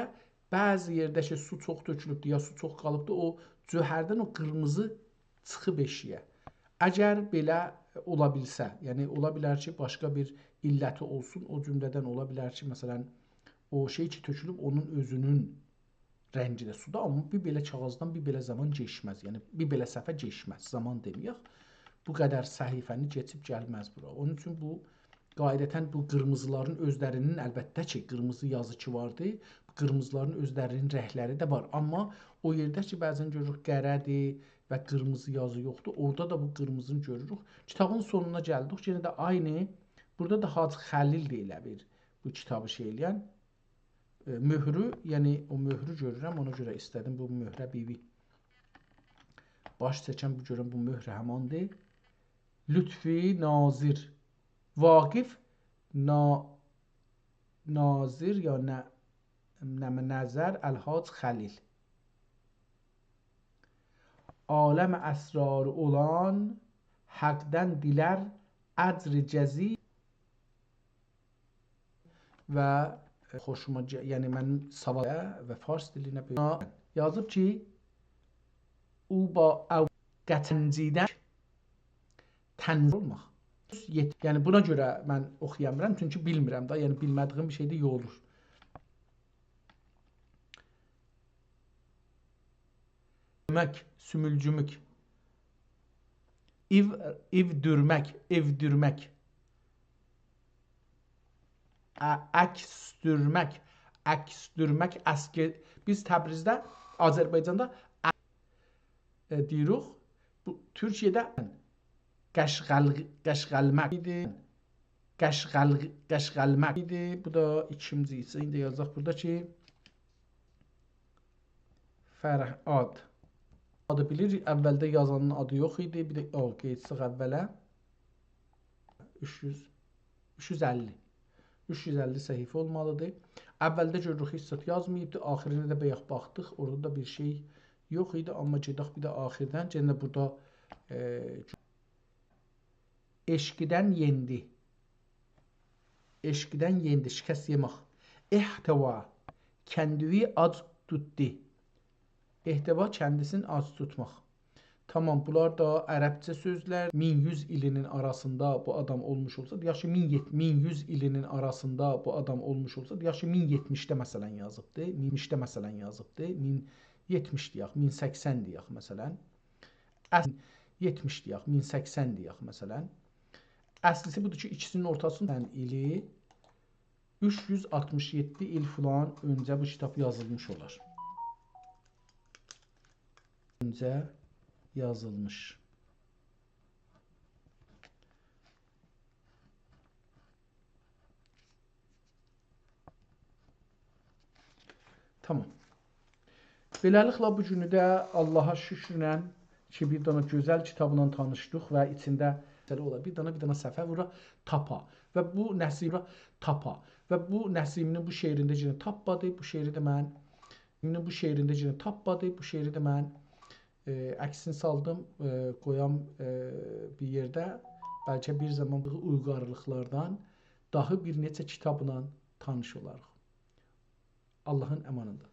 بعضی یئرده کی، سو چوخ تؤکولوبدور، یا سو چوخ قالیبدیر، او جوهردن او قیرمیزی چیخیب ائشیگه. اگر بئله اولا بیلسه، یعنی اولا بیلر کی، باشقا بیر علتی اولسون، او جمله‌دن اولا بیلر کی، مثلاً، او شئی کی تؤکولوب، اونون اؤزونون رنگی ده سودا، آمما بیر بئله کاغیذدان بیر بئله زامان کئچمز، یعنی بیر بئله صفحه کئچمز، زامان دئمه‌یک. بو قدر صفحه‌نی کئچیب گلمز بورا. اونون اوچون بو قاعدتاً بو قیرمیزیلارین اؤزلرینین، البته کی، قیرمیزی یازی کی واردی، قیرمیزیلارین اؤزلرینین رنگلری ده وار. آمما او یئرده کی، بعضاً گؤروروک قره‌دیر و قیرمیزی یازی یوخدور، اورادا دا بو قیرمیزینی گؤروروک. کیتابین سونونا گلدیک، یئنه ده عینی، بورادا دا حاجی خلیل‌دیر ائله بیر بو کیتابی شئی ائله‌ین. ائ، مؤهرو، یعنی او مؤهرو گؤرورم، اونا گؤره ایسته‌دیم بو مؤهره بیر باش چکم، بو گؤرم بو مؤهر هماندیر. لطفی ناظر، واقف نا-، ناظر یا نه، نه، نظر الحاج خلیل. عالم اسراری اولان حقدن دیلر اجر جزیل و خوشوما گ-، یعنی منیم سواد و فارس دیلینه بؤیوک. یازیب کی، او با او قطنجیدن تنظیم اولماق. یئت-، یعنی بونا گؤره من اوخویامیرام، چونکی بیلمیرم دا، یعنی بیلمه‌دیگیم بیر شئی ده یوخ اولور. مک، سومولجوموک. ایو، ایودورمک، ائودورمک. ا-، عکسدورمک، عکسدورمک، اسکی-، بیز تبریزده، آذربایجاندا ا-، ائ، دئییریک. بو، تورکیه‌ده قشقل-، قشقلمک ایدی. قشقل-، قشقلمک ایدی. بو دا ایکینجیسی. ایندی یازاق بورادا کی، فرهاد. آدی بیلیر، اولده یازانین آدی یوخ ایدی. بیر ده، او، قئییتسیق اوله. اوچ یوز، اوچ یوز اللی. اوچ یوز اللی صفحه اولمالیدیر. اولده گؤروروک، هئچ زاد یازماییبدی. آخیرینه ده بایاق باخدیق. اورادا دا بیر شئی یوخ ایدی. آمما گئدک بیر ده آخیردن. یئنه بورادا، ائ، عشقدن یئندی. عشقدن یئندی، شکست یئمک. احتوا، کندیوی آج توتدو. احتوا، کندیسینی آج توتماق. تامام، بونلار دا عربجه سؤزلر. مین یوز ایلینین آراسیندا بو آدام اولموش اولسا، یاخشی، مین یئت-، مین یوز ایلینین آراسیندا بو آدام اولموش اولسا، یاخشی، مین یئتمیشده مثلاً یازیبدی، مین یئتمیشده مثلاً یازیبدی، مین یئتمیش دئیک، مین سکسن دئیک مثلاً. اصل-، یئتمیش دئیک، مین سکسن دئیک مثلاً. اصلیسی بودور کی، ایکیسینین اورتاسیندا ایلی اوچ یوز آلتمیش یئددی ایل فلان اؤنجه بو کیتاب یازیلمیش اولار. اؤنجه یازیلمیش. تامام. بئله‌لیکله، بو گونو ده آللاها شوکرله کی، بیر دنه گؤزل کیتابلا تانیشدیق و ایچینده، مثلا، اولا بیر دنه، بیر دنه صفحه وورا تاپا. و بو نسیم، تاپا. و بو نسیمی‌نین بو شعرینده یئنه تاپادی. بو شعری ده من، بو شعرینده یئنه تاپادی. بو شعری ده من، ائ، عکسینی سالدیم، ائ، قویام، ائ، بیر یئرده. بلکه بیر زامان بو اویغارلیقلاردان داها بیر نئچه کیتابلا تانیش اولاریق. آللاهین امانیندا.